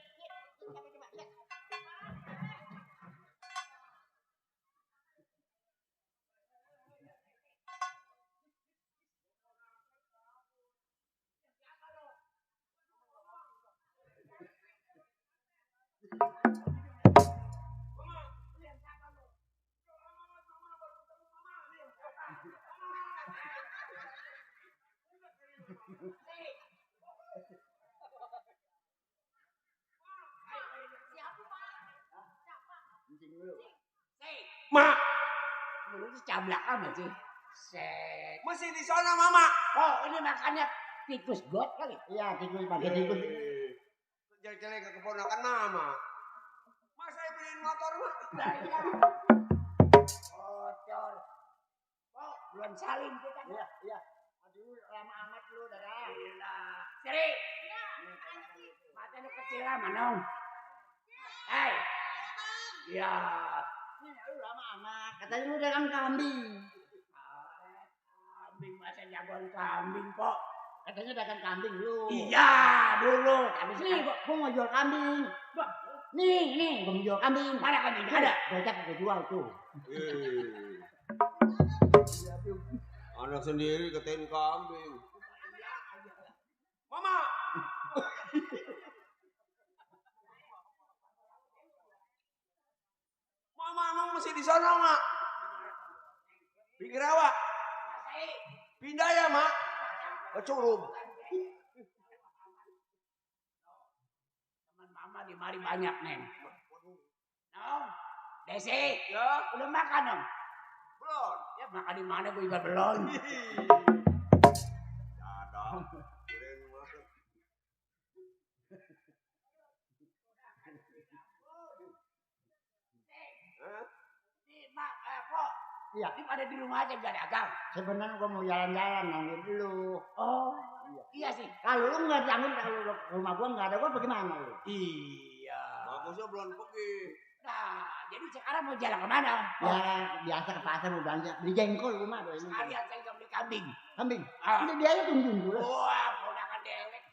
Mak, Lu cablak amat sih. Set. masih di sana Mama. Oh, ini makannya tikus got kali. Iya, tikus pakai tikus. Jelek-jelek ke keponakan Mama. Masa saya beliin motor Mak? Kotor. Oh, belum saling kita. Iya. Aduh, lama amat lu, Dara. Gila. Seri. Iya. Matanya kecil lah, Manong. Hei. Iya. Ini lu lama amat. Katanya lu dagang kambing. Kambing masa jagoan kambing kok. Katanya dagang kambing lu. Iya, dulu. Tapi nih, gua mau jual kambing. Nih, gua mau jual kambing. Mana kambing? Ada. Gocap gua jual tuh. Anak sendiri ketain kambing. Mama. Mama emang masih di sana, Mak? Pinggir rawa. Pindah ya, Mak. Ke Curum. Teman mama di mari banyak, Neng. Nong, Desi. Ya. Udah makan, Nong? Belum. Ya makan di mana gue juga belum. Dadang. Kirain masuk. Kok? Iya. Ini pada di rumah aja gak dagang. Sebenarnya gue mau jalan-jalan nongin dulu. Oh, iya sih. Kalau lu nggak datangin, kalau rumah gue nggak ada, gue bagaimana lu? Iya. Bagusnya belum pergi. Nah, jadi sekarang mau jalan kemana? Ya, biasa ke pasar mau belanja. Beli jengkol rumah doang. Sekalian saya juga beli kambing. Kambing? Udah dia aja tunjung dulu. Wah, ponakan dewek.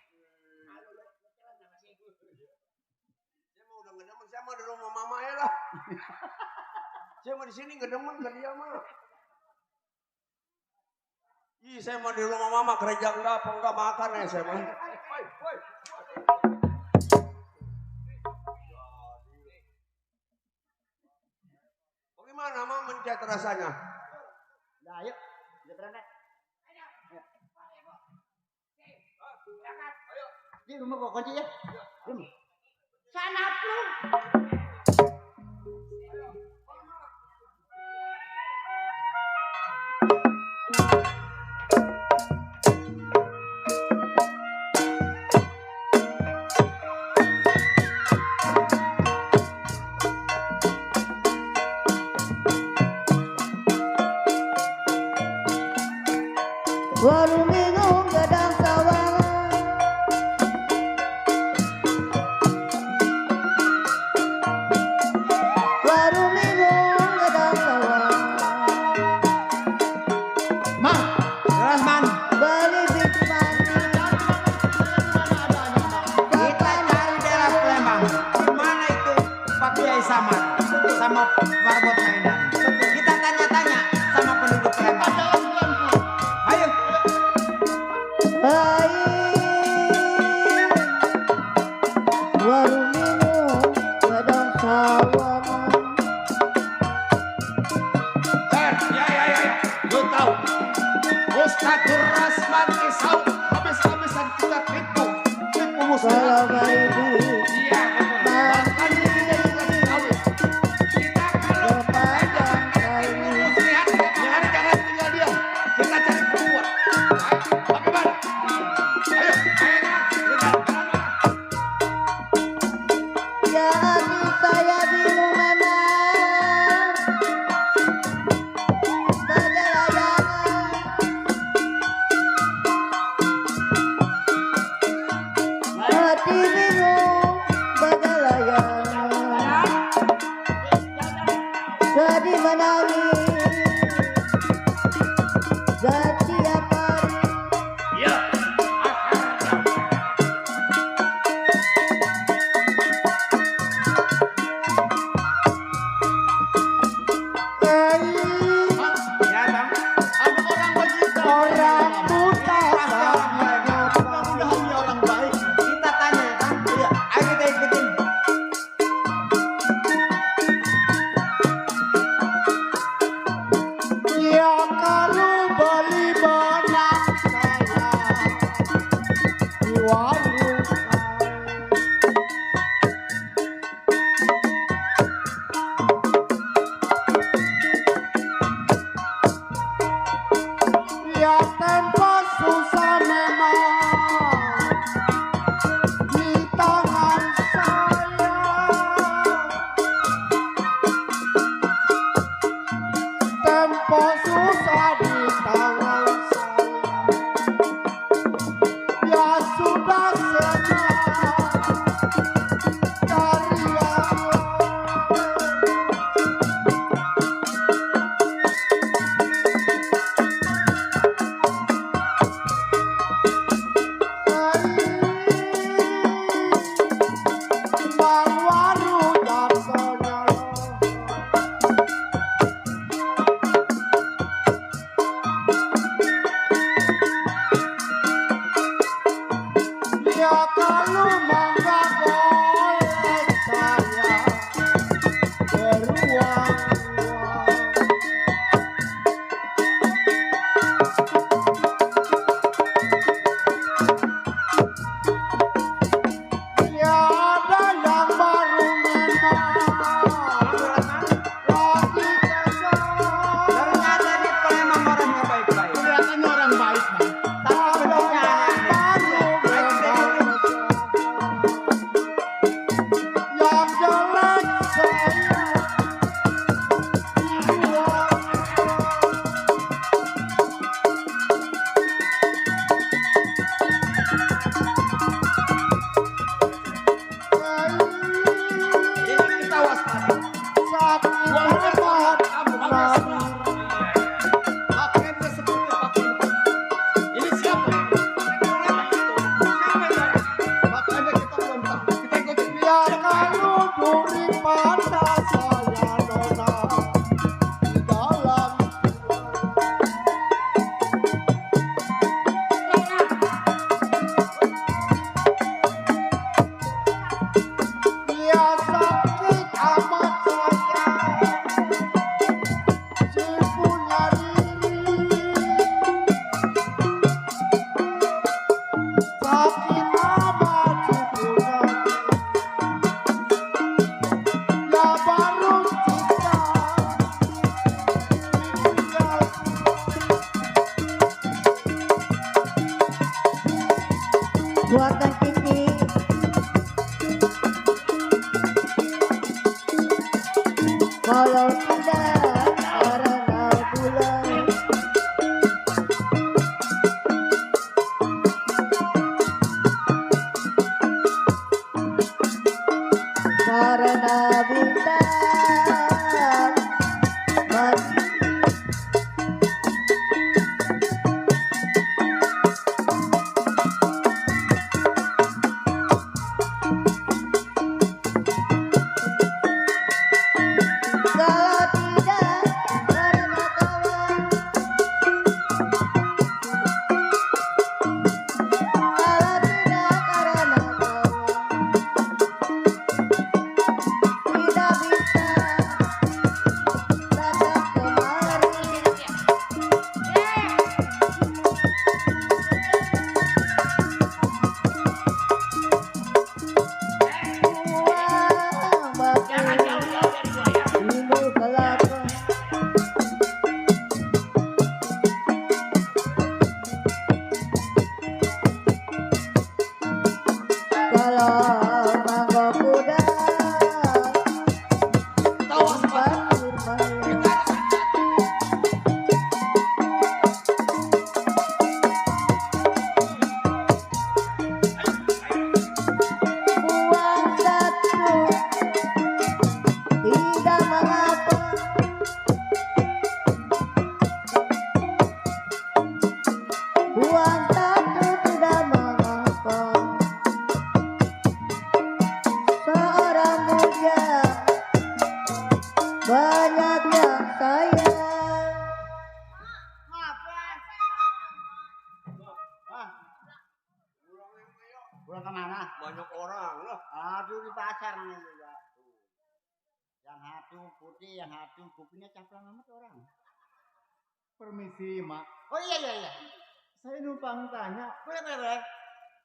Saya mau udah nggak demen, saya mau di rumah mama ya lah. Saya mau di sini nggak demen ke dia mah. Ih, saya mau di rumah mama gereja enggak makan ya saya mah. Bagaimana mama mencet rasanya? Nah, ayo, kita berangkat. Di rumah gua kunci ya. Sana plung. Warung bingung gadang sawang, warung bingung gadang sawang. Mang, jelas man. Bali bit mani. Kita cari daerah Palembang. Mana itu Pak Kiai Samad sama marbot mainan. Kita tanya-tanya sama penduduk Palembang. Ayo. Hai, warung bingung gadang sawang. Ya. Lu tahu, Ustadzur Rasman Isau habis-habisan kita tipu muslim. Assalamualaikum. Iya, makanya kita juga dikawin. Kita kalau jangan tinggal diam. Kita cari perempuan. Bagaimana? Ayo. Jadi saya bingung mana hati bingung bergelayangan, sedih menangis setiap hari. Iya. Ya, Bang. Ada orang begitu. Orang buta Mudah-mudahan dia orang baik. Kita tanya ya, Bang. Iya. Ayo kita ikutin. ya kalau beli benak saya di warung. Ya tempo susah memang di tangan saya. Tempo susah di tangan saya. Ya sudah senang dari Allah. Bang waru jatuhnya. Ya kalau mangga boleh saya beruang. Ya ada yang baru memang lagi kesal. Ternyata di Palembang orangnya baik-baik. Kelihatannya orang baik, Bang. Tapi bentuknya aneh-aneh. Ayo kita ikutin. Yang jelek saya dibuang. Ini kita waspada. Sakit hebat nadi. Pakaiannya seperti pakaian. Ini siapa? Makanya kita belum tahu. Kita ikutin. Ya kalau duri pada saya nona di dalam Cinta baru cinta. Buatan Kiki. Kalau tidak karena bulan. Karena bintang mati. Kalau tidak karena kawan. Kalau tidak karena kawan. Tidak bisa datang kemari. Uang baku timbul kelapa. Kalau mangga kuda pasir maya. Uang satu tidak mengapa. Uang satu tidak mengapa. Seorang muda banyak yang sayang. Pulang kemana? Banyak orang lah. Aduh di pasar nih juga. Yang satu putih, yang satu kupingnya caplang amat orang. Permisi, Mak. Oh iya iya iya. Saya numpang tanya, Boleh boleh boleh.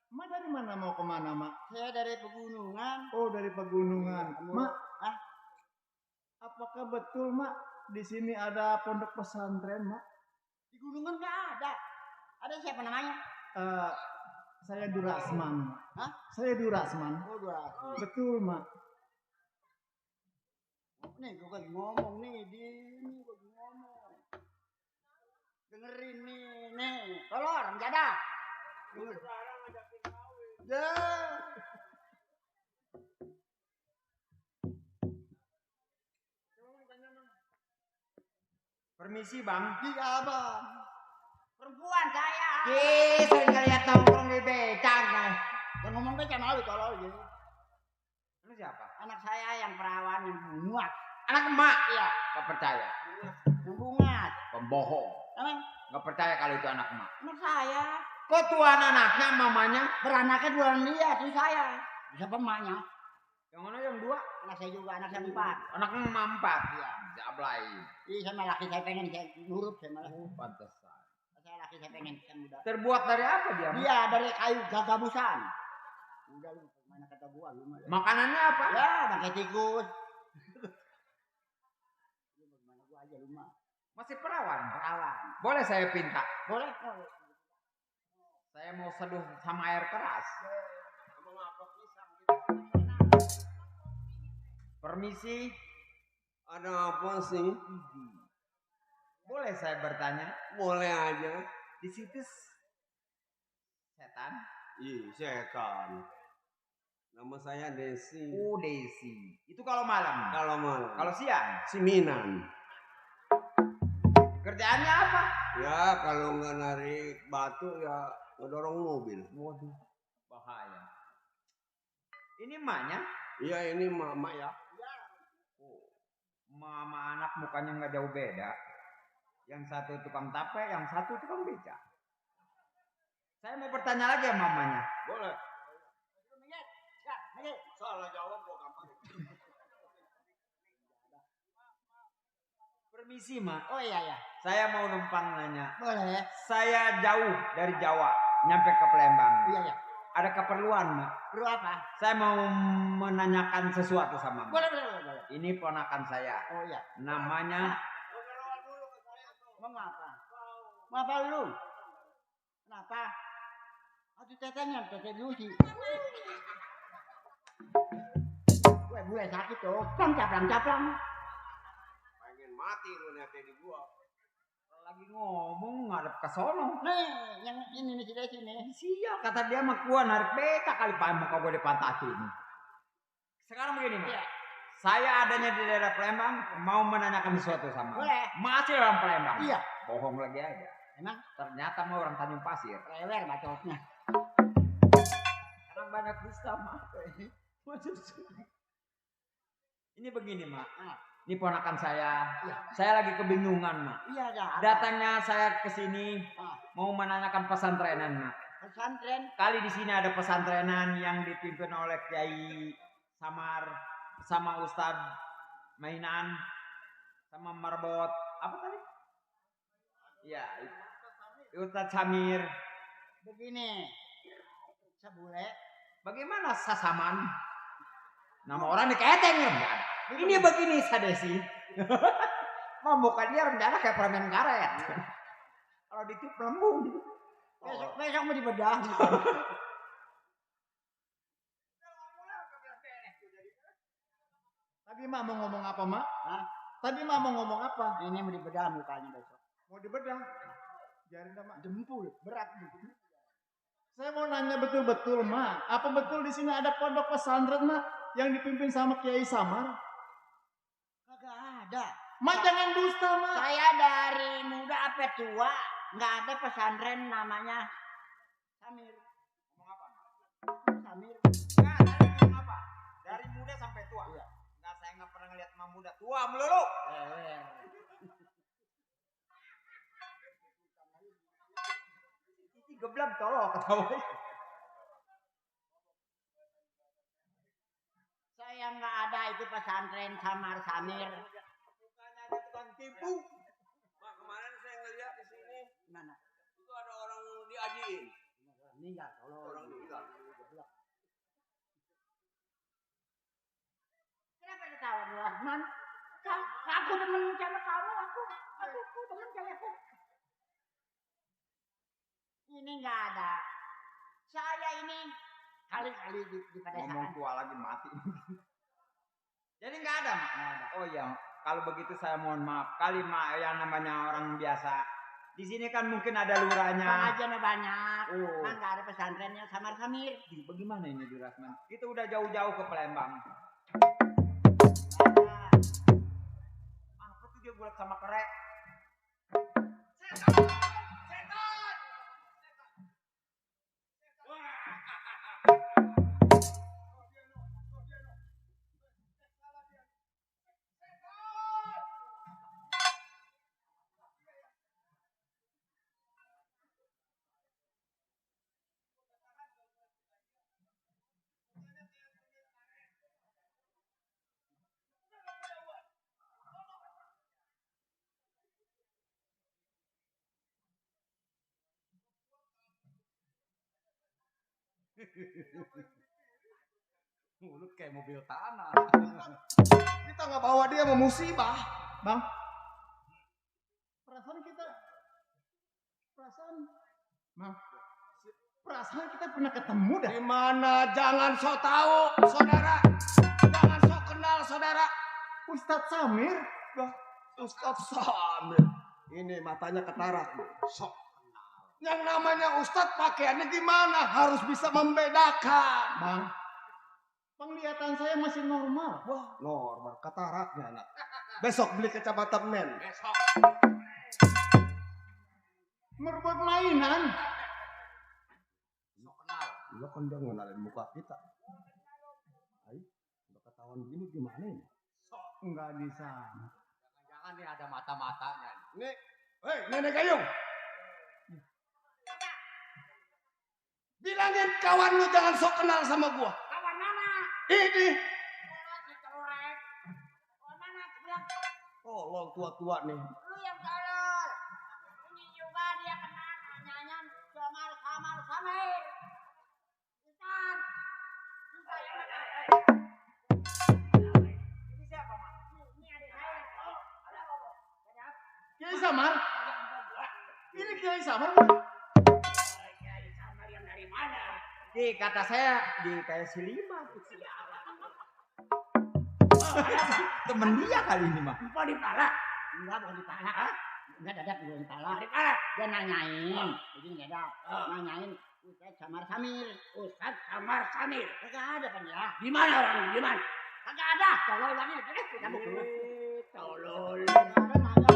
Mak dari mana mau kemana, Mak? Saya dari pegunungan. Oh, dari pegunungan. Mak, Ah, apakah betul, Mak, di sini ada pondok pesantren, Mak? di gunungan nggak ada. Ada siapa namanya? Eh, saya Durasman. Hah? Saya Durasman. Oh dua. Betul, Mak. Nih gue lagi ngomong nih di ini gue lagi ngomong. Dengerin nih. Tolor, menjadah. Ya. Permisi bang. Iya bang. Perempuan saya. Ih, sering ngeliat nongkrong di becak. Yang ngomong becak malu tolol gitu. Lu siapa? Anak saya yang perawan yang bungat. Anak emak. Iya. Gak percaya. Yang bungat. Pembohong. Emang Gak percaya kalau itu anak emak. anak saya. Kok tuan anaknya mamanya? Beranaknya dua dia, itu saya. Bisa emaknya. Yang mana yang dua? Anak saya juga, anak saya 4. Anak emak 4. Iya. Jablay. Iya sama laki saya pengen saya nurut saya malah. Pantesan. Saya laki saya pengen saya muda. Terbuat dari apa dia? Iya dari kayu gagabusan. Udah lu mana kata gua lu mah. Makanannya apa? Ya pakai tikus. Lu bagaimana gua aja lu mah. Masih perawan. Perawan. Boleh saya pinta? Boleh. Saya mau seduh sama air keras. Permisi. Ada apa sih? Boleh saya bertanya? Boleh aja. Di situ setan? Ih, setan. Nama saya Desi. Oh, Desi. Itu kalau malam. Kalau malam. Kalau siang? Siminan. Kerjaannya apa? Ya, kalau nggak narik batu ya ngedorong mobil. Waduh, bahaya. Ini emaknya? Iya, ini mama ya. Mama anak mukanya nggak jauh beda. Yang satu tukang tape, yang satu tukang beca. Saya mau bertanya lagi ya mamanya. Boleh. Salah jawab kok gampang. Permisi, Mak. Oh iya ya. Saya mau numpang nanya. Boleh. Saya jauh dari Jawa, nyampe ke Palembang. Iya ya. ada keperluan, Mak. Perlu apa? Saya mau menanyakan sesuatu sama Mak. Boleh. Ini ponakan saya. Oh iya. Namanya Mau apa? Mau apa lu? Kenapa? Aduh tetenya, teteh Lucy. Gue sakit tuh. Caplang. Pengen mati lu nanti di gua. lagi ngomong ngadep ke sono. Nih, yang ini nih sudah sini. Siap, kata dia mah gua narik beta kali Pak muka gua dipantakin. Sekarang begini, Mak. Iya. Saya adanya di daerah Palembang, mau menanyakan sesuatu sama. Boleh. Masih orang Palembang. Iya. Bohong lagi aja. Emang? Ternyata mau orang Tanjung Pasir. Lewer bacotnya. Karena banyak dusta, Mak. Ini begini, Mak. Ini ponakan saya. Iya. Saya lagi kebingungan, Mak. Iya, ada. Datangnya saya ke sini mau menanyakan pesantrenan, Mak. Pesantren. Kali di sini ada pesantrenan yang dipimpin oleh Kiai Samar sama Ustadz Mainan sama Marbot. Apa tadi? Iya, Ustadz Samir. Begini. Sebule. Bagaimana Sasaman? Nama orang diketeng ya, enggak ada. Ini begini Sadesi. Mau buka dia rencana kayak permen karet. Kalau ditiup lembung. Besok mau dibedah. Tadi Mak mau ngomong apa, Mak? Tadi Mak mau ngomong apa? Ini mau dibedah mukanya besok. Mau dibedah? Biarin dah, Mak. Jempul, berat. Saya mau nanya betul-betul, Mak. Apa betul di sini ada pondok pesantren, Mak, yang dipimpin sama Kiai Samar? Kagak ada. Mak jangan dusta, Mak. Saya dari muda sampai tua nggak ada pesantren namanya Samir. Ngomong apa? Samir. Enggak, tadi ngomong apa? Dari muda sampai tua. Iya. Enggak, saya enggak pernah ngeliat emang muda. Tua melulu. Ini geblam tolong ketawa. Saya nggak ada itu pesantren Samar Samir. Bukannya ada tukang tipu. Mak, kemarin saya ngeliat di sini. Mana? Itu ada orang diajiin. Meninggal. Orang meninggal. Kenapa ketawa lu, Rahman? Aku demen sama kamu, aku demen sama aku. Ini nggak ada. Saya ini kali-kali di pedesaan. Ngomong tua lagi mati. Jadi nggak ada, Mak? Nggak ada. Oh iya, kalau begitu saya mohon maaf. Kali Mak yang namanya orang biasa. Di sini kan mungkin ada lurahnya. Pengajiannya banyak. Oh. Nah, nggak ada pesantrennya Samar Samir. Bagaimana ini di Rasman? Kita udah jauh-jauh ke Palembang. Apa tuh dia bulat sama kerek? Mulut kayak mobil tanah. Kita nggak bawa dia mau musibah, Bang. Perasaan kita pernah ketemu dah. Di mana? Jangan sok tahu, saudara. Jangan sok kenal, saudara. Ustadz Samir. Ustadz Samir. Ini matanya ketarak. Sok kenal. Yang namanya Ustadz pakaiannya gimana? Harus bisa membedakan. Bang, penglihatan saya masih normal. Wah, normal. Kataraknya anak. Besok beli kacamata men. Besok. Merebut mainan. Sok kenal. Lo kan dia ngenalin muka kita. Ayo, udah ketahuan begini gimana ini? Enggak bisa. Jangan nih ada mata-matanya. Nih, hei Nenek Gayung. Bilangin kawan lu jangan sok kenal sama gua. Kawan mana? Ini. Dicorek. Kawan mana? Bilang, Tolong tua-tua nih. lu yang tolol. Ini juga dia kenal nyanyian Samar Samir. Samar. Ini Kiai Samar. Kiai Samar yang dari mana? Di kata saya di kayak si Lima. Temen dia kali ini mah. Mau dipalak? Enggak, bukan dipalak. Enggak dadak belum dipalak. Dipalak. Dia nanyain. Jadi dadak. Nanyain Ustaz Samar Samir. Ustaz Samar Samir. Kagak ada kan ya? Di mana orangnya? Di mana? Kagak ada. Tolol orangnya. Kita mau keluar. Tolol. Enggak ada.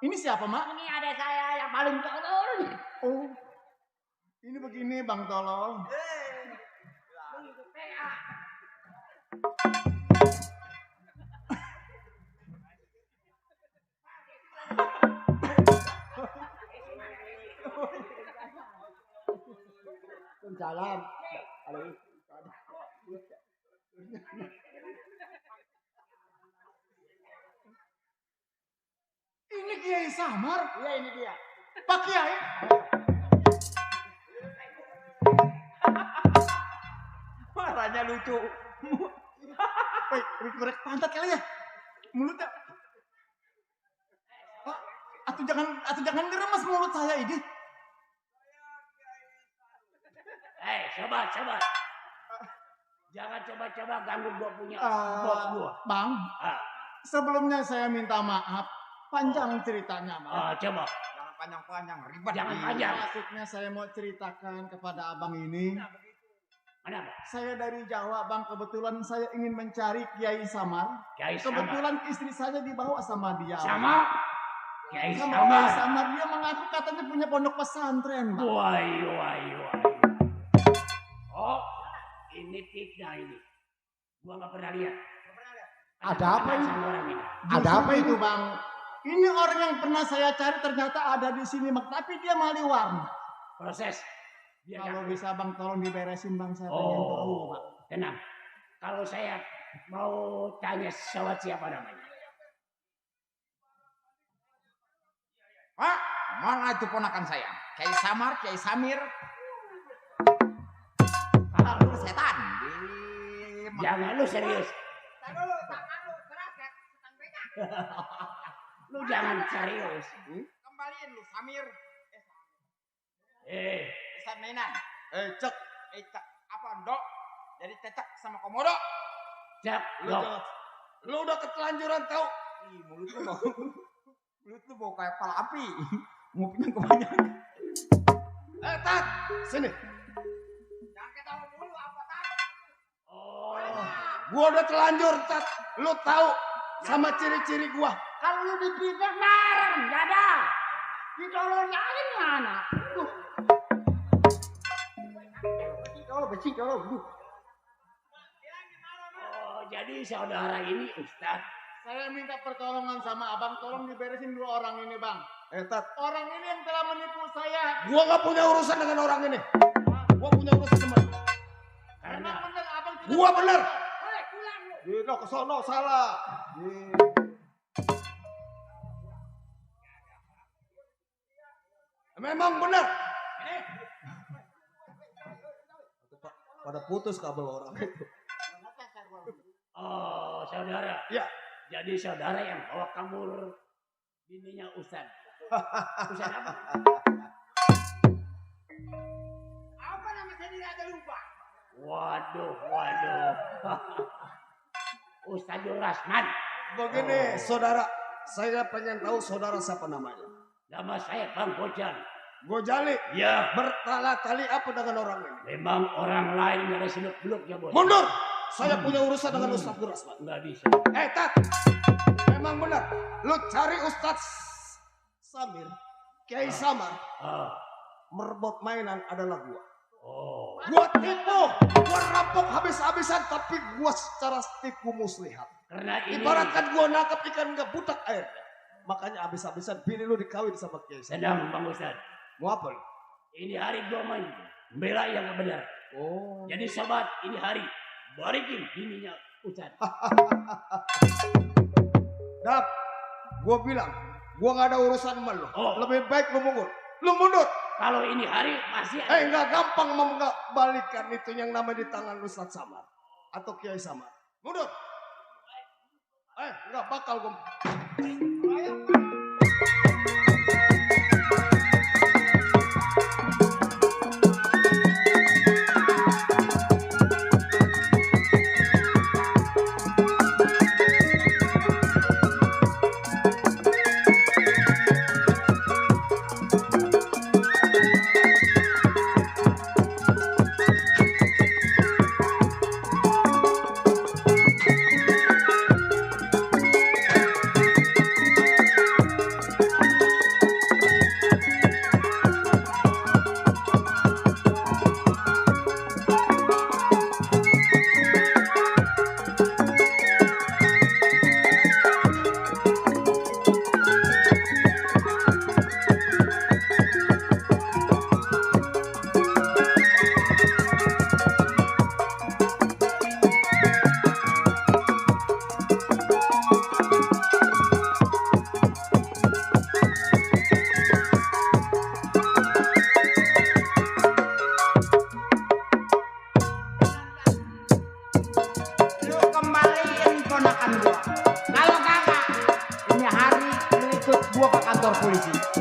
Ini siapa, Mak? Ini ada saya yang paling tolol. Oh. Ini begini, Bang Tolol. Salam. Ini Kiai Samar. Iya, ini dia. Pak Kiai. Marahnya lucu. Korek pantat kali ya. Mulutnya. Pak, atau jangan geremes mulut saya ini. Coba. Jangan coba-coba ganggu gua punya bos gua. Bang, sebelumnya saya minta maaf. Panjang ceritanya, Bang. Coba. Jangan panjang-panjang, ribet. Jangan panjang. Maksudnya saya mau ceritakan kepada abang ini. Kenapa? Saya dari Jawa, Bang. Kebetulan saya ingin mencari Kiai Samar. Kiai Samar. Kebetulan istri saya dibawa sama dia. Sama? Kiai Sama Samar. Kiai Samar. Dia mengaku katanya punya pondok pesantren, Bang. Wai. Oh, ini fitnah ini. Gua nggak pernah lihat. Ada apa ini? Sama orang ini. Ada apa itu, Bang? Ini orang yang pernah saya cari ternyata ada di sini, Bang. Tapi dia maliwarna. Proses. Biar Kalau jangan. bisa, Bang, tolong diberesin, Bang. Saya pengen tahu, Bang. Tenang. Kalau saya mau tanya sawat siapa namanya? Pak, mana itu ponakan saya? Kiai Samar, Kiai Samir. Lu setan. Jangan lu serius. Lu jangan serius. Kembaliin lu Samir. Ustaz Mainan. Cek. Apa Dok? Jadi cecek sama komodo. Cek. Lu udah ketelanjuran tau. Mulut lu bau kayak pala api. Ngopinya kebanyakan. Tat, sini. Jangan ketawa mulu apa Tat? Gua udah telanjur, Tat. Lu tahu sama ciri-ciri gua. Kalau lu dipindah bareng, gak ada. Ditolong lain mana? Beci kalau. Oh, jadi saudara ini Ustaz. Saya minta pertolongan sama abang. Tolong diberesin dua orang ini, Bang. Tat. Orang ini yang telah menipu saya. Gua gak punya urusan dengan orang ini. Gua punya urusan sama dia. Karena bener, abang tidak. Gua bener. Gitu, kesono salah. Memang benar. Pada putus kabel orang itu. Oh, saudara. Ya. Jadi saudara yang bawa kabur bininya Ustaz. Ustaz apa? Apa nama sendiri aja lupa? Waduh. Ustazul Rasman. Begini, saudara. Saya pengen tahu saudara siapa namanya. Nama saya Bang Gojal. Gojali? Ya. Bertali-tali apa dengan orang ini? Memang orang lain gak ada seluk-beluknya, Bos. Mundur! Saya punya urusan dengan Ustaz Rasman. Nggak bisa. Tat! Memang benar. Lu cari Ustaz Samir, Kiai Samar. Merebut mainan adalah gua. Gua tipu, gua rampok habis-habisan, tapi gua secara tipu muslihat. Karena ini ibaratkan gua nangkap ikan nggak butak air. Makanya habis-habisan bini lu dikawin sama Kiai Samar. Tenang, Bang Ustaz. Mau apa lu? Ini hari gua main bela yang benar. Jadi sobat, ini hari balikin bininya Ustaz. Dap, gua bilang, gua nggak ada urusan sama lu. Lebih baik lu mundur. Lu mundur. Kalau ini hari masih ada. Nggak gampang membalikan itu yang namanya di tangan Ustaz Samar atau Kiai Samar. Mundur. Enggak bakal gue. polisi.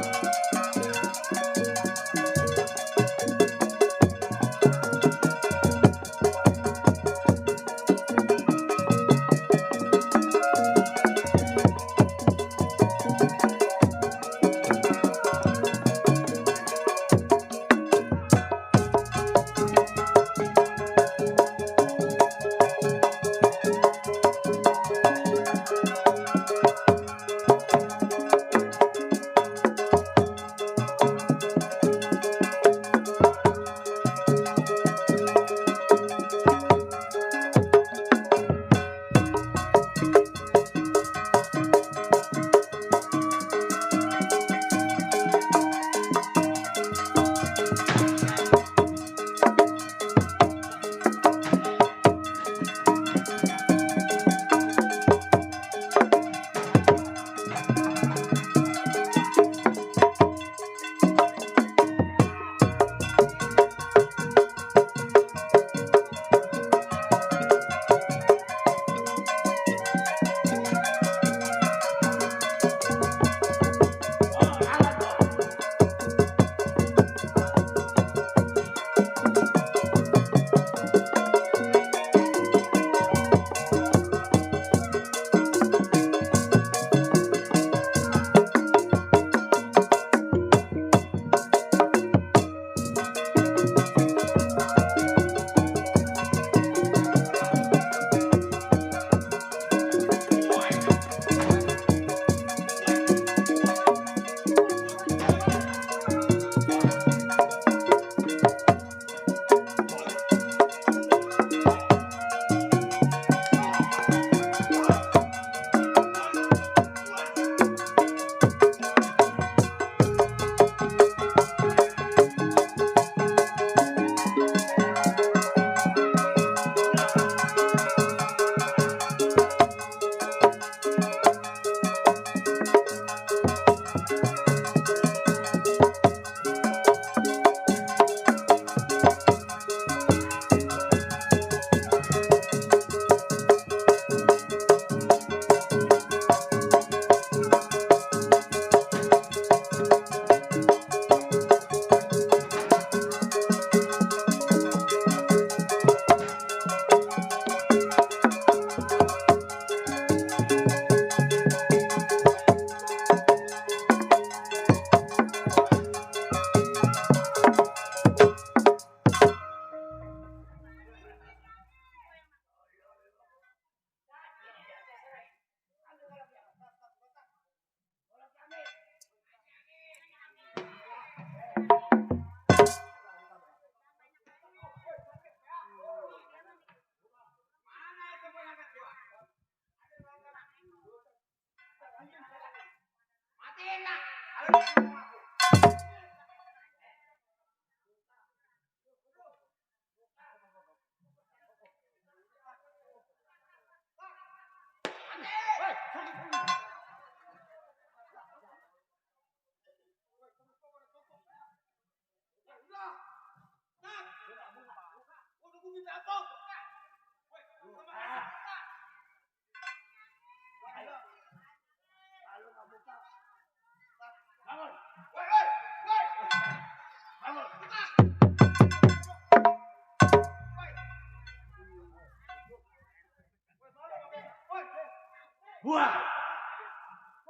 Buang.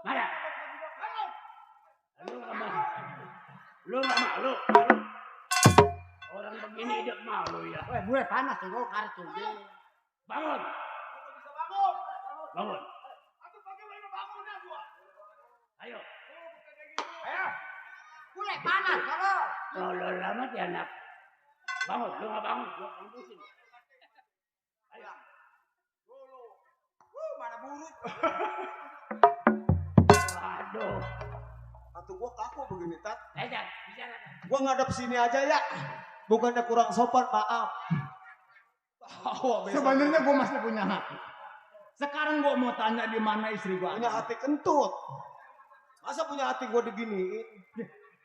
Mana? Lu nggak mau. Lu nggak malu. Orang begini hidup malu ya. Weh, gue panas tuh, gue kartu. Bangun. Bangun. Ayo. Ayo. Gue panas, tolong. Tolol amat ya anak. Bangun, lu nggak bangun, gua kampusin. Ayo. Mana buruk. Waduh. Atau gua kaku begini, Tat. Edan, bicara. Gua ngadep sini aja ya. Bukannya kurang sopan, maaf. Sebenarnya gue masih punya hati. Sekarang gue mau tanya di mana istri gue. Punya hati kentut. Masa punya hati gua diginiin?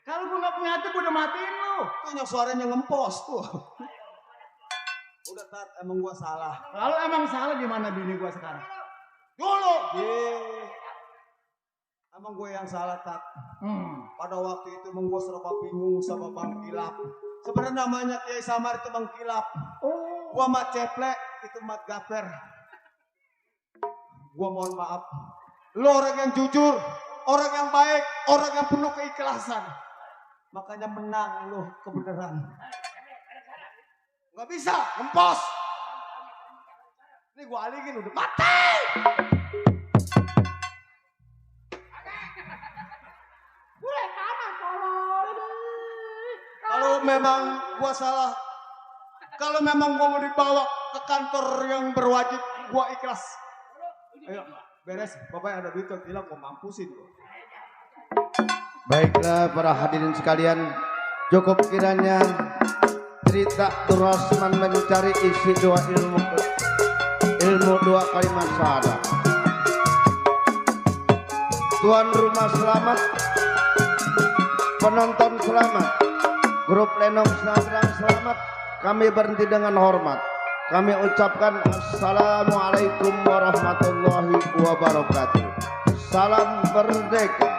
Kalau gue gak punya hati, gue udah matiin lu. Tuh yang suaranya ngempos tuh. Udah, Tat, emang gua salah. Kalau emang salah, gimana bini gue sekarang? Dulu. Emang gue yang salah, Tat. Pada waktu itu emang gue serba bingung sama Bang Kilap. Sebenarnya namanya Kiai Samar itu Bang Kilap. Gua Mat Ceplek, itu Mat Gaper. Gua mohon maaf. Lo orang yang jujur, orang yang baik, orang yang penuh keikhlasan. Makanya menang lo kebenaran. Gak bisa, ngempos. Ini gua alihin udah mati. Kalau memang gua salah, kalau memang gua mau dibawa ke kantor yang berwajib, gua ikhlas. Ayo, beres. Bapak ada duit hilang, gua mampusin. Baiklah para hadirin sekalian, cukup kiranya cerita Rasman mencari isi dua ilmu dua kalimat syahadat. Tuan rumah selamat, penonton selamat, grup Lenong Senabrang selamat. Kami berhenti dengan hormat. Kami ucapkan Assalamualaikum warahmatullahi wabarakatuh. Salam merdeka.